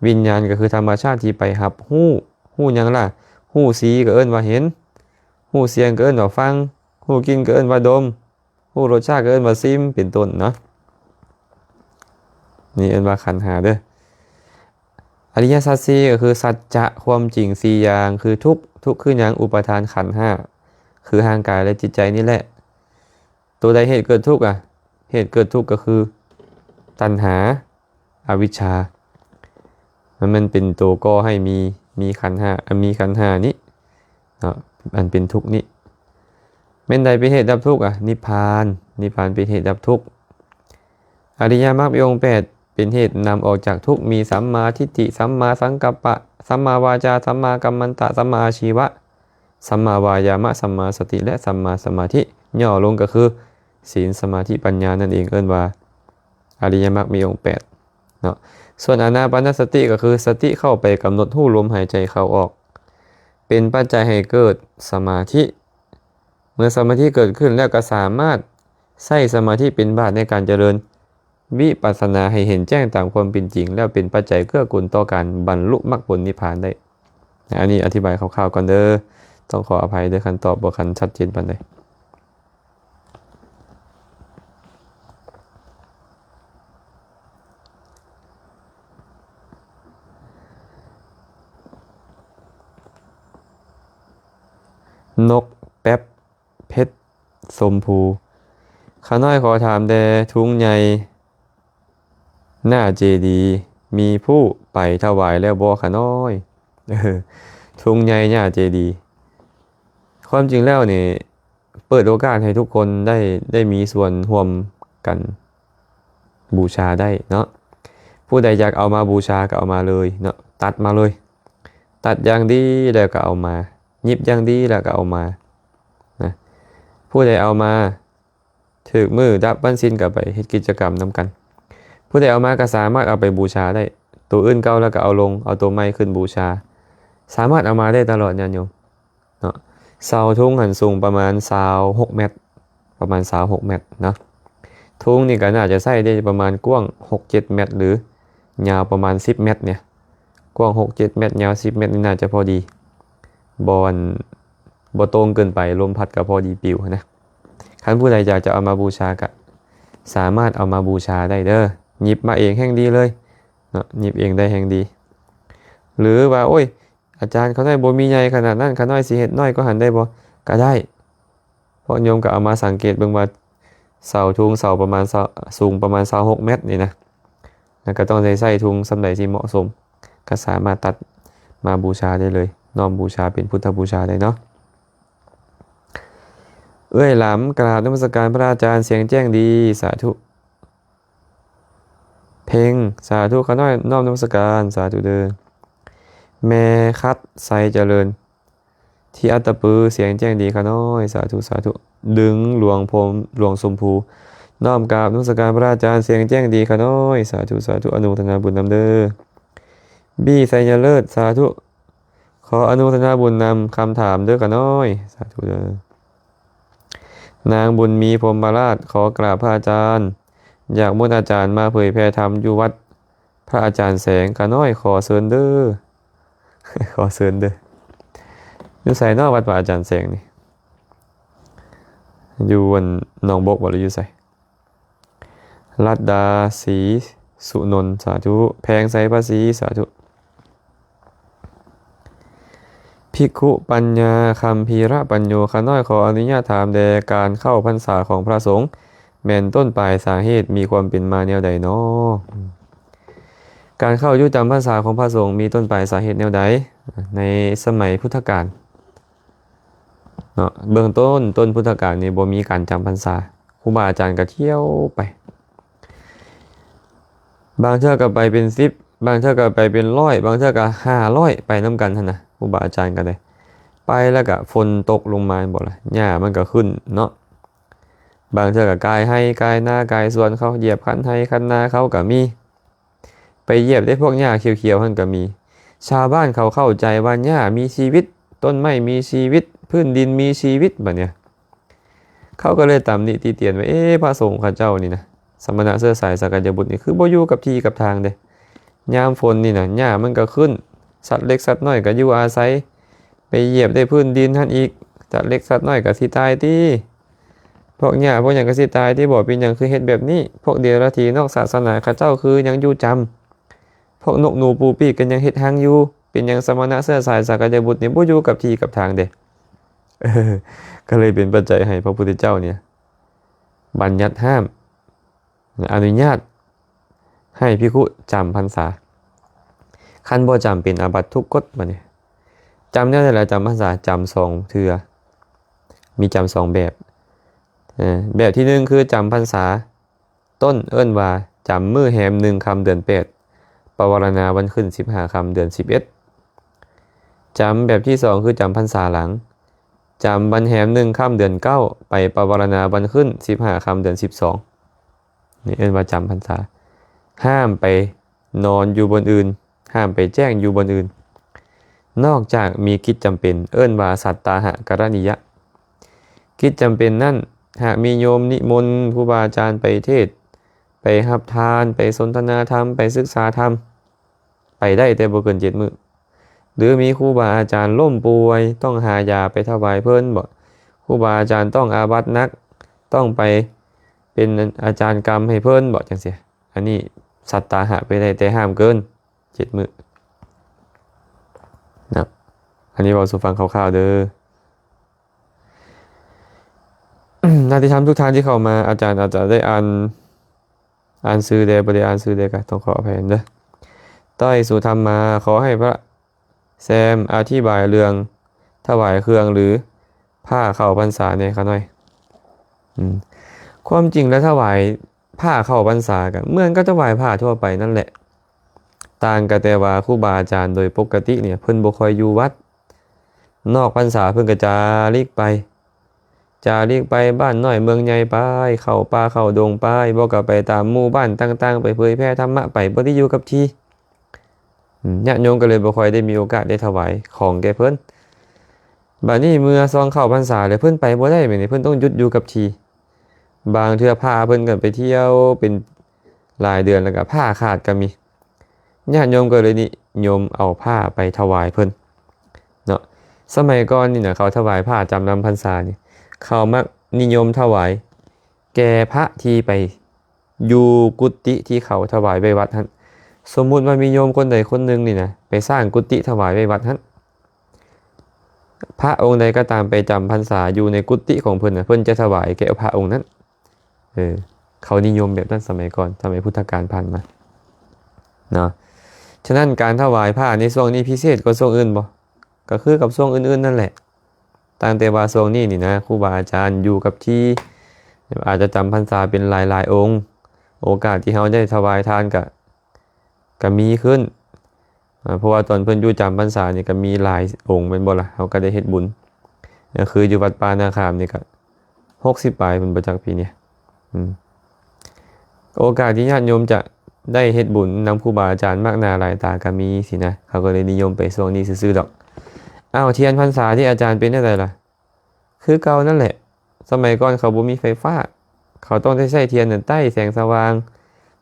ວິນຍານກໍຄືທຳມະຊາດທີ່ໄປຮັບຮູ້. ຮູ້ຫຍັງລະ? ຮູ້ສີກໍເອີ້ນວ່າເຫັນ, ຮູ້ສຽງກໍເອີ້ນວ່າຟັງ, ຮູ້ກິ່ນກໍເອີ້ນວ່າດົມ, ຮູ້ລົດຊາດກໍເອີ້ນວ່າຊິມ ເປັນຕົ້ນເນາະ. ນີ້ເອີ້ນວ່າຂັນຫ້າເດີ. ອະລິຍະສັດສີ່ກໍຄືສັດຈະ ຄວາມຈິງສີ່ຢ່າງ ຄືທຸກ. ທຸກຄືຫຍັງ? ອຸປາທານຂັນຫ້າ ຄືຮ່າງກາຍ ແລະ ຈິດໃຈນີ້ແຫຼະ. ໂຕໃດເຫດເກີດທຸກອະ? ເຫດເກີດທຸກກໍຄືຕັນຫາ ອະວິດຊາ. ມັນ ມັນເປັນໂຕກໍ່ໃຫ້ມີ ມີຂັນຫ້າ ອະ ມີຂັນຫ້ານີ້ເນາະ ອັນເປັນທຸກນີ້. ແມ່ນໃດເປັນເຫດດັບທຸກອະ? ນິບພານ. ນິບພານເປັນເຫດດັບທຸກ. ອະລິຍະມັກມີອົງແປດ ເປັນເຫດນຳອອກຈາກທຸກ ມີສຳມາທິດຖິ, ສຳມາສັງກັບປະ, ສຳມາວາຈາ, ສຳມາກັມມັນຕະ, ສຳມາອາຊີວະ, ສຳມາວາຍາມະ, ສຳມາສະຕິ ແລະ ສຳມາສະມາທິ. ຫຍໍ້ລົງກໍຄື ສີນ, ສະມາທິ, ປັນຍາ ນັ້ນເອງ ເອີ້ນວ່າອະລິຍະມັກມີອົງແປດເນາະ. ສ່ວນອານາປານະສະຕິກໍຄືສະຕິເຂົ້າໄປກຳນົດຮູ້ລົມຫາຍໃຈເຂົ້າອອກ ເປັນປັດໄຈໃຫ້ເກີດສະມາທິ. ເມື່ອສະມາທິເກີດຂຶ້ນແລ້ວ ກໍສາມາດໃຊ້ສະມາທິເປັນບາດໃນການຈະເລີນວິປັດສະນາໃຫ້ເຫັນແຈ້ງຕາມຄວາມເປັນຈິງ ແລ້ວເປັນປັດໄຈເກື້ອກູນຕໍ່ການບັນລຸມັກຜົນນິບພານໄດ້. ອັນນີ້ອະທິບາຍຄ່າວໆກ່ອນເດີ. ຕ້ອງຂໍອະໄພເດີ ຄັນຕອບບໍ່ທັນຊັດເຈນປານໃດ. ນົກແປັບເພັດຊົມພູ ຂ້ານ້ອຍຂໍຖາມແດ່ ທຸງໃຫຍ່ໜ້າເຈດີ ມີຜູ້ໄປຖວາຍແລ້ວບໍ່ຂ້ານ້ອຍ? ເອີ ທຸງໃຫຍ່ໜ້າເຈດີ ຄວາມຈິງແລ້ວນີ້ ເປີດໂອກາດໃຫ້ທຸກຄົນໄດ້ ໄດ້ມີສ່ວນຮ່ວມກັນບູຊາໄດ້ເນາະ. ຜູ້ໃດຢາກເອົາມາບູຊາກໍເອົາມາເລີຍເນາະ ຕັດມາເລີຍ ຕັດຢ່າງດີແລ້ວກໍເອົາມາ ຫຍິບຢ່າງດີແລ້ວກໍເອົາມານະ. ຜູ້ໃດເອົາມາຖືກມື້ດັບວັນສິນກໍໄປເຮັດກິດຈະກຳນຳກັນ. ຜູ້ໃດເອົາມາກໍສາມາດເອົາໄປບູຊາໄດ້ ໂຕອື່ນເກົ່າແລ້ວກໍເອົາລົງ ເອົາໂຕໃໝ່ຂຶ້ນບູຊາ ສາມາດເອົາມາໄດ້ຕະຫຼອດ ຍາດໂຍມ. ເນາະ ເສົາທຸງຫັ້ນສູງປະມານຊາວຫົກແມັດ ປະມານຊາວຫົກແມັດເນາະ. ທຸງນີ້ກໍໜ້າຈະໃຊ້ໄດ້ປະມານກວ້າງຫົກເຈັດແມັດ ຫຼືຍາວປະມານສິບແມັດນີ້ ກວ້າງຫົກເຈັດແມັດ ຍາວສິບແມັດນີ້ໜ້າຈະພໍດີ ບໍ່ ບໍ່ໂຕ່ງເກີນໄປ ລົມພັດກໍພໍດີປິວຫັ້ນນະ. ຄັນຜູ້ໃດຢາກຈະເອົາມາບູຊາກໍສາມາດເອົາມາບູຊາໄດ້ເດີ ຫຍິບມາເອງແຮ່ງດີເລີຍເນາະ ຫຍິບເອງໄດ້ແຮ່ງດີ. ຫຼືວ່າ ໂອ້ຍ ອາຈານ ຂ້ານ້ອຍບໍ່ມີໃຫຍ່ຂະໜາດນັ້ນ ຂ້ານ້ອຍຊິເຮັດນ້ອຍກວ່າຫັ້ນໄດ້ບໍ່? ກໍໄດ້ ເພາະໂຍມກໍເອົາມາສັງເກດເບິ່ງວ່າ ເສົາທຸງ ເສົາປະມານຊາວ ສູງປະມານຊາວຫົກແມັດນີ້ນະ ແລ້ວກໍຕ້ອງໄດ້ໃຊ້ທຸງສ່ຳໃດທີ່ເໝາະສົມ ກໍສາມາດຕັດມາບູຊາໄດ້ເລີຍ ນ້ອມບູຊາເປັນພຸດທະບູຊາໄດ້ເນາະ. ເອື້ອຍຫຼຳ ກາບນະມັດສະການພະອາຈານ ສຽງແຈ້ງດີ ສາທຸ. ເພັງ ສາທຸ ຂ້ານ້ອຍນ້ອມນະມັດສະການ ສາທຸເດີ. ແມ່ຄັດ ໄຊຈະເລີນ ທີ່ອັດຕະປື ສຽງແຈ້ງດີຂ້ານ້ອຍ ສາທຸ ສາທຸ. ດຶງ ຫຼວງພົມ ຫຼວງຊົມພູ ນ້ອມກາບນະມັດສະການພະອາຈານ ສຽງແຈ້ງດີຂ້ານ້ອຍ ສາທຸ ສາທຸ ອະນຸໂມທະນາບຸນນຳເດີ. ບີ ໄຊຍະເລີດ ສາທຸ ຂໍອະນຸໂມທະນາບຸນນຳຄຳຖາມເດີຂ້ານ້ອຍ ສາທຸເດີ. ນາງບຸນມີ ພົມມະລາດ ຂໍກາບພະອາຈານ ຢາກມົນອາຈານມາເຜີຍແຜ່ທຳຢູ່ວັດພະອາຈານແສງ ຂ້ານ້ອຍຂໍເຊີນເດີ ຂໍເຊີນເດີ. ຢູ່ໃສເນາະ ວັດພະອາຈານແສງນີ້ ຢູ່ອັນໜອງບົກບໍ່ ຫຼືຢູ່ໃສ? ລັດດາ ສີສຸນົນ ສາທຸ. ແພງ ໄຊພະສີ ສາທຸ. ພິກຂຸປັນຍາ ຄຳພີຣະປັນໂຍ ຂ້ານ້ອຍຂໍອະນຸຍາດຖາມແດ່ ການເຂົ້າພັນສາຂອງພະສົງ ແມ່ນຕົ້ນປາຍສາເຫດ ມີຄວາມເປັນມາແນວໃດນໍ? ການເຂົ້າຢູ່ຈຳພັນສາຂອງພະສົງ ມີຕົ້ນປາຍສາເຫດແນວໃດ? ໃນສະໄໝພຸດທະການເນາະ ເບື້ອງຕົ້ນ ຕົ້ນພຸດທະການນີ້ບໍ່ມີການຈຳພັນສາ ຄູບາອາຈານກໍທ່ຽວໄປ ບາງເທື່ອກໍໄປເປັນສິບ ບາງເທື່ອກໍໄປເປັນຮ້ອຍ ບາງເທື່ອກໍຫ້າຮ້ອຍ ໄປນຳກັນຫັ້ນນະ ຄູບາອາຈານກໍໄດ້. ໄປແລ້ວກໍຝົນຕົກລົງມາແມ່ນບໍ່ລະ ຫຍ້າມັນກໍຂຶ້ນເນາະ ບາງເທື່ອກໍກາຍໄຮ່ກາຍນາກາຍສວນເຂົາ ຢຽບຄັນໄຮ່ຄັນນາເຂົາກໍມີ ໄປຢຽບໄດ້ພວກຫຍ້າຂຽວໆຫັ້ນກໍມີ. ຊາວບ້ານເຂົາເຂົ້າໃຈວ່າຫຍ້າມີຊີວິດ ຕົ້ນໄມ້ມີຊີວິດ ພື້ນດິນມີຊີວິດ ບາດນີ້ ເຂົາກໍເລີຍຕຳໜິຕິຕຽນວ່າ ເອ ພະສົງເຂົາເຈົ້ານີ້ນະ ສະມະນະເຊື້ອສາຍສັກກະຍະບຸດນີ້ ຄືບໍ່ຢູ່ກັບທີ່ກັບທາງເດ. ຍາມຝົນນີ້ນະ ຫຍ້າມັນກໍຂຶ້ນ ສັດເລັກສັດນ້ອຍກໍຢູ່ອາໄສ ໄປຢຽບໄດ້ພື້ນດິນຫັ້ນອີກ ສັດເລັກສັດນ້ອຍກໍຊິຕາຍຕິ. ພວກຫຍ້າພວກຫຍັງກໍຊິຕາຍຕິບໍ? ເປັນຫຍັງຄືເຮັດແບບນີ້? ພວກເດລະຖີນອກສາສະໜາເຂົາເຈົ້າຄືຍັງຢູ່ຈຳ? ພວກນົກໜູປູປີກກໍຍັງເຮັດຮັງຢູ່? ເປັນຫຍັງສະມະນະເຊື້ອສາຍສັກກະຍະບຸດນີ້ບໍ່ຢູ່ກັບທີ່ກັບທາງເດ? ເອີ ກໍເລີຍເປັນປັດໄຈໃຫ້ພະພຸດທະເຈົ້ານີ້ບັນຍັດຫ້າມ ອະນຸຍາດໃຫ້ພິກຂຸຈຳພັນສາ. ຄັນບໍ່ຈຳເປັນອາບັດທຸກກົດ. ບາດນີ້ ຈຳແນວໃດລະ? ຈຳພັນສາ ຈຳສອງເທື່ອ ມີຈຳສອງແບບ. ເອີ ແບບທີໜຶ່ງຄືຈຳພັນສາຕົ້ນ ເອີ້ນວ່າຈຳມື້ແຮມໜຶ່ງຄ່ຳເດືອນແປດ ປະວາລະນາວັນຂຶ້ນສິບຫ້າຄ່ຳເດືອນສິບເອັດ. ຈຳແບບທີສອງຄືຈຳພັນສາຫຼັງ ຈຳວັນແຮມໜຶ່ງຄ່ຳເດືອນເກົ້າ ໄປປະວາລະນາວັນຂຶ້ນສິບຫ້າຄ່ຳເດືອນສິບສອງ. ນີ້ເອີ້ນວ່າຈຳພັນສາ. ຫ້າມໄປນອນຢູ່ບ່ອນອື່ນ ຫ້າມໄປແຈ້ງຢູ່ບ່ອນອື່ນ ນອກຈາກມີກິດຈຳເປັນ ເອີ້ນວ່າສັດຕາຫະກະລະນີຍະ. ກິດຈຳເປັນນັ້ນ ຫາກມີໂຍມນິມົນຄູບາອາຈານໄປເທດ ໄປຮັບທານ ໄປສົນທະນາທຳ ໄປສຶກສາທຳ ໄປໄດ້ແຕ່ບໍ່ເກີນເຈັດມື້ ຫຼືມີຄູບາອາຈານລົ້ມປ່ວຍ ຕ້ອງຫາຢາໄປຖວາຍເພິ່ນບໍ ຄູບາອາຈານຕ້ອງອາບັດໜັກ ຕ້ອງໄປເປັນອາຈານກຳໃຫ້ເພິ່ນບໍ ຈັ່ງຊີ້. ອັນນີ້ສັດຕາຫະໄປໄດ້ ແຕ່ຫ້າມເກີນເຈັດມື້ນະ. ອັນນີ້ເວົ້າສູ່ຟັງຄ່າວໆເດີ. ຍາດຕິທຳທຸກທ່ານທີ່ເຂົ້າມາ ອາຈານອາດຈະໄດ້ອ່ານ ອ່ານຊື່ແດ່ ບໍ່ໄດ້ອ່ານຊື່ແດ່ ກໍຕ້ອງຂໍອະໄພນຳເດີ. ຕ້ອຍສຸທຳມາ ຂໍໃຫ້ພະແຊມອະທິບາຍເລື່ອງຖວາຍເຄື່ອງ ຫຼື ຜ້າເຂົ້າພັນສາແດ່ຂ້ານ້ອຍ. ອືມ ຄວາມຈິງແລ້ວຖວາຍຜ້າເຂົ້າພັນສາກໍເໝືອນກັບຖວາຍຜ້າທົ່ວໄປນັ້ນແຫຼະ. ຕ່າງກໍແຕ່ວ່າຄູບາອາຈານໂດຍປົກກະຕິນີ້ເພິ່ນບໍ່ຄ່ອຍຢູ່ວັດ ນອກພັນສາເພິ່ນກໍຈາລິກໄປ ຈາລິກໄປບ້ານນ້ອຍເມືອງໃຫຍ່ໄປ ເຂົ້າປ່າເຂົ້າດົງໄປ ບໍ່ກໍໄປຕາມໝູ່ບ້ານຕ່າງໆ ໄປເຜີຍແຜ່ທຳມະໄປ ບໍ່ໄດ້ຢູ່ກັບທີ່. ອາ ຍາດໂຍມກໍເລີຍບໍ່ຄ່ອຍໄດ້ມີໂອກາດໄດ້ຖວາຍຂອງແກ່ເພິ່ນ. ບາດນີ້ເມື່ອຊ່ວງເຂົ້າພັນສາແລ້ວ ເພິ່ນໄປບໍ່ໄດ້ ບາດນີ້ເພິ່ນຕ້ອງຢຸດຢູ່ກັບທີ່. ບາງເທື່ອພາເພິ່ນກັນໄປທ່ຽວເປັນຫຼາຍເດືອນ ແລ້ວກໍຜ້າຂາດກໍມີ. ຍາດໂຍມກໍເລີຍນິຍົມເອົາຜ້າໄປຖວາຍເພິ່ນເນາະ. ສະໄໝກ່ອນນີ້ນະ ເຂົາຖວາຍຜ້າຈຳນຳພັນສານີ້ ເຂົາມັກນິຍົມຖວາຍແກ່ພະທີ່ໄປຢູ່ກຸຕິທີ່ເຂົາຖວາຍໄວ້ວັດຫັ້ນ. ສົມມຸດວ່າມີໂຍມຄົນໃດຄົນໜຶ່ງນີ້ນະ ໄປສ້າງກຸຕິຖວາຍໄວ້ວັດຫັ້ນ ພະອົງໃດກໍຕາມໄປຈຳພັນສາຢູ່ໃນກຸຕິຂອງເພິ່ນນະ ເພິ່ນຈະຖວາຍແກ່ພະອົງນັ້ນ. ເອີ ເຂົານິຍົມແບບນັ້ນສະໄໝກ່ອນ ສະໄໝພຸດທະການຜ່ານມາເນາະ. ສະນັ້ນການຖວາຍຜ້າໃນຊ່ວງນີ້ພິເສດກວ່າຊ່ວງອື່ນບໍ່? ກໍຄືກັບຊ່ວງອື່ນໆນັ້ນແຫຼະ. ຕ່າງແຕ່ວ່າຊ່ວງນີ້ນີ້ນະ ຄູບາອາຈານຢູ່ກັບທີ່ ອາດຈະຈຳພັນສາເປັນຫຼາຍໆອົງ ໂອກາດທີ່ເຮົາໄດ້ຖວາຍທານກະ ກະມີຂຶ້ນ. ອາ ເພາະວ່າຕອນເພິ່ນຢູ່ຈຳພັນສານີ້ກະມີຫຼາຍອົງແມ່ນບໍ່ລະ? ເຮົາກະໄດ້ເຮັດບຸນ ອາ ຄືຢູ່ວັດປ່ານາຂາມນີ້ກະຫົກສິບປາຍພຸ້ນບໍ່ຈັກປີນີ້. ອືມ ໂອກາດທີ່ຍາດໂຍມຈະໄດ້ເຮັດບຸນນຳຄູບາອາຈານມາກໜ້າຫຼາຍຕາກະມີຊີ້ນະ ເຂົາກໍເລີຍນິຍົມໄປຊ່ວງນີ້ຊື່ໆດອກ. ອ້າວ ທຽນພັນສາທີ່ອາຈານເປັນແນວໃດລະ? ຄືເກົ່ານັ້ນແຫຼະ. ສະໄໝກ່ອນເຂົາບໍ່ມີໄຟຟ້າ ເຂົາຕ້ອງໄດ້ໃຊ້ທຽນນັ້ນໄຕ້ແສງສະຫວ່າງ.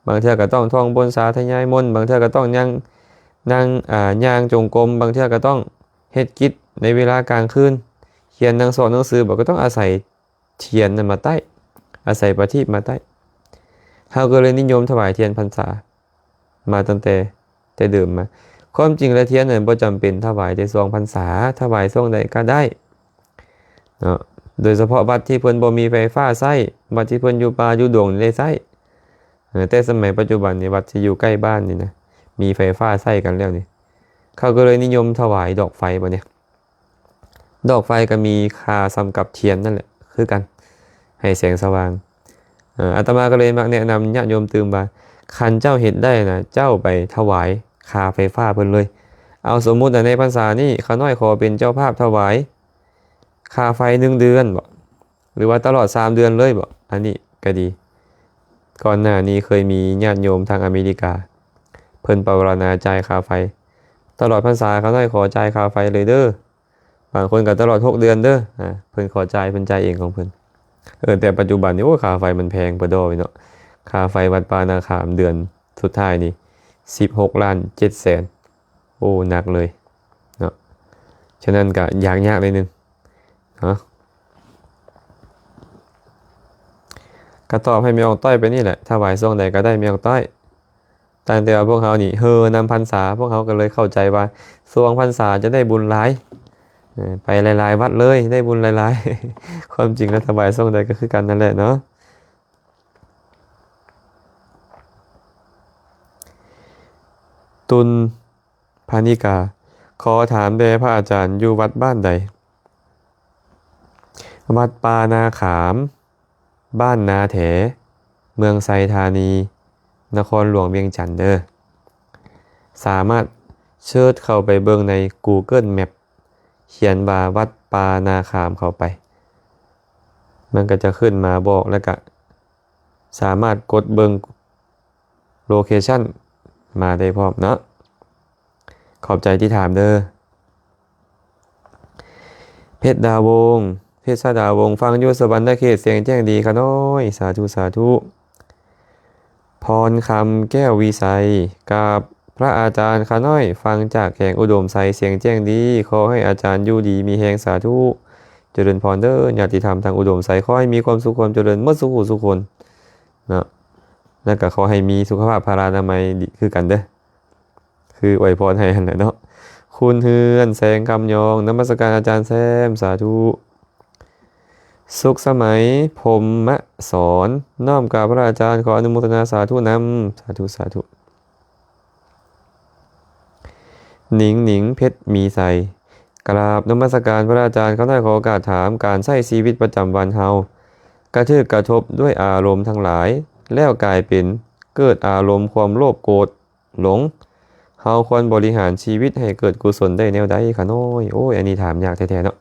ບາງເທື່ອກໍຕ້ອງທ່ອງບົນສາທະຍາຍມົນ ບາງເທື່ອກໍຕ້ອງຍ່າງ ນັ່ງ ອາ ຍ່າງຈົງກົມ ບາງເທື່ອກໍຕ້ອງເຮັດກິດໃນເວລາກາງຄືນ ຂຽນໜັງສອນໜັງສື ບາງກໍຕ້ອງອາໄສທຽນນັ້ນມາໄຕ້ ອາໄສປະທີບມາໄຕ້. ເຮົາກໍເລີຍນິຍົມຖວາຍທຽນພັນສາ ມາຕັ້ງແຕ່ ແຕ່ເດີມມາ. ຄວາມຈິງແລ້ວທຽນນັ້ນບໍ່ຈຳເປັນຖວາຍແຕ່ຊ່ວງພັນສາ ຖວາຍຊ່ວງໃດກໍໄດ້ເນາະ. ໂດຍສະເພາະວັດທີ່ເພິ່ນບໍ່ມີໄຟຟ້າໃຊ້ ວັດທີ່ເພິ່ນຢູ່ປ່າຢູ່ດົງນີ້ໄດ້ໃຊ້. ເອີ ແຕ່ສະໄໝປັດຈຸບັນນີ້ ວັດທີ່ຢູ່ໃກ້ບ້ານນີ້ນະ ມີໄຟຟ້າໃຊ້ກັນແລ້ວນີ້ ເຂົາກໍເລີຍນິຍົມຖວາຍດອກໄຟບັດນີ້. ດອກໄຟກໍມີຄ່າສ່ຳກັບທຽນນັ້ນແຫຼະຄືກັນ ໃຫ້ແສງສະຫວ່າງ. ເອີ ອາດຕະມາກໍເລີຍມັກແນະນຳຍາດໂຍມຕື່ມວ່າ ຄັນເຈົ້າເຮັດໄດ້ນະ ເຈົ້າໄປຖວາຍຄ່າໄຟຟ້າເພິ່ນເລີຍ. ເອົາ ສົມມຸດໃນພັນສານີ້ ຂ້ານ້ອຍຂໍເປັນເຈົ້າພາບຖວາຍຄ່າໄຟໜຶ່ງເດືອນບໍ ຫຼືວ່າຕະຫຼອດສາມເດືອນເລີຍບໍ ອັນນີ້ກໍດີ. ກ່ອນໜ້ານີ້ເຄີຍມີຍາດໂຍມທາງອາເມລິກາ ເພິ່ນປະວາລະນາຈ່າຍຄ່າໄຟ ຕະຫຼອດພັນສາ ຂ້ານ້ອຍຂໍຈ່າຍຄ່າໄຟເລີຍເດີ. ບາງຄົນກໍຕະຫຼອດຫົກເດືອນເດີ ອາ ເພິ່ນຂໍຈ່າຍ ເພິ່ນຈ່າຍເອງຂອງເພິ່ນ. ເອີ ແຕ່ປັດຈຸບັນນີ້ ໂອ້ ຄ່າໄຟມັນແພງປະດໍ້ເນາະ. ຄ່າໄຟວັດປ່ານາຂາມເດືອນສຸດທ້າຍນີ້ ສິບຫົກລ້ານເຈັດແສນ. ໂອ້ ໜັກເລີຍເນາະ. ສະນັ້ນກໍຢາກຍາກໜ້ອຍໜຶ່ງເນາະ. ກໍຕອບໃຫ້ແມ່ອອກຕ້ອຍໄປນີ້ແຫຼະ ຖວາຍຊ່ວງໃດກໍໄດ້ແມ່ອອກຕ້ອຍ. ຕັ້ງແຕ່ວ່າພວກເຮົານີ້ເຮີນຳພັນສາ ພວກເຮົາກໍເລີຍເຂົ້າໃຈວ່າຊ່ວງພັນສາຈະໄດ້ບຸນຫຼາຍ ເອີ ໄປຫຼາຍໆວັດເລີຍ ໄດ້ບຸນຫຼາຍໆ. ຄວາມຈິງແລ້ວຖວາຍຊ່ວງໃດກໍຄືກັນນັ້ນແຫຼະເນາະ. ຕຸນ ພານິກາ ຂໍຖາມແດ່ພະອາຈານ ຢູ່ວັດບ້ານໃດ? ວັດປ່ານາຂາມ ບ້ານນາແຖ ເມືອງໄຊທານີ ນະຄອນຫຼວງວຽງຈັນເດີ. ສາມາດເສີດເຂົ້າໄປເບິ່ງໃນ Google Map ຂຽນວ່າວັດປ່ານາຂາມເຂົ້າໄປ ມັນກໍຈະຂຶ້ນມາບອກ ແລ້ວກະສາມາດກົດເບິ່ງ location ມາໄດ້ພ້ອມເນາະ. ຂອບໃຈທີ່ຖາມເດີ. ເພັດດາວົງ ເພັດສະດາວົງ ຟັງຢູ່ສະຫວັນນະເຂດ ສຽງແຈ້ງດີຂ້ານ້ອຍ ສາທຸ ສາທຸ. ພອນຄຳ ແກ້ວວິໄສ ກາບພະອາຈານຂ້ານ້ອຍ ຟັງຈາກແຂວງອຸດົມໄຊ ສຽງແຈ້ງດີ ຂໍໃຫ້ອາຈານຢູ່ດີມີແຮງ ສາທຸ. ຈະເລີນພອນເດີ ຍາດຕິທຳທາງອຸດົມໄຊ ຂໍໃຫ້ມີຄວາມສຸກຄວາມຈະເລີນໝົດສູ່ຜູ້ສູ່ຄົນເນາະ ແລ້ວກໍຂໍໃຫ້ມີສຸຂະພາບພະລານາໄມດີຄືກັນເດີ ຄືອວຍພອນໃຫ້ຫັ້ນແຫຼະເນາະ. ຄູນເຮືອນ ແສງຄຳຍອງ ນະມັດສະການອາຈານແຊມ ສາທຸ. ສຸກສະໄໝ ພົມມະສອນ ນ້ອມກາບພະອາຈານ ຂໍອະນຸໂມທະນາສາທຸນຳ ສາທຸ ສາທຸ. ໜິງໜິງ ເພັດມີໄຊ ກາບນະມັດສະການພະອາຈານ ຂ້ານ້ອຍຂໍໂອກາດຖາມ ການໃຊ້ຊີວິດປະຈຳວັນເຮົາ ກະຖືກກະທົບດ້ວຍອາລົມທັງຫຼາຍ ແລ້ວກາຍເປັນເກີດອາລົມຄວາມໂລບໂກດ ຫຼົງ ເຮົາຄວນບໍລິຫານຊີວິດໃຫ້ເກີດກຸສົນໄດ້ແນວໃດຂະນ້ອຍ? ໂອ້ຍ ອັນນີ້ຖາມຍາກແທ້ໆເນາະ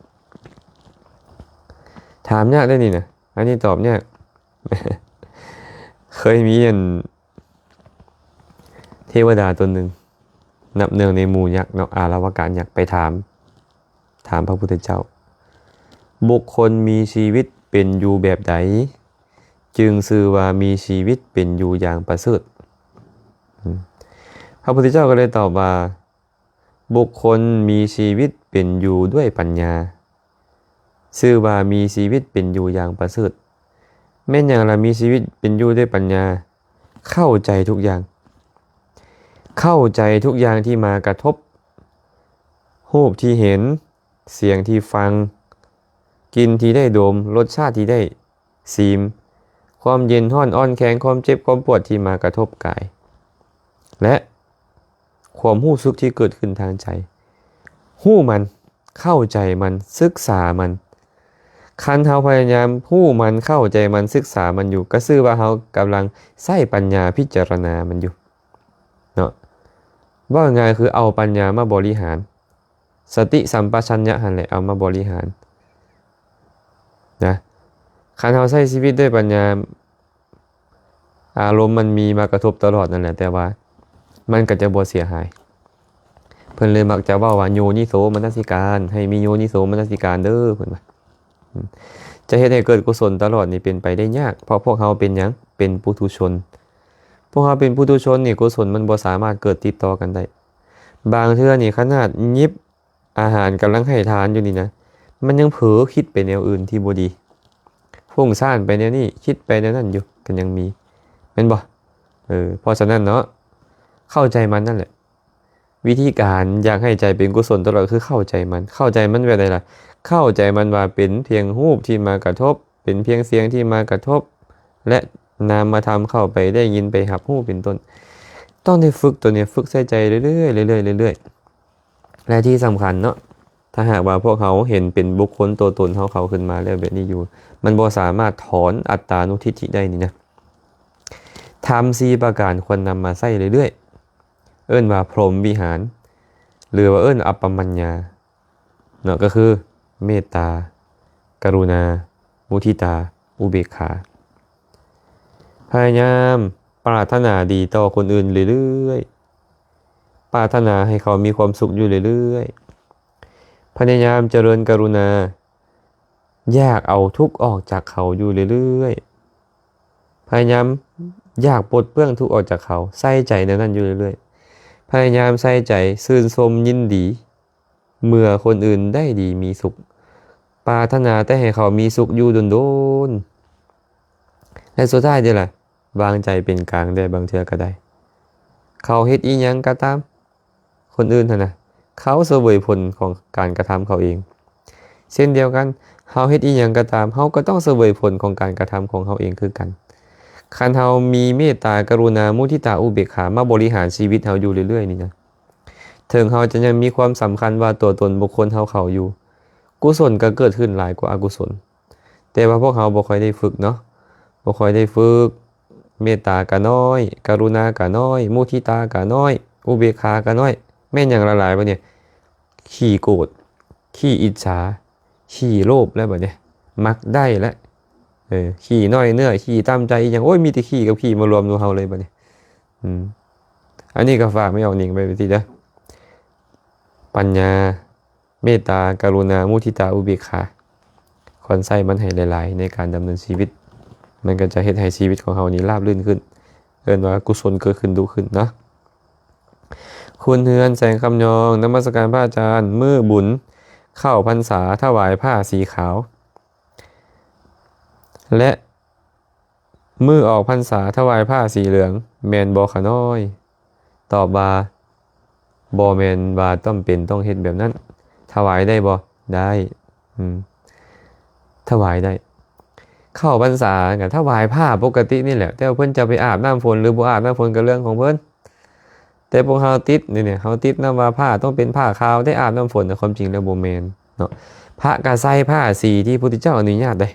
ຖາມຍາກເດ້ນີ້ນະ ອັນນີ້ຕອບຍາກ. ເຄີຍມີອັນເທວະດາຕົນໜຶ່ງ ນັບເນື່ອງໃນໝູ່ຍັກເນາະ ອາລະວະການຍັກ ໄປຖາມ ຖາມພະພຸດທະເຈົ້າ ບຸກຄົນມີຊີວິດເປັນຢູ່ແບບໃດ ຈຶ່ງຊື່ວ່າມີຊີວິດເປັນຢູ່ຢ່າງປະເສີດ? ອືມ ພະພຸດທະເຈົ້າກໍເລີຍຕອບວ່າ ບຸກຄົນມີຊີວິດເປັນຢູ່ດ້ວຍປັນຍາ ຊື່ວ່າມີຊີວິດເປັນຢູ່ຢ່າງປະເສີດ. ແມ່ນຫຍັງລະມີຊີວິດເປັນຢູ່ດ້ວຍປັນຍາ? ເຂົ້າໃຈທຸກຢ່າງ ເຂົ້າໃຈທຸກຢ່າງທີ່ມາກະທົບ ຮູບທີ່ເຫັນ ສຽງທີ່ຟັງ ກິ່ນທີ່ໄດ້ດົມ ລົດຊາດທີ່ໄດ້ຊີມ ຄວາມເຢັນຮ້ອນອ່ອນແຂງ ຄວາມເຈັບຄວາມປວດທີ່ມາກະທົບກາຍ ແລະ ຄວາມຮູ້ສຶກທີ່ເກີດຂຶ້ນທາງໃຈ ຮູ້ມັນ ເຂົ້າໃຈມັນ ສຶກສາມັນ. ຄັນເຮົາພະຍາຍາມຮູ້ມັນ ເຂົ້າໃຈມັນ ສຶກສາມັນຢູ່ ກໍຊື່ວ່າເຮົາກຳລັງໃຊ້ປັນຍາພິຈາລະນາມັນຢູ່ເນາະ. ເວົ້າງ່າຍໆ ຄືເອົາປັນຍາມາບໍລິຫານ ສະຕິສຳປະຊັນຍະຫັ້ນແຫຼະ ເອົາມາບໍລິຫານນະ. ຄັນເຮົາໃຊ້ຊີວິດດ້ວຍປັນຍາ ອາລົມມັນມີມາກະທົບຕະຫຼອດນັ້ນແຫຼະ ແຕ່ວ່າມັນກໍຈະບໍ່ເສຍຫາຍ. ເພິ່ນເລີຍມັກຈະເວົ້າວ່າ ໂຍນິໂສມະນະສິການ ໃຫ້ມີໂຍນິໂສມະນະສິການເດີ ເພິ່ນວ່າ ອືມ ຈະເຮັດໃຫ້ເກີດກຸສົນຕະຫຼອດນີ້ເປັນໄປໄດ້ຍາກ ເພາະພວກເຮົາເປັນຫຍັງ? ເປັນປຸຖຸຊົນ. ພວກເຮົາເປັນປຸຖຸຊົນນີ້ ກຸສົນມັນບໍ່ສາມາດເກີດຕິດຕໍ່ກັນໄດ້. ບາງເທື່ອນີ້ຂະໜາດຫຍິບ ອາຫານກຳລັງໃຫ້ທານຢູ່ນີ້ນະ ມັນຍັງເຜີຄິດໄປແນວອື່ນທີ່ບໍ່ດີ ຟຸ້ງສ້ານໄປແນວນີ້ ຄິດໄປແນວນັ້ນຢູ່ ກໍຍັງມີ ແມ່ນບໍ່? ເອີ ເພາະສະນັ້ນເນາະ ເຂົ້າໃຈມັນນັ້ນແຫຼະ. ວິທີການຢາກໃຫ້ໃຈເປັນກຸສົນຕະຫຼອດ ຄືເຂົ້າໃຈມັນ. ເຂົ້າໃຈມັນແບບໃດລະ? ເຂົ້າໃຈມັນວ່າເປັນພຽງຮູບທີ່ມາກະທົບ ເປັນພຽງສຽງທີ່ມາກະທົບ ແລະ ນາມະທຳເຂົ້າໄປໄດ້ຍິນໄປຮັບຮູ້ເປັນຕົ້ນ. ຕ້ອງໄດ້ຝຶກໂຕນີ້ ຝຶກໃສ່ໃຈເລື້ອຍໆ ເລື້ອຍໆ ເລື້ອຍໆ. ແລະທີ່ສຳຄັນເນາະ ຖ້າຫາກວ່າພວກເຮົາເຫັນເປັນບຸກຄົນຕົວຕົນເຮົາເຂົ້າຂຶ້ນມາແລ້ວແບບນີ້ຢູ່ ມັນບໍ່ສາມາດຖອນອັດຕານຸທິດຖິໄດ້ນີ້ນະ. ທຳສີ່ປະການຄວນນຳມາໃຊ້ເລື້ອຍໆ ເອີ້ນວ່າພົມວິຫານ ຫຼືວ່າເອີ້ນອັບປະມັນຍາເນາະ ກໍຄືເມດຕາ ກະລຸນາ ມຸທິຕາ ອຸເບກຂາ. ພະຍາຍາມປາດຖະໜາດີຕໍ່ຄົນອື່ນເລື້ອຍໆ ປາດຖະໜາໃຫ້ເຂົາມີຄວາມສຸກຢູ່ເລື້ອຍໆ ພະຍາຍາມຈະເລີນກະລຸນາ ຢາກເອົາທຸກອອກຈາກເຂົາຢູ່ເລື້ອຍໆ ພະຍາຍາມຢາກປົດເປືອງທຸກອອກຈາກເຂົາ ໃສ່ໃຈແນວນັ້ນຢູ່ເລື້ອຍໆ ພະຍາຍາມໃສ່ໃຈ ຊື່ນຊົມຍິນດີ ເມື່ອຄົນອື່ນໄດ້ດີມີສຸກ ປາດຖະໜາແຕ່ໃຫ້ເຂົາມີສຸກຢູ່ດົນໆ ແລະ ສຸດທ້າຍເດລະ ວາງໃຈເປັນກາງແດ່ບາງເທື່ອກໍໄດ້. ເຂົາເຮັດອີ່ຫຍັງກໍຕາມ ຄົນອື່ນຫັ້ນນະ ເຂົາສະເຫວີຍຜົນຂອງການກະທຳເຂົາເອງ ເຊັ່ນດຽວກັນ ເຮົາເຮັດອີ່ຫຍັງກໍຕາມ ເຮົາກໍຕ້ອງສະເຫວີຍຜົນຂອງການກະທຳຂອງເຮົາເອງຄືກັນ. ຄັນເຮົາມີເມດຕາ ກະລຸນາ ມຸທິຕາ ອຸເບກຂາ ມາບໍລິຫານຊີວິດເຮົາຢູ່ເລື້ອຍໆນີ້ນະ ເຖິງເຮົາຈະຍັງມີຄວາມສຳຄັນວ່າຕົວຕົນບຸກຄົນເຮົາເຂົ້າຢູ່ ກຸສົນກໍເກີດຂຶ້ນຫຼາຍກວ່າອະກຸສົນ. ແຕ່ວ່າພວກເຮົາບໍ່ຄ່ອຍໄດ້ຝຶກເນາະ ບໍ່ຄ່ອຍໄດ້ຝຶກ ເມດຕາກະນ້ອຍ ກະລຸນາກະນ້ອຍ ມຸທິຕາກະນ້ອຍ ອຸເບກຂາກະນ້ອຍ. ແມ່ນຫຍັງຫຼາຍໆບັດນີ້? ຂີ້ໂກດ ຂີ້ອິດສາ ຂີ້ໂລບແລ້ວບັດນີ້ ມັກໄດ້ແລ້ວ ເອີ ຂີ້ນ້ອຍເນື້ອ ຂີ້ຕ່ຳໃຈອີ່ຫຍັງ ໂອ້ຍ ມີແຕ່ຂີ້ກັບຂີ້ມາລວມຢູ່ເຮົາເລີຍບັດນີ້. ອືມ ອັນນີ້ກໍຝາກແມ່ອອກນິງໄວ້ຊີ້ເດີ ປັນຍາ ເມດຕາ ກະລຸນາ ມຸທິຕາ ອຸເບກຂາ. ຄວນໃຊ້ມັນໃຫ້ຫຼາຍໆ ໃນການດຳເນີນຊີວິດ ມັນກໍຈະເຮັດໃຫ້ຊີວິດຂອງເຮົານີ້ລາບລື່ນຂຶ້ນ ເອີ້ນວ່າກຸສົນເກີດຂຶ້ນດຸຂຶ້ນເນາະ. ຄຸນເຮືອນ ແສງຄຳຍອງ ນະມັດສະການພະອາຈານ, ມື້ບຸນເຂົ້າພັນສາ ຖວາຍຜ້າສີຂາວ ແລະ ມື້ອອກພັນສາ ຖວາຍຜ້າສີເຫຼືອງ ແມ່ນບໍ່ຂະນ້ອຍ? ຕອບວ່າ ບໍ່ແມ່ນວ່າຈຳເປັນຕ້ອງເຮັດແບບນັ້ນ. ຖວາຍໄດ້ບໍ່? ໄດ້. ອືມ ຖວາຍໄດ້. ເຂົ້າພັນສາກໍຖວາຍຜ້າປົກກະຕິນີ້ແຫຼະ, ແຕ່ວ່າເພິ່ນຈະໄປອາບນ້ຳຝົນ ຫຼື ບໍ່ອາບນ້ຳຝົນກໍເລື່ອງຂອງເພິ່ນ. ແຕ່ພວກເຮົາຕິດນີ້ ເຮົາຕິດນຳວ່າຜ້າຕ້ອງເປັນຜ້າຂາວ ໄດ້ອາບນ້ຳຝົນ, ແຕ່ຄວາມຈິງແລ້ວບໍ່ແມ່ນເນາະ. ພະກໍໃສ່ຜ້າສີທີ່ພຸດທະເຈົ້າອະນຸຍາດໄດ໋.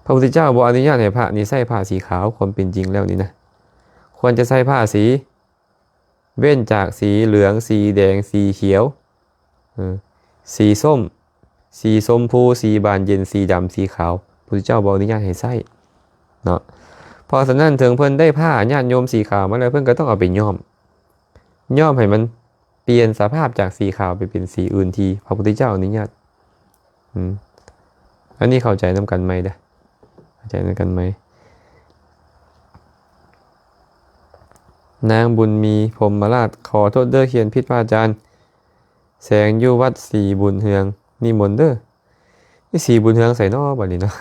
ພະພຸດທະເຈົ້າບໍ່ອະນຸຍາດໃຫ້ພະນີ້ໃສ່ຜ້າສີຂາວ, ຄວາມເປັນຈິງແລ້ວນີ້ນະ ຄວນຈະໃສ່ຜ້າສີ ເວັ້ນຈາກສີເຫຼືອງ, ສີແດງ, ສີຂຽວ, ເອີ ສີສົ້ມ, ສີຊົມພູ, ສີບານເຢັນ, ສີດຳ, ສີຂາວ, ພຸດທະເຈົ້າບໍ່ອະນຸຍາດໃຫ້ໃສ່ເນາະ. ເພາະສະນັ້ນ ເຖິງເພິ່ນໄດ້ຜ້າຍາດໂຍມສີຂາວມາແລ້ວ ເພິ່ນກໍຕ້ອງເອົາໄປຍ້ອມ, ຍ້ອມໃຫ້ມັນ ປ່ຽນສະພາບຈາກສີຂາວໄປເປັນສີອື່ນທີ່ພະພຸດທະເຈົ້າອະນຸຍາດ. ອືມ ອັນນີ້ເຂົ້າໃຈນຳກັນໃໝ່ເດີ້ ເຂົ້າໃຈນຳກັນໃໝ່. ນາງບຸນມີ ພົມມະລາດ, ຂໍໂທດເດີ້ ຂຽນຜິດພະອາຈານ. ແສງຢູ່ວັດສີບຸນເຮືອງ, ນິມົນເດີ້. ນີ້ສີບຸນເຮືອງໃສເນາະ ບັດນີ້ເນາະ?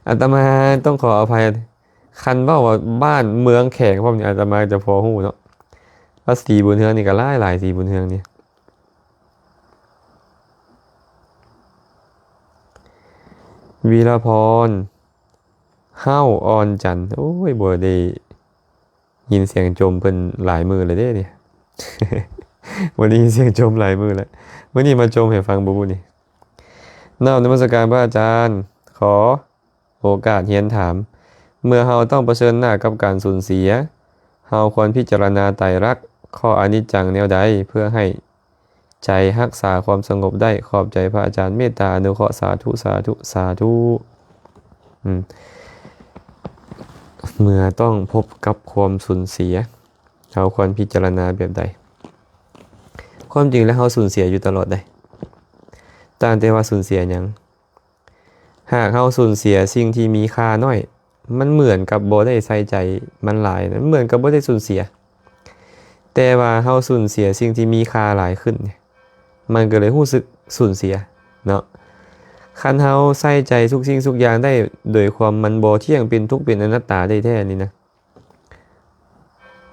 ອາດຕະມາຕ້ອງຂໍອະໄພ, ຄັນເວົ້າວ່າບ້ານເມືອງແຂວງພ້ອມນີ້ ອາດຕະມາຈະພໍຮູ້ເນາະ. ວັດສີບຸນເຮືອງນີ້ກໍຫຼາຍໆ ສີບຸນເຮືອງນີ້. ວີລະພອນ ເຮົາ ອ່ອນຈັນ, ໂອ້ຍ ບໍ່ໄດ້ ຍິນສຽງຈົ່ມເພິ່ນຫຼາຍມື້ແລ້ວເດ້ນີ້. ບໍ່ໄດ້ຍິນສຽງຈົ່ມຫຼາຍມື້ແລ້ວ. ມື້ນີ້ມາຈົ່ມໃຫ້ຟັງບໍ່ບຸນີ້. ນອບນະມັດສະການພະອາຈານ. ຂໍໂອກາດຮຽນຖາມ, ເມື່ອເຮົາຕ້ອງປະເຊີນໜ້າກັບການສູນເສຍ, ເຮົາຄວນພິຈາລະນາໄຕລັກ, ຂໍ້ອະນິດຈັງແນວໃດ ເພື່ອໃຫ້ ໃຈຮັກສາຄວາມສະຫງົບໄດ້. ຂອບໃຈພະອາຈານເມດຕາອະນຸເຄາະ. ສາທຸ ສາທຸ ສາທຸ. ອືມ ເມື່ອຕ້ອງພົບກັບຄວາມສູນເສຍ, ເຮົາຄວນພິຈາລະນາແບບໃດ? ຄວາມຈິງແລ້ວ ເຮົາສູນເສຍຢູ່ຕະຫຼອດໃດ໋. ຕ່າງແຕ່ວ່າສູນເສຍຫຍັງ? ຫາກເຮົາສູນເສຍສິ່ງທີ່ມີຄ່າໜ້ອຍ, ມັນເໝືອນກັບບໍ່ໄດ້ໃສ່ໃຈມັນຫຼາຍ, ມັນເໝືອນກັບບໍ່ໄດ້ສູນເສຍ. ແຕ່ວ່າເຮົາສູນເສຍສິ່ງທີ່ມີຄ່າຫຼາຍຂຶ້ນ, ມັນກໍເລີຍຮູ້ສຶກສູນເສຍເນາະ. ຄັນເຮົາໃສ່ໃຈທຸກສິ່ງທຸກຢ່າງໄດ້ ໂດຍຄວາມມັນບໍ່ທ່ຽງ, ເປັນທຸກ, ເປັນອະນັດຕາໄດ້ແທ້ນີ້ນະ,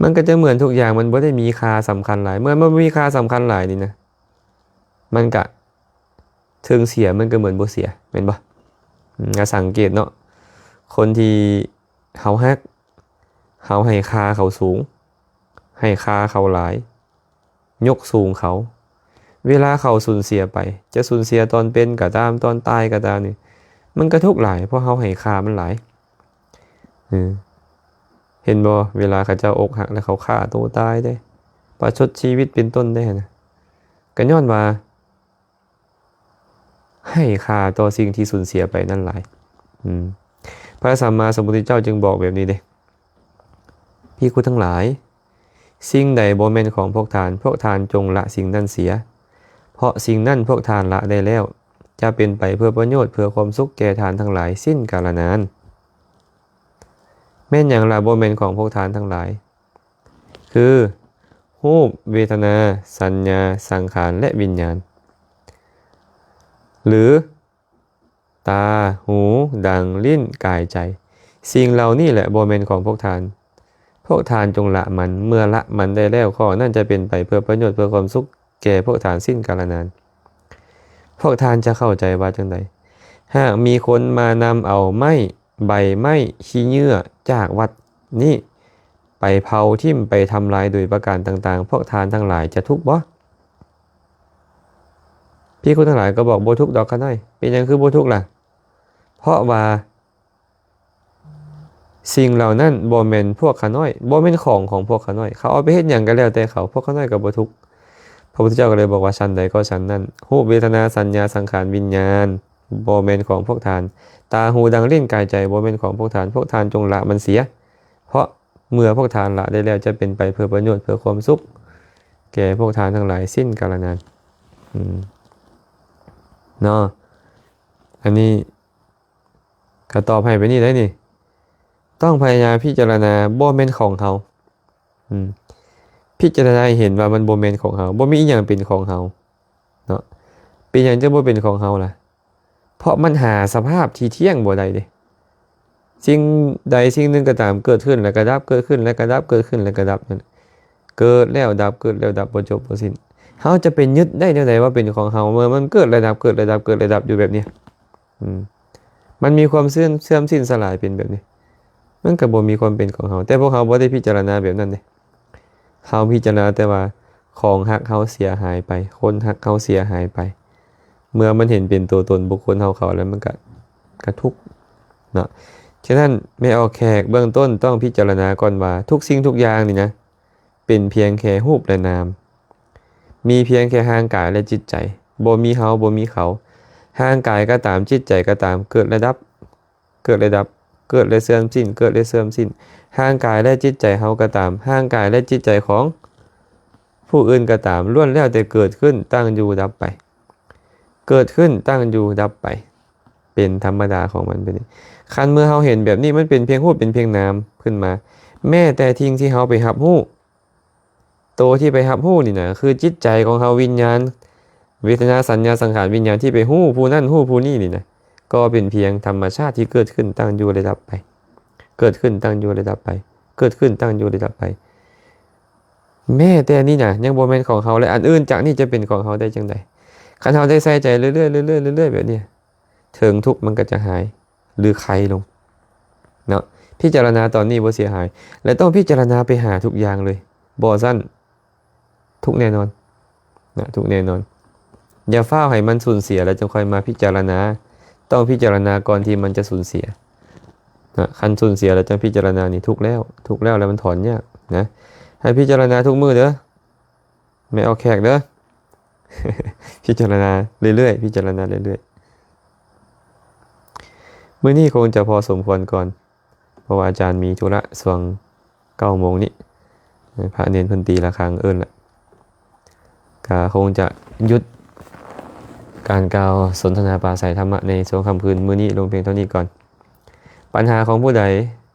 ມັນກໍຈະເໝືອນທຸກຢ່າງມັນບໍ່ໄດ້ມີຄ່າສຳຄັນຫຼາຍ. ເມື່ອມັນບໍ່ມີຄ່າສຳຄັນຫຼາຍນີ້ນະ, ມັນກະ ເຖິງເສຍມັນກໍເໝືອນບໍ່ເສຍ, ແມ່ນບໍ່? ອືມ ລະສັງເກດເນາະ, ຄົນທີ່ເຮົາຮັກ, ເຮົາໃຫ້ຄ່າເຂົາສູງ, ໃຫ້ຄ່າເຂົາຫຼາຍ, ຍົກສູງເຂົາ, ເວລາເຂົາສູນເສຍໄປ, ຈະສູນເສຍຕອນເປັນກໍຕາມ, ຕອນຕາຍກໍຕາມນີ້, ມັນກໍທຸກຫຼາຍ, ເພາະເຮົາໃຫ້ຄ່າມັນຫຼາຍ. ເອີ ເຫັນບໍ່? ເວລາເຂົາເຈົ້າອົກຫັກແລ້ວ ເຂົາຂ້າໂຕຕາຍເດ້, ປະຊົດຊີວິດເປັນຕົ້ນເດ້ຫັ້ນນະ, ກໍຍ້ອນວ່າ ໃຫ້ຄ່າຕໍ່ສິ່ງທີ່ສູນເສຍໄປນັ້ນຫຼາຍ. ອືມ ພະສຳມາສຳພຸດທະເຈົ້າຈຶ່ງບອກແບບນີ້ເດ້, ພິກຂຸທັງຫຼາຍ, ສິ່ງໃດບໍ່ແມ່ນຂອງພວກທ່ານ, ພວກທ່ານຈົ່ງລະສິ່ງນັ້ນເສຍ, ເພາະສິ່ງນັ້ນພວກທ່ານລະໄດ້ແລ້ວ, ຈະເປັນໄປເພື່ອປະໂຫຍດ, ເພື່ອຄວາມສຸກແກ່ທ່ານທັງຫຼາຍສິ້ນກາລະນານ. ແມ່ນຫຍັງລະບໍ່ແມ່ນຂອງພວກທ່ານທັງຫຼາຍ? ຄື ຮູບ, ເວທະນາ, ສັນຍາ, ສັງຂານ ແລະ ວິນຍານ ຫຼື ຕາ, ຫູ, ດັງ, ລີ້ນ, ກາຍ, ໃຈ. ສິ່ງເຫຼົ່ານີ້ແຫຼະບໍ່ແມ່ນຂອງພວກທ່ານ. ພວກທ່ານຈົ່ງລະມັນ. ເມື່ອລະມັນໄດ້ແລ້ວ, ຂໍ້ນັ້ນຈະເປັນໄປເພື່ອປະໂຫຍດ, ເພື່ອຄວາມສຸກແກ່ພວກທ່ານສິ້ນກາລະນານ. ພວກທ່ານຈະເຂົ້າໃຈວ່າຈັ່ງໃດ? ຫາກມີຄົນມານຳເອົາໄມ້, ໃບໄມ້, ຂີ້ເຫຍື້ອຈາກວັດນີ້ ໄປເຜົາຖິ້ມ, ໄປທຳລາຍໂດຍປະການຕ່າງໆ, ພວກທ່ານທັງຫຼາຍຈະທຸກບໍ່? ພິກຂຸທັງຫຼາຍກໍບອກ, ບໍ່ທຸກດອກຂ້ານ້ອຍ. ເປັນຫຍັງຄືບໍ່ທຸກລະ? ເພາະວ່າສິ່ງເຫຼົ່ານັ້ນບໍ່ແມ່ນພວກຂ້ານ້ອຍ, ບໍ່ແມ່ນຂອງຂອງພວກຂ້ານ້ອຍ. ເຂົາເອົາໄປເຮັດຫຍັງກໍແລ້ວແຕ່ເຂົາ, ພວກຂ້ານ້ອຍກໍບໍ່ທຸກ. ພະພຸດທະເຈົ້າກໍເລີຍບອກວ່າ ສັນໃດກໍສັນນັ້ນ. ຮູບ, ເວທະນາ, ສັນຍາ, ສັງຂານ, ວິນຍານ ບໍ່ແມ່ນຂອງພວກທ່ານ. ຕາ, ຫູ, ດັງ, ລີ້ນ, ກາຍ, ໃຈ ບໍ່ແມ່ນຂອງພວກທ່ານ. ພວກທ່ານຈົ່ງລະມັນເສຍ, ເພາະເມື່ອພວກທ່ານລະໄດ້ແລ້ວ, ຈະເປັນໄປເພື່ອປະໂຫຍດ, ເພື່ອຄວາມສຸກແກ່ພວກທ່ານທັງຫຼາຍສິ້ນກາລະນານ. ອືມ ເນາະ. ອັນນີ້ກໍຕອບໃຫ້ໄປນີ້ໄດ້ນີ້ ຕ້ອງພະຍາຍາມພິຈາລະນາ ບໍ່ແມ່ນຂອງເຮົາ. ອືມ ພິຈາລະນາໃຫ້ເຫັນວ່າມັນບໍ່ແມ່ນຂອງເຮົາ, ບໍ່ມີອີ່ຫຍັງເປັນຂອງເຮົາເນາະ. ເປັນຫຍັງຈຶ່ງບໍ່ເປັນຂອງເຮົາລະ? ເພາະມັນຫາສະພາບທີ່ທ່ຽງບໍ່ໄດ້ເດ້. ສິ່ງໃດສິ່ງໜຶ່ງກໍຕາມ ເກີດຂຶ້ນແລ້ວກໍດັບ, ເກີດຂຶ້ນແລ້ວກໍດັບ, ເກີດຂຶ້ນແລ້ວກໍດັບນັ້ນ ເກີດແລ້ວດັບ, ເກີດແລ້ວດັບ ບໍ່ຈົບບໍ່ສິ້ນ. ເຮົາຈະໄປຍຶດໄດ້ແນວໃດວ່າເປັນຂອງເຮົາ ເມື່ອມັນເກີດແລ້ວດັບ, ເກີດແລ້ວດັບ, ເກີດແລ້ວດັບຢູ່ແບບນີ້? ອືມ ມັນມີຄວາມເສື່ອມ ເສື່ອມສິ້ນສະຫຼາຍເປັນແບບນີ້ ມັນກໍບໍ່ມີຄວາມເປັນຂອງເຮົາ. ແຕ່ພວກເຮົາບໍ່ໄດ້ພິຈາລະນາແບບນັ້ນເດ້. ເຮົາພິຈາລະນາແຕ່ວ່າຂອງຮັກເຮົາເສຍຫາຍໄປ, ຄົນຮັກເຮົາເສຍຫາຍໄປ. ເມື່ອມັນເຫັນເປັນຕົວຕົນບຸກຄົນເຮົາເຂົາແລ້ວ ມັນກະ ກະທຸກເນາະ. ສະນັ້ນ ແມ່ອອກແຂກ ເບື້ອງຕົ້ນຕ້ອງພິຈາລະນາກ່ອນວ່າ ທຸກສິ່ງທຸກຢ່າງນີ້ນະ ເປັນພຽງແຄ່ຮູບ ແລະ ນາມ, ມີພຽງແຄ່ຮ່າງກາຍ ແລະ ຈິດໃຈ, ບໍ່ມີເຮົາ ບໍ່ມີເຂົາ. ຮ່າງກາຍກໍຕາມ, ຈິດໃຈກໍຕາມ, ເກີດ ແລະ ດັບ, ເກີດ ແລະ ດັບ, ເກີດ ແລະ ເສື່ອມສິ້ນ, ເກີດ ແລະ ເສື່ອມສິ້ນ. ຮ່າງກາຍ ແລະ ຈິດໃຈເຮົາກໍຕາມ, ຮ່າງກາຍ ແລະ ຈິດໃຈຂອງຜູ້ອື່ນກໍຕາມ ລ້ວນແລ້ວແຕ່ເກີດຂຶ້ນ, ຕັ້ງຢູ່, ດັບໄປ, ເກີດຂຶ້ນ, ຕັ້ງຢູ່, ດັບໄປ. ເປັນທຳມະດາຂອງມັນເປັນນີ້. ຄັນເມື່ອເຮົາເຫັນແບບນີ້ ມັນເປັນພຽງຮູບ ເປັນພຽງນາມຂຶ້ນມາ, ແມ້ແຕ່ສິ່ງທີ່ເຮົາໄປຮັບຮູ້, ໂຕທີ່ໄປຮັບຮູ້ນີ້ນະ ຄືຈິດໃຈຂອງເຮົາ, ວິນຍານ, ເວທະນາ, ສັນຍາ, ສັງຂານ, ວິນຍານ ທີ່ໄປຮູ້ຜູ້ນັ້ນ ຮູ້ຜູ້ນີ້ນີ້ນະ ກໍເປັນພຽງທຳມະຊາດທີ່ເກີດຂຶ້ນ, ຕັ້ງຢູ່ ແລະ ດັບໄປ, ເກີດຂຶ້ນ, ຕັ້ງຢູ່ ແລະ ດັບໄປ, ເກີດຂຶ້ນ, ຕັ້ງຢູ່ ແລະ ດັບໄປ. ແມ້ແຕ່ນີ້ນະ ຍັງບໍ່ແມ່ນຂອງເຮົາ, ແລະ ອັນອື່ນຈາກນີ້ຈະເປັນຂອງເຮົາໄດ້ຈັ່ງໃດ? ຄັນເຮົາໄດ້ໃສ່ໃຈເລື້ອຍໆ ເລື້ອຍໆ ເລື້ອຍໆ ແບບນີ້, ເຖິງທຸກມັນກໍຈະຫາຍ ຫຼື ຄາຍລົງເນາະ. ພິຈາລະນາຕອນນີ້ບໍ່ເສຍຫາຍ ແລະ ຕ້ອງພິຈາລະນາໄປຫາທຸກຢ່າງເລີຍ, ບໍ່ຊັ້ນທຸກແນ່ນອນນະ, ທຸກແນ່ນອນ. ຢ່າຟ້າວໃຫ້ມັນສູນເສຍ ແລ້ວຈຶ່ງຄ່ອຍມາພິຈາລະນາ, ຕ້ອງພິຈາລະນາກ່ອນທີ່ມັນຈະສູນເສຍນະ. ຄັນສູນເສຍແລ້ວຈັ່ງພິຈາລະນານີ້ ທຸກແລ້ວ, ທຸກແລ້ວ ແລ້ວມັນຖອນຍາກນະ. ໃຫ້ພິຈາລະນາທຸກມື້ເດີ້ ແມ່ອອກແຂກເດີ້ ພິຈາລະນາເລື້ອຍໆ, ພິຈາລະນາເລື້ອຍໆ. ມື້ນີ້ຄົງຈະພໍສົມຄວນກ່ອນ ເພາະວ່າອາຈານມີທຸລະຊ່ວງເກົ້າໂມງນີ້, ພະເນນເພິ່ນຕີລະຄັງເອີ້ນລະ, ກະຄົງຈະຢຸດການກ່າວສົນທະນາປາໄສທຳມະໃນຊ່ວງຄ່ຳຄືນມື້ນີ້ລົງພຽງເທົ່ານີ້ກ່ອນ. ບັນຫາຂອງຜູ້ໃດ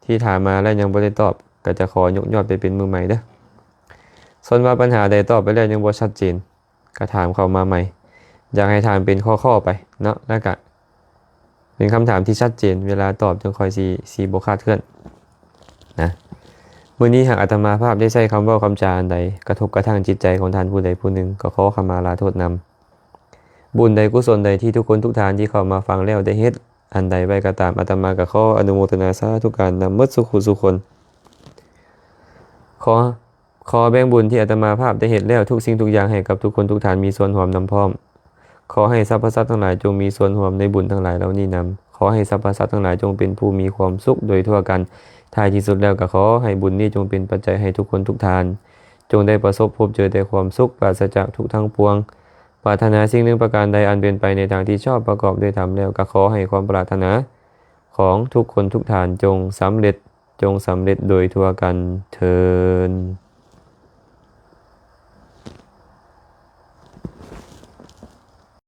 ທີ່ຖາມມາແລ້ວຍັງບໍ່ໄດ້ຕອບ ກໍຈະຂໍຍົກຍອດໄປເປັນມື້ໃໝ່ເດີ້. ສ່ວນວ່າບັນຫາໃດຕອບໄປແລ້ວຍັງບໍ່ຊັດເຈນ ກໍຖາມເຂົ້າມາໃໝ່, ຢາກໃຫ້ຖາມເປັນຂໍ້ໆໄປເນາະ, ແລ້ວກະເປັນຄຳຖາມທີ່ຊັດເຈນ, ເວລາຕອບຈັ່ງຄ່ອຍຊິ ຊິບໍ່ຄາດເຄື່ອນນະ. ມື້ນີ້ຫາກອາດຕະມາພາບໄດ້ໃຊ້ຄຳເວົ້າຄຳຈາອັນໃດກະທົບກະທັ່ງຈິດໃຈຂອງທ່ານຜູ້ໃດຜູ້ໜຶ່ງ, ກໍຂໍຂະມາລາໂທດນຳ. ບຸນໃດກຸສົນໃດທີ່ທຸກຄົນທຸກທ່ານທີ່ເຂົ້າມາຟັງແລ້ວໄດ້ເຮັດອັນໃດໄວ້ກໍຕາມ, ອາດຕະມາກໍຂໍອະນຸໂມທະນາສາທຸການນຳໝົດສູ່ຜູ້ສູ່ຄົນ. ຂໍ ຂໍແບ່ງບຸນທີ່ອາດຕະມາພາບໄດ້ເຮັດແລ້ວທຸກສິ່ງທຸກຢ່າງໃຫ້ກັບທຸກຄົນທຸກທ່ານມີສ່ວນຮ່ວມນຳພ້ອມ. ຂໍໃຫ້ສັບພະສັດທັງຫຼາຍຈົ່ງມີສ່ວນຮ່ວມໃນບຸນທັງຫຼາຍເຫຼົ່ານີ້ນຳ. ຂໍໃຫ້ສັບພະສັດທັງຫຼາຍຈົ່ງເປັນຜູ້ມີຄວາມສຸກໂດຍທົ່ວກັນ. ທ້າຍທີ່ສຸດແລ້ວກໍຂໍໃຫ້ບຸນນີ້ຈົ່ງເປັນປັດໄຈໃຫ້ທຸກຄົນທຸກທ່ານ ຈົ່ງໄດ້ປະສົບພົບເຈີແຕ່ຄວາມສຸກ ປາສະຈາກທຸກທັງປວງ. ປາດຖະໜາສິ່ງໜຶ່ງປະການໃດອັນເປັນໄປໃນທາງທີ່ຊອບປະກອບດ້ວຍທຳແລ້ວ ກໍຂໍໃຫ້ຄວາມປາດຖະໜາຂອງທຸກຄົນທຸກທ່ານຈົ່ງສຳເລັດ, ຈົ່ງສຳເລັດໂດຍທົ່ວກັນເທີນ.